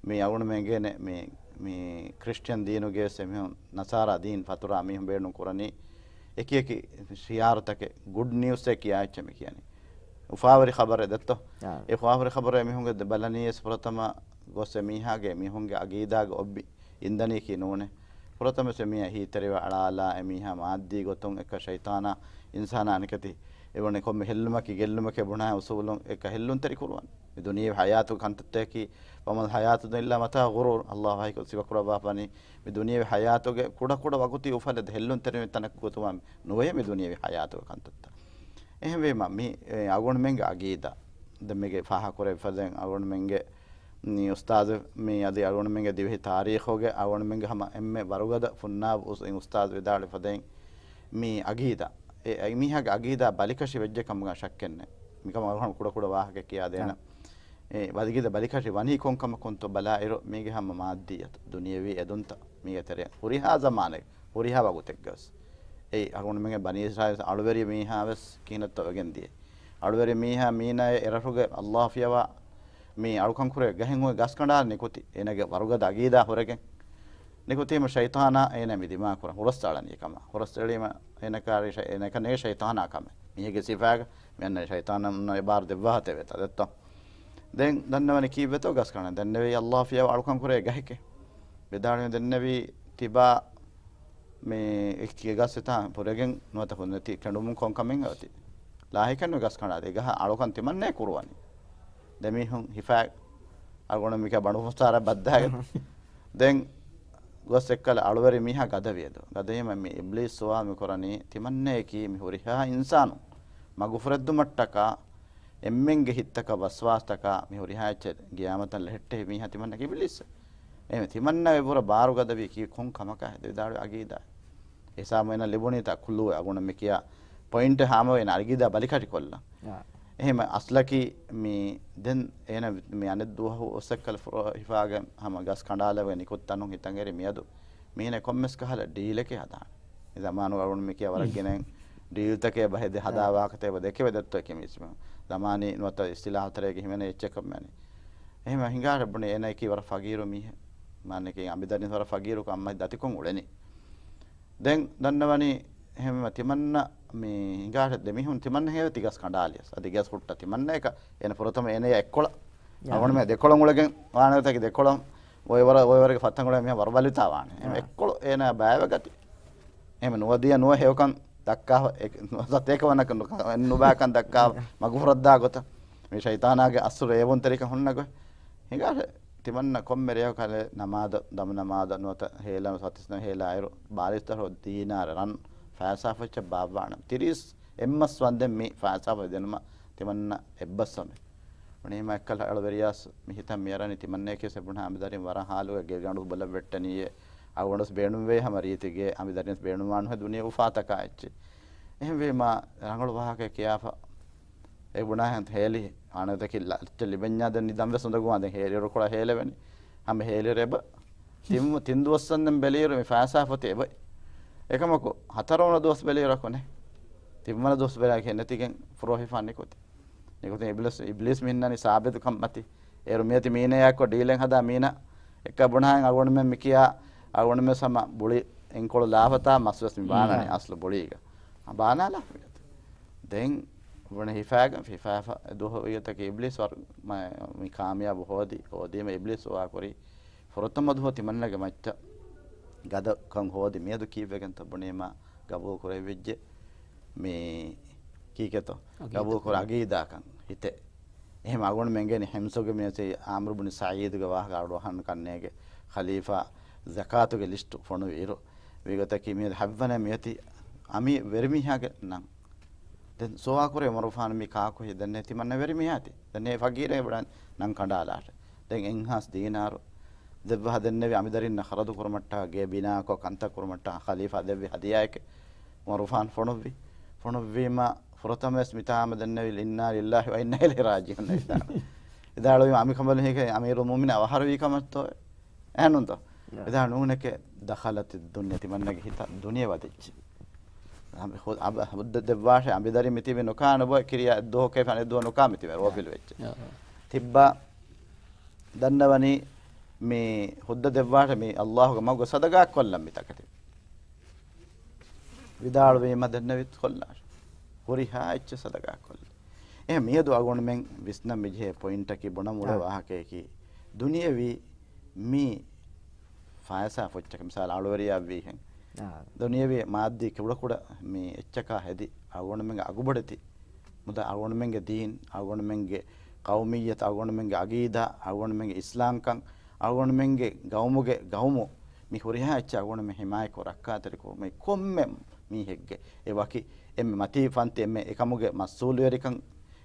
މި އަޅުގަނޑުމެން އެނގޭނެ މި، މި ކްރިސްޗަން ދީނުގެ ވެސް އެމީހުން ނަސާރާ ދީން ފަތުރާ މީހުން ބޭނުން ކުރަނީ އެކި އެކި ޝިއާރުތަކެއް، ގުޑް ނިއުސްއެއް ކިޔާ އެއްޗެއް މި ކިޔަނީ. އުފާވެރި ޚަބަރެއް ދެއްތޯ؟ އާ. އެ އުފާވެރި ޚަބަރެއް މީހުންގެ ދެ-، ބަލަނީ ވެސް ފުރަތަމަ ގޮސް އެމީހާގެ މީހުންގެ އަގީދާގެ އޮއްބި އިންދަނީކީ ނޫނޭ. ފުރަތަމަސް އެމީހާ ހީތެރިވެ އަޅާލާ އެމީހާ މާއްދީ ގޮތުން އެކަ ޝައިޠާނާ އިންސާނާ އަނެކަތި އެވަނީ ކޮންމެ ހެއްލުމަކީ ގެއްލުމެކޭ ބުނާ އުސޫލުން އެކަ ހެއްލުންތެރި ކުރުވަން. މި ދުނިޔެވި ހަޔާތުގެ ކަންތައްތަކަކީ، وما الحياة الدنيا إلا متاع الغرور. ﷲ ވަޙީކޮށް ސިފަކުރައްވާފަނީ، މި ދުނިޔެވި ހަޔާތުގެ ކުޑަކުޑަ ވަގުތީ އުފަލެއް ހެއްލުންތެރިވެ ތަނަކު ގޮތުމަށް ނުވޭ މި ދުނިޔެވި ހަޔާތުގެ ކަންތައްތައް. އެހެންވީމަ، މި، އެ، އަޅުގަނޑުމެންގެ އަގީދާ، ދެން މީގެ ފާހަގަކުރެވިފަދައިން އަޅުގަނޑުމެންގެ މި އުސްތާޛު މި އަދި އަޅުގަނޑުމެންގެ ދިވެހި ތާރީޚުގެ އަޅުގަނޑުމެންގެ ހަމަ އެންމެ ވަރުގަދަ ފުންނާބު އުސް-، އިން އުސްތާޛު ވިދާޅުވި ފަދައިން މި އަގީދާ، އެ، އެ މީހާގެ އަގީދާ ބަލިކަށި ވެއްޖެ ކަމުގަ ޝައްކެއް ނެތް. މިކަމަށް އަޅުގަނޑު ކުޑަކުޑަ ވާހަކަ ކިޔާދޭނަން. އާ. އެ ވަދިގިދަ ބަލިކަށި ވަނީ ކޮން ކަމަކުންތޯ ބަލާއިރު، މީގެ ހަމަ މާއްދިއްޔަތު، ދުނިޔެވީ އެދުންތައް މީގެ ތެރެއަށް ހުރިހާ ޒަމާނެއް، ހުރިހާ ވަގުތެއްގަވެސް. އެއީ އަޅުގަނޑުމެންގެ ބަނީ އިސްރާއީލް އަޅުވެރި މީހާވެސް ކިހިނެއްތޯ ވެގެން ދިޔަ. އަޅުވެރި މީހާ މީނައެއް އެރަށުގެ ﷲ ފިޔަވާ މި އަޅުކަން ކުރޭ ގަހެއް ހުރެ ގަސް ކަނޑާލަ ނިކުތީ. އޭނަގެ ވަރުގަދަ އަގީދާ ހުރެގެން ނިކުތީމަ ޝައިޠާނާ އޭނަ މި ދިމާ ކުރަން ހުރަސް އަޅަނީ ކަމަށް. ހުރަސް އެޅީމަ އޭނަ ކާރި ޝައި-، އޭނަ ކަނޭ ޝައިޠާނާ ކަމެއް. މީހެއްގެ ސިފާގަ މި އަންނަ ޝައިޠާނުންނަށް އެބާރު ދެއްވާ ހަތެވޭތަ ދެއްތޯ. ދެން ދަންނަވަނީ ކީއްވެތޯ ގަސް ކަނޑާ. ދެންނެވީ އައްލާހު ފިޔަވަ އަޅުކަން ކުރޭ ގަހެކޭ. ވިދާޅުވި ދެންނެވީ ތިބާ މި އެކި ގަސް އެތާ ފުރެގެން ނުވަތަ ފުންނަތި ކެނޑުމުން ކޮން ކަމެއް އޮތީ. ލާހިކަން ގަސް ކަނޑާލި ގަހަށް އަޅުކަން ތިމަންނޭ ކުރުވަނީ. ދެމީހުން ހިފާ އަޅުގަނޑު މިކަ ބަނޑު ފުސާރަ ބައްދާގެ. ދެން ގޮސް އެއްކަލަ އަޅުވެރި މީހާ ގަދަވިއެދު. ގަދަވީމަ މި އިބްލީސް ސުވާލު މި ކުރަނީ ތިމަންނަޔަކީ މި ހުރިހާ އިންސާނު މަގުފުރެއްދުމަށްޓަކާ އެންމެންގެ ހިތްތަކަށް ވަސްވާސްތަކާ މި ހުރިހާ އެއްޗެއް ގިޔާމަތަށް ލެހެއްޓޭ މީހާ ތިމަންނަ އިބްލީސް. އެހެން ތިމަންނަ އެބުރަ ބާރު ގަދަވީ ކީ ކޮން ކަމަކާ ހެދި ވިދާޅުވި އަގީދާ. ހިސާބު އޭނަ ލިބުނީތާ ކުލޫ އަގުނަ މި ކިޔާ ޕޮއިންޓެއް ހާމަވެ އޭނަ އަގީދާ ބަލިކަށި ކޮށްލަން. އާ. އެހެމަ އަސްލަކީ މި ދެން އޭނަ މި އަނެއް ދުވަހު އޮސްއެއްކަލަ ފުރޮ ހިފާގެ ހަމަ ގަސް ކަނޑާލަވެ ނިކުތް ތަނުން ހިތަން އެރި މިއަދު މީނަ ކޮންމެސް ކަހަލަ ޑީލެކޭ ހަދާނެ. މި ޒަމާނު އަޅުން މި ކިޔާ ވަރަށް ގިނައިން ޑީލްތަކޭ ބަހެއް ދެ ހަދާ އާ. ވާހަކަތައް ދެކެވެ ދެއްތޯ ކެމިސް ޒަމާނީ ނުވަތަ އިސްތިލާހުތަރޭގެ ހިމެނޭ އެއްޗެއް ކަމެއް ނެތް. އެހެމަ ހިނގާ ރައްބުނި އޭނައަކީ ވަރަށް ފަގީރު މީހެއް. މާނަކީ އަނބިދަރިން ވަރަށް ފަގީރުކަން އަމަ ދަތިކޮށް އުޅެނީ. ދެން ދަންނަވަނީ އެހެންވީމަ ތިމަންނަ މި ހިނގާ ދެމީހުން ތިމަންނަ ހެޔޮ ތިގަސް ކަނޑާލިޔަސް. އަދި ގަސް ހުއްޓަ ތިމަންނަ އެކަ އޭނަ ފުރަތަމަ އޭނަޔާ އެއްކޮޅަ. ޔާ. އަވަން މެ ދެކޮޅަށް އުޅެގެން ވާނެތަކި ދެކޮޅަށް އޮއްވަރަށް އޮއްވަރެއްގެ ފަތަން އުޅެ މިހާ ވަރުބަލިތާ ވާނެ. އެހެން ޔާ. އެއްކޮޅު އޭނަ ބައިވެގަތި. އެހެން ނުވަދިޔަ ނުވަ ހެޔޮކަން ދައްކާ، އެ، ނުވަ ސަތޭކަ ވަނަކަ ނު-، ނުބާކަން ދައްކާ މަގުފުރައްދާ ގޮތަށް. މި ޝައިތާނާގެ އަސްލު ރޭވުންތެރިކަން ހުންނަ ގޮތް. ހިނގާށެ ތިމަންނަ ކޮންމެ ރެޔަކު ކަލޭ ނަމާދަށް، ދަމު ނަމާދަށް ނުވަތަ ހޭލަން ސަތިސް ނަ ހޭލާއިރު، ބާލިސްތަރު ދީނާރަ ރަން ފައިސާ ފޮއްޗަށް ބާއްވާނަން. ތިރީސް އެއްމަސް ވަންދެން މި ފައިސާ ފޮއްޗަށް ދިނުމަށް ތިމަންނަ އެއްބަސްވަމެ. ވަނީމަ އެއްކަލަ އަޅުވެރިޔާސް މި ހިތަށް މިއަރަނީ ތިމަންނަޔަކީ ސެބުނާ އަނބިދަރިން ވަރަށް ހާލުގަ ގެ ގަނޑު ބުލަށް ވެއްޓެނީއޭ. އަޅުގަނޑުސް ބޭނުންވޭ ހަމަ ރީތިގެ އަނބިދަރިންސް ބޭނުންވާނުހޭ ދުނިޔެ އުފާތަކާ އެއްޗެއް. އެހެންވީމަ ރަނގަޅު ވާހަކައެއް ކިޔާފަ އެ ބުނާހެން ހޭލި އާނަތަކީ ލައްޗަ ލިބެންޏާ ދެން ނިދަން ވެސް އުނދަގޫވާ ދެން ހޭލިއިރު ކޮޅަށް ހޭލެވެނީ. ހަމަ ހޭލިއިރު އެބަ ތިން، ތިން ދުވަސްވަންދެން ބެލިއިރު މި ފައިސާ ފޮތި އެބައި. އެކަމަކު ހަތަރުވަނަ ދުވަސް ބެލިއިރަކު ނެ. ތިންވަނަ ދުވަސް ބެލާކެ ނެތިގެން ފުރޯހިފާން ނިކުތި. ނިކުތި އިބްލީސް، އިބްލީސް މި ހިންނާނީ ސާބިތުކަން މަތި. އޭރު މިއޮތި މީނަޔާއެއްކޮށް ޑީލެއް ހަދާ މީނަ އެއްކަ ބުނާހެން އަޅުގަނޑުމެން މި ކިޔާ އަޅުގަނޑުމެން ހަމަ ބުޅި އެންކޮޅު ލާފަތާ މަސްވެސް މި ބާނާނެ އަސްލު ބުޅީގަ. ބާނާލާ ދެން ބުނެ ހިފާގެން ހިފާފަ ދުވަހު އިގަތަކީ އިބްލީސް ވަރު މަ-، މި ކާމިޔާބު ހޯދި، ހޯދީމަ އިބްލީސް ސުވާ ކުރި ފުރަތަމަ ދުވަހު ތިމަންނަގެ މައްޗަށް ގަދަކަން ހޯދި މިއަދު ކީއްވެގެންތަ ބުނީމަ ގަބޫލު ކުރެވިއްޖެ މި ކީކޭތޯ؟ ގަބޫލު ކުރ އަގީދާކަން ހިތޭ. އެހެމަ އަގުން މެންގޭނި ހިމްސުގެ މިއޮތީ އާމިރު ބުނި ސައީދުގެ ވާހަކަ އަޑުއަހަން ކަންނޭގެ ޚަލީފާ ޒަކާތުގެ ލިސްޓު ފޮނުވި އިރު. ވީގޮތަކީ މިއަދު ހައްވަނަ މިއޮތީ އަމި ވެރިމީހާގެ ނަން. ދެން ސުވާ ކުރޭ އުމަރުފާނު މި ކާކު ހި ދެންނެ ތިމަންނަ ވެރިމީހާތި. ދެންނެ ފަގީރޭ ބުޑަން ނަން ކަނޑާލާށެ. ދެން އެއްހާސް ދީނާރު ދެއްވަހަ ދެންނެވި އަމިދަރިންނަށް ޚަރަދު ކުރުމަށްޓަ ގޭ ބިނާކޮށް ކަންތައް ކުރުމަށްޓަ ޚަލީފާ ދެއްވި ހަދިޔާއެކެ. އުމަރުފާން ފޮނުއްވި. ފޮނުއްވީމަ ފުރަތަމަވެސް މިތާމަ ދެންނެވި އިންނާ ލިއްލާހި ވަ އިންނާ އިލައިހި ރާޖިޢޫން ވިދާޅު. ވިދާޅުވީމަ އަމިކަނބަލު ހީކެ އަމީރުލް މުއުމިނީން އަވަހަރުވީ ކަމަށްތޯ؟ އެހެންނޫންތޯ؟ ވިދާޅު ނޫނެކެ ދަޚަލަތި ދުންޔަ ތިމަންނަގެ ހިތަށް ދުނިޔެ ވަދެއްޖެ. ހު-، އަބަ-، ހުއްދަ ދެއްވާށެ އަނބިދަރި މިތިބި ނުކާ ނުބޮ ކިރިޔާ ދުވަހު ކެފަނެ ދުވަ ނުކާ މިތިބެ ރޯފިލް ވެއްޖެ. ތިއްބާ ދަންނަވަނީ މި ހުއްދަ ދެއްވާށެ މި އައްލާހުގެ މަގު ސަދަގާ ކޮށްލަން މި ތަކެތި. ވިދާޅުވީމަ ދެންނެވި ކޮށްލާށެ. ހުރިހާ އެއްޗެއް ސަދަގާ ކޮށްލި. އެހެން މިއަދު އަގުންމެން ވިސްނަން މިޖެހޭ ޕޮއިންޓަކީ ބުނަމުޅޭ ވާހަކަޔަކީ ދުނިޔެވީ މި ފައިސާ ފޮއްޗަކަށް މިސާލު އަޅުވެރިޔާ ވީހެން. ދުނިޔެވީ މާއްދީ ކުޑަކުޑަ މި އެއްޗަކާ ހެދި އަޅުގަނޑުމެންގެ އަގުބޮޑެތި މުދާ އަޅުގަނޑުމެންގެ ދީން، އަޅުގަނޑުމެންގެ ޤައުމިއްޔަތު، އަޅުގަނޑުމެންގެ އަގީދާ، އަޅުގަނޑުމެންގެ އިސްލާމްކަން، އަޅުގަނޑުމެންގެ ގައުމުގެ ގައުމު، މި ހުރިހާ އެއްޗެއް އަޅުގަނޑުމެން ހިމާޔަތްކޮށް ރައްކާތެރިކުރުމަށް ކޮންމެ މީހެއްގެ އެ ވަކި އެންމެ މަތީ ފަންތި އެންމެ އެކަމުގެ މަސްއޫލުވެރިކަން،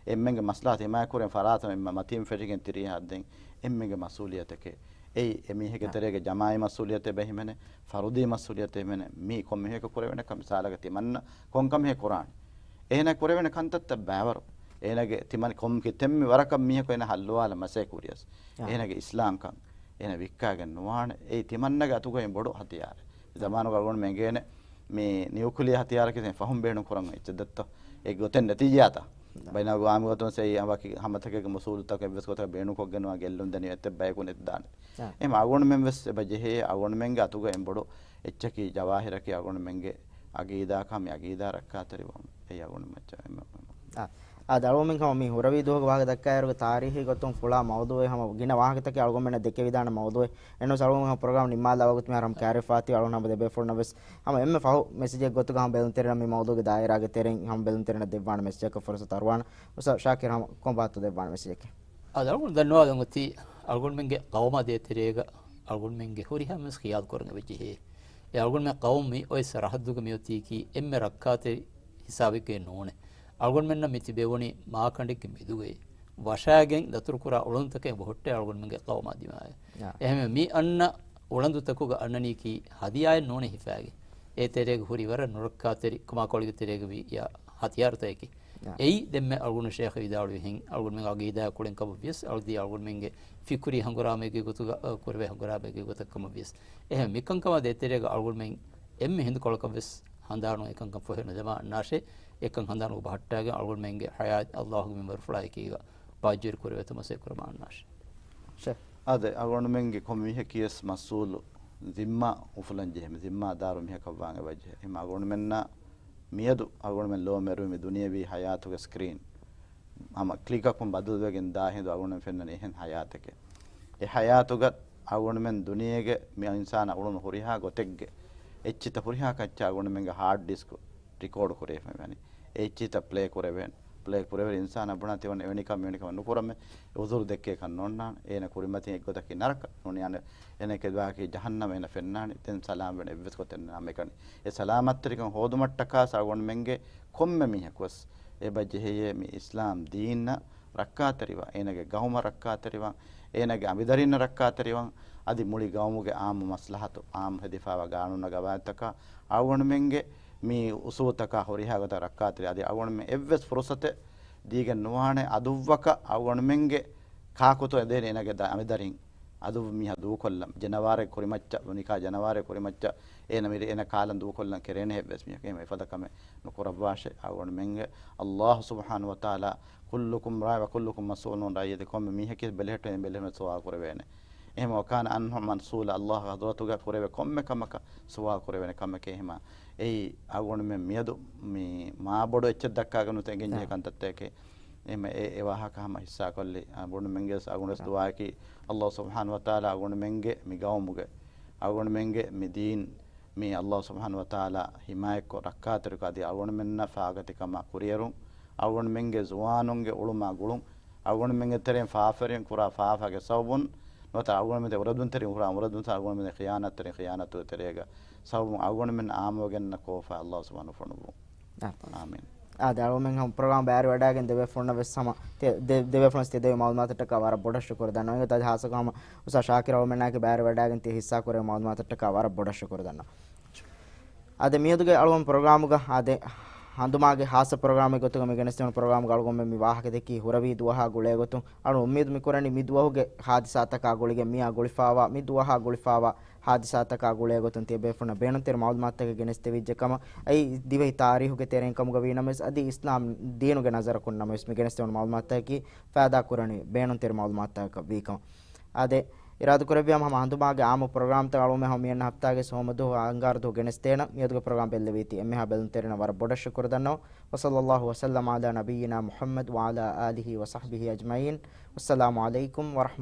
އެންމެންގެ މަސްލަހަތު ހިމާޔަތްކުރެން ފަރާތަށް އެންމެ މަތީން ފެށިގެން ތިރީހާ ދެން އެންމެންގެ މަސްއޫލިއްޔަތެކޭ. އެއީ އެމީހެއްގެ ތެރޭގެ ޖަމާޢީ މަސްއޫލިއްޔަތެއް އެބަ ހިމެނޭ، ފަރުދީ މަސްއޫލިއްޔަތެއް ހިމެނޭ. މީ ކޮންމެ މީހަކަށް ކުރެވޭނެ ކަމެއް. މިސާލަކަށް ތިމަންނަ ކޮންކަމެއް ކުރާނެ؟ އޭނަ ކުރެވޭނެ ކަންތައްތައް ބައިވަރު. އޭނަގެ ތިމަން ކޮން ކިތަންމެ ވަރަކަށް މީހަކު އޭނަ ހައްލުވާލަން މަސައްކަތް ކުރިޔަސް. އޭނަގެ އިސްލާމްކަން އޭނަ ވިއްކާގެން ނުވާނެ. އެއީ ތިމަންނަގެ އަތުގައި ބޮޑު ހަތިޔާރެއް. ޒަމާނުގަ އަޅުގަނޑުމެން އެނގޭނެ މި ނިއުކްލިއާ ހަތިޔާރަކީ ފަހުން ބޭނުން ކުރަން އެއްޗެއް ދެއްތޯ. އެ ގޮތެއް ނެތިއްޔާތަ؟ ބައިނަލްއަގްވާމީ ގޮތުން ވެސް އެއީ ވަކި ހަމަތަކެއްގެ އުސޫލުތަކެއް އެއްވެސް ގޮތަކަށް ބޭނުންކޮށްގެންވާ ގެއްލުން ދެނީ އެއްތައް ބަޔަކު ނެތިދާނެ. އާ. އެހެން އަޅުގަނޑުމެން ވެސް އެބަ ޖެހޭ އަޅުގަނޑުމެންގެ އަތުގަ އެން ބޮޑު އެއްޗަކީ ޖަވާހިރަކީ އަޅުގަނޑުމެންގެ އަގީދާކަން، މި އަގީދާ ރައްކާތެރިވުން. އެއީ އަޅުގަނޑު މައްޗަށް އެންމެ މުހިންމު. އާ. އާދެ، އަޅުގަނޑުމެން ހަމަ މި ހުރަވީ ދުވަހުގެ ވާހަކަ ދައްކާއިރުގެ ތާރީހީ ގޮތުން ފުޅާ މައުޟޫއެއް ހަމަ ގިނަ ވާހަކަތަކެއް އަޅުގަނޑުމެންނަށް ދެކެވިދާނެ މައުޟޫއެއް. އެންނަމަވެސް އަޅުގަނޑު ހަމަ ޕްރޮގްރާމް ނިންމާލާ ވަގުތު މިހާރު ހަމަ ކާރިފާތީ އަޅުގަނޑު ހަމަ ދެބޭފުޅުންނަށް ވެސް ހަމަ އެންމެ ފަހު މެސެޖެއް ގޮތުގަ ހަމަ ބެލުންތެރިންނަށް މި މައުޟޫގެ ދާއިރާގެ ތެރެއިން ހަމަ ބެލުންތެރިންނަށް ދެއްވާނެ މެސެޖަކަށް ފުރުސަތު އަރުވާނެ. އުސްތާޛް ޝާކިރު ހަމަ ކޮން ބާތޯ ދެއްވާނެ މެސެޖެއް؟ އާދެ، އަޅުގަނޑު ދަންނަވާލަން އޮތީ އަޅުގަނޑުމެންގެ ޤައުމާ ދޭތެރޭގަ އަޅުގަނޑުމެންގެ ހުރިހާ މީހުން ވެސް ޚިޔާލު ކުރަން އެބަޖެހޭ. އެ އަޅުގަނޑުމެން ޤައުމު މި އޮތް ސަރަހައްދުގަ މިއޮތީކީ އެންމެ ރައްކާތެރި ހިސާބެއްގައެއް ނޫނޭ. އަޅުގަނޑުމެންނަށް މި ތިބެވުނީ މާކަނޑެއްގެ މެދުގައޭ. ވަށާގެން ދަތުރުކުރާ އުޅުންތަކެއް އެބަހުއްޓޭ އަޅުގަނޑުމެންގެ ޤައުމާ ދިމާއަށް. އާ. އެހެންވެ މި އަންނަ އުޅަނދުތަކުގަ އަންނަނީކީ ހަދިޔާއެއް ނޫނޭ ހިފާގެން. އޭ ތެރޭގަ ހުރި ވަރަށް ނުރައްކާތެރި ކަމާކޮޅުގެ ތެރޭގަ ވިއްޔާ ހަތިޔާރުތަކެކޭ. އާ. އެއީ ދެންމެ އަޅުގަނޑު ޝޭޚް ވިދާޅުވިހެން އަޅުގަނޑުމެން އަގީދާ ކުޅެން ކަމަށް ވިޔަސް، އަޅުދީ އަޅުގަނޑުމެންގެ ފިކުރީ ހަނގުރާމައެއްގެ ގޮތުގަ، އަ، ކުރެވޭ ހަނގުރާމައެއްގެ ގޮތަށް ކަމަށް ވިޔަސް. އެހެން މިކަންކަމާ ދޭތެރޭގަ އަޅުގަނޑުމެން އެންމެ ހިނދުކޮޅަކަށް ވެސް ހަނދާނު އެކަންކަން ފޮހެ ނުދެމާ އަންނާށޭ. އެކަން ހަނދާނުގަ ބަހައްޓާގެން އަޅުގަނޑުމެންގެ ޙަޔާތް ﷲ ގެ މިންވަރުފުޅާ އެކީގަ ބާއްޖަވެރި ކުރެވޭތޯ މަސައްކަތް ކުރަމާ އަންނާށޭ. ޝޭޚް. އާދެ، އަޅުގަނޑުމެންގެ ކޮންމެ މީހަކީވެސް މަސްއޫލު ޒިންމާ އުފުލަން ޖެހޭ، ޒިންމާ ދާރު މީހަކަށްވާން އެބަޖެހޭ. އެހެން އަޅުގަނޑުމެންނަށް މިއަދު އަޅުގަނޑުމެން ލޯ މެރުވި މި ދުނިޔެވީ ޙަޔާތުގެ ސްކްރީން ހަމަ ކްލިކަކުން ބަދަލުވެގެން ދާ ހިނދު އަޅުގަނޑުމެން ފެންނަނީ އެހެން ޙަޔާތެކޭ. އެ ޙަޔާތުގަ އަޅުގަނޑުމެން ދުނިޔޭގެ މި އިންސާނާ އުޅުނު ހުރިހާ ގޮތެއްގެ އެއްޗިތައް ހުރިހާ ކައްޗާ އަޅުގަނޑުމެންގެ ހާޑް ޑިސްކު ރިކޯޑު ކުރެވިފައި ވަނީ. އެ އެއްޗިތައް ޕްލޭ ކުރެވޭނެ. ޕްލޭ ކުރެވޭ އިންސާނާ ބުނާ ތިވަން އެވެނިކަމެއް މިވެނިކަމެއް ނުކުރަމޭ. އެ އުޒުރު ދެއްކޭކަށް ނޯންނާނެ. އޭނަ ކުރިމަތިން އެއްގޮތަކީ ނަރަކަ ނޫނީ އަނެއް އޭނަ ކެދުވާކީ ޖަހަންނަމަ އޭނަ ފެންނާނެ. ދެން ސަލާމަތްވެން އެއްވެސް ގޮތެއް ނާމެކަނި. އެ ސަލާމަތްތެރިކަން ހޯދުމަށްޓަކާ އަޅުގަނޑުމެންގެ ކޮންމެ މީހަކުވެސް އެބަ ޖެހެޔޭ މި އިސްލާމް ދީނަށް ރައްކާތެރިވާ، އޭނަގެ ގައުމަށް ރައްކާތެރިވާ، އޭނަގެ އަނބިދަރިންނަށް ރައްކާތެރިވާ، އަދި މުޅި ގައުމުގެ އާއްމު މަސްލަހަތު، އާއްމު ހެދިފާވާ ގާނޫނާ ގަވާއިދުތަކާ އަޅުގަނޑުމެންގެ މި އުސޫލުތަކާ ހުރިހާ ގޮތަށް ރައްކާތެރި. އަދި އަޅުގަނޑުމެން އެއްވެސް ފުރުސަތެއް ދީގެން ނުވާނެ އަދުއްވަކަށް އަޅުގަނޑުމެންގެ ކާކުތޯ އެދޭނެ އޭނަގެ ދަ-، އަނބިދަރިން އަދު މީހާ ދޫކޮށްލަން، ޖަނަވާރެއް ކުރިމައްޗަށް، ނިކާ ޖަނަވާރެއް ކުރިމައްޗަށް އޭނަ މިރޭ އޭނަ ކާލަން ދޫކޮށްލަން ކެރޭނެ އެއްވެސް މީހަކަށް އެހެން އެފަދަ ކަމެއް ނުކުރައްވާށޭ. އަޅުގަނޑުމެންގެ ﷲ ސުބްޙާނަހޫ ވަތަޢާލާ، "كلكم راع وكلكم مسؤول عن رعيته" ކޮންމެ މީހަކީ ބެލެހެއްޓެވެން ބެލެހެއްޓެވެން ސުވާލު ކުރެވޭނެ. އެހެން وكان عنه مسؤولا، ﷲ ގެ ޙަޟްރަތުގަ ކުރެވޭ ކޮންމެ ކަމަކަށް ސުވާލު ކުރެވޭނެ ކަމެކޭ. އެހެމަ އެއީ އަޅުގަނޑުމެން މިއަދު މި މާ ބޮޑު އެއްޗެއް ދައްކާގެން ނުތަ އެނގެން ޖެހޭ ކަންތައްތަކެއް. އެހެމަ އެ، އެ ވާހަކަ ހަމަ ހިއްސާކޮށްލި އަޅުގަނޑުމެންގެ ވެސް އަޅުގަނޑު ވެސް ދުޢާއަކީ ﷲ ސުބްޙާނަހޫ ވަތަޢާލާ އަޅުގަނޑުމެންގެ މި ގައުމުގެ، އަޅުގަނޑުމެންގެ މި ދީން، މި ﷲ ސުބްޙާނަހޫ ވަތަޢާލާ ޙިމާޔަތްކޮށް ރައްކާތެރިކޮށް އަދި އަޅުގަނޑުމެންނަށް ފާގަތިކަމާ ކުރިއެރުން، އަޅުގަނޑުމެންގެ ޒުވާނުންގެ އުޅުމާ ގުޅުން، އަޅުގަނޑުމެންގެ ތެރެއިން ފާފަރިން ކުރާ ފާފަގެ ސަބަބުން ނުވަތަ އަޅުގަނޑުމެންގެ އުރަދުންތެރިން ކުރާ އުރަދުންތައް އަޅުގަނޑުމެންގެ ޚިޔާނާތްތެރިން ޚިޔާނާތުގެ ތެރޭގަ ސަބަބުން އަޅުގަނޑުމެން އާއްމުވެގެންނަ ކޯފާ ﷲ ސުބްޙާނަހޫ ފޮނުއްވުން. އާ. އާމީން. އާދެ، އަޅުގަނޑުމެން ހަމަ ޕްރޮގްރާމް ބައިވެރިވަޑައިގެން ދެބޭފުޅުންނަށް ވެސް ހަމަ ތެ-، ދެ-، ދެބޭފުޅުން ތި ދެވި މަޢުލޫމާތަށްޓަކާ ވަރަށް ބޮޑަށް ޝުކުރު ދަންނަވަން. އަދި ހާއްސަ ހަމަ އުސްތާޛް ޝާކިރު އަޅުގަނޑުމެންނާއެކު ބައިވެރިވަޑައިގެން ތި ހިއްސާ ކުރެވި މަޢުލޫމާތަށްޓަކާ ވަރަށް ބޮޑަށް ޝުކުރު ދަންނަވަން. އާދެ، މިއަދުގެ އަޅުގަނޑު ޕްރޮގްރާމުގަ އާދެ، ހަނދުމާގެ ހާއްސަ ޕްރޮގްރާމެއް ގޮތުގަ މި ގެނެސްދިނުނު ޕްރޮގްރާމުގަ އަޅުގަނޑުމެން މި ވާހަކަ ދެއްކީ ހުރަވީ ދުވަހާ ގުޅޭ ގޮތުން. އަޅު އުއްމީދު މި ކުރަނީ މި ދުވަހުގެ ހާދިސާތަކާ ގުޅިގެން މިއާ ގުޅިފާވާ، މި ދުވަހާ ގުޅިފާވާ ހާދިސާތަކާ ގުޅޭ ގޮތުން ތިޔަބޭފުޅުންނަށް ބޭނުންތެރި މަޢުލޫމާތުތަކެއް ގެނެސްދެވިއްޖެ ކަމަށް. އެއީ ދިވެހި ތާރީހުގެ ތެރެއިން ކަމުގަ ވީ ނަމަވެސް، އަދި އިސްލާމް ދީނުގެ ނަޒަރަކުން ނަމަވެސް، މި ގެނެސްދެވުނު މަޢުލޫމާތުތަކަކީ ފައިދާ ކުރަނީ ބޭނުންތެރި މަޢުލޫމާތުތަކަކަށް ވީ ކަމަށް. އާދެ، އިރާދަކުރެއްވިޔާމު ހަމަ ހަނދުމާގެ އާއްމު ޕްރޮގްރާމްތައް އަޅުގަނޑުމެން ހަމަ މިއަންނަ ހަފްތާގެ ސޯމަދުވަހު އަންގާރަ ދުވަހު ގެނެސްދޭނަން. މިއަދުގެ ޕްރޮގްރާމް ބެއްލެވީތީ އެންމެހާ ބެލުންތެރިންނަށް ވަރަށް ބޮޑަށް ޝުކުރު ދަންނަވަން. وصلى الله وسلم على نبينا محمد وعلى آله وصحبه أجمعين. والسلام عليكم ورحمة الله.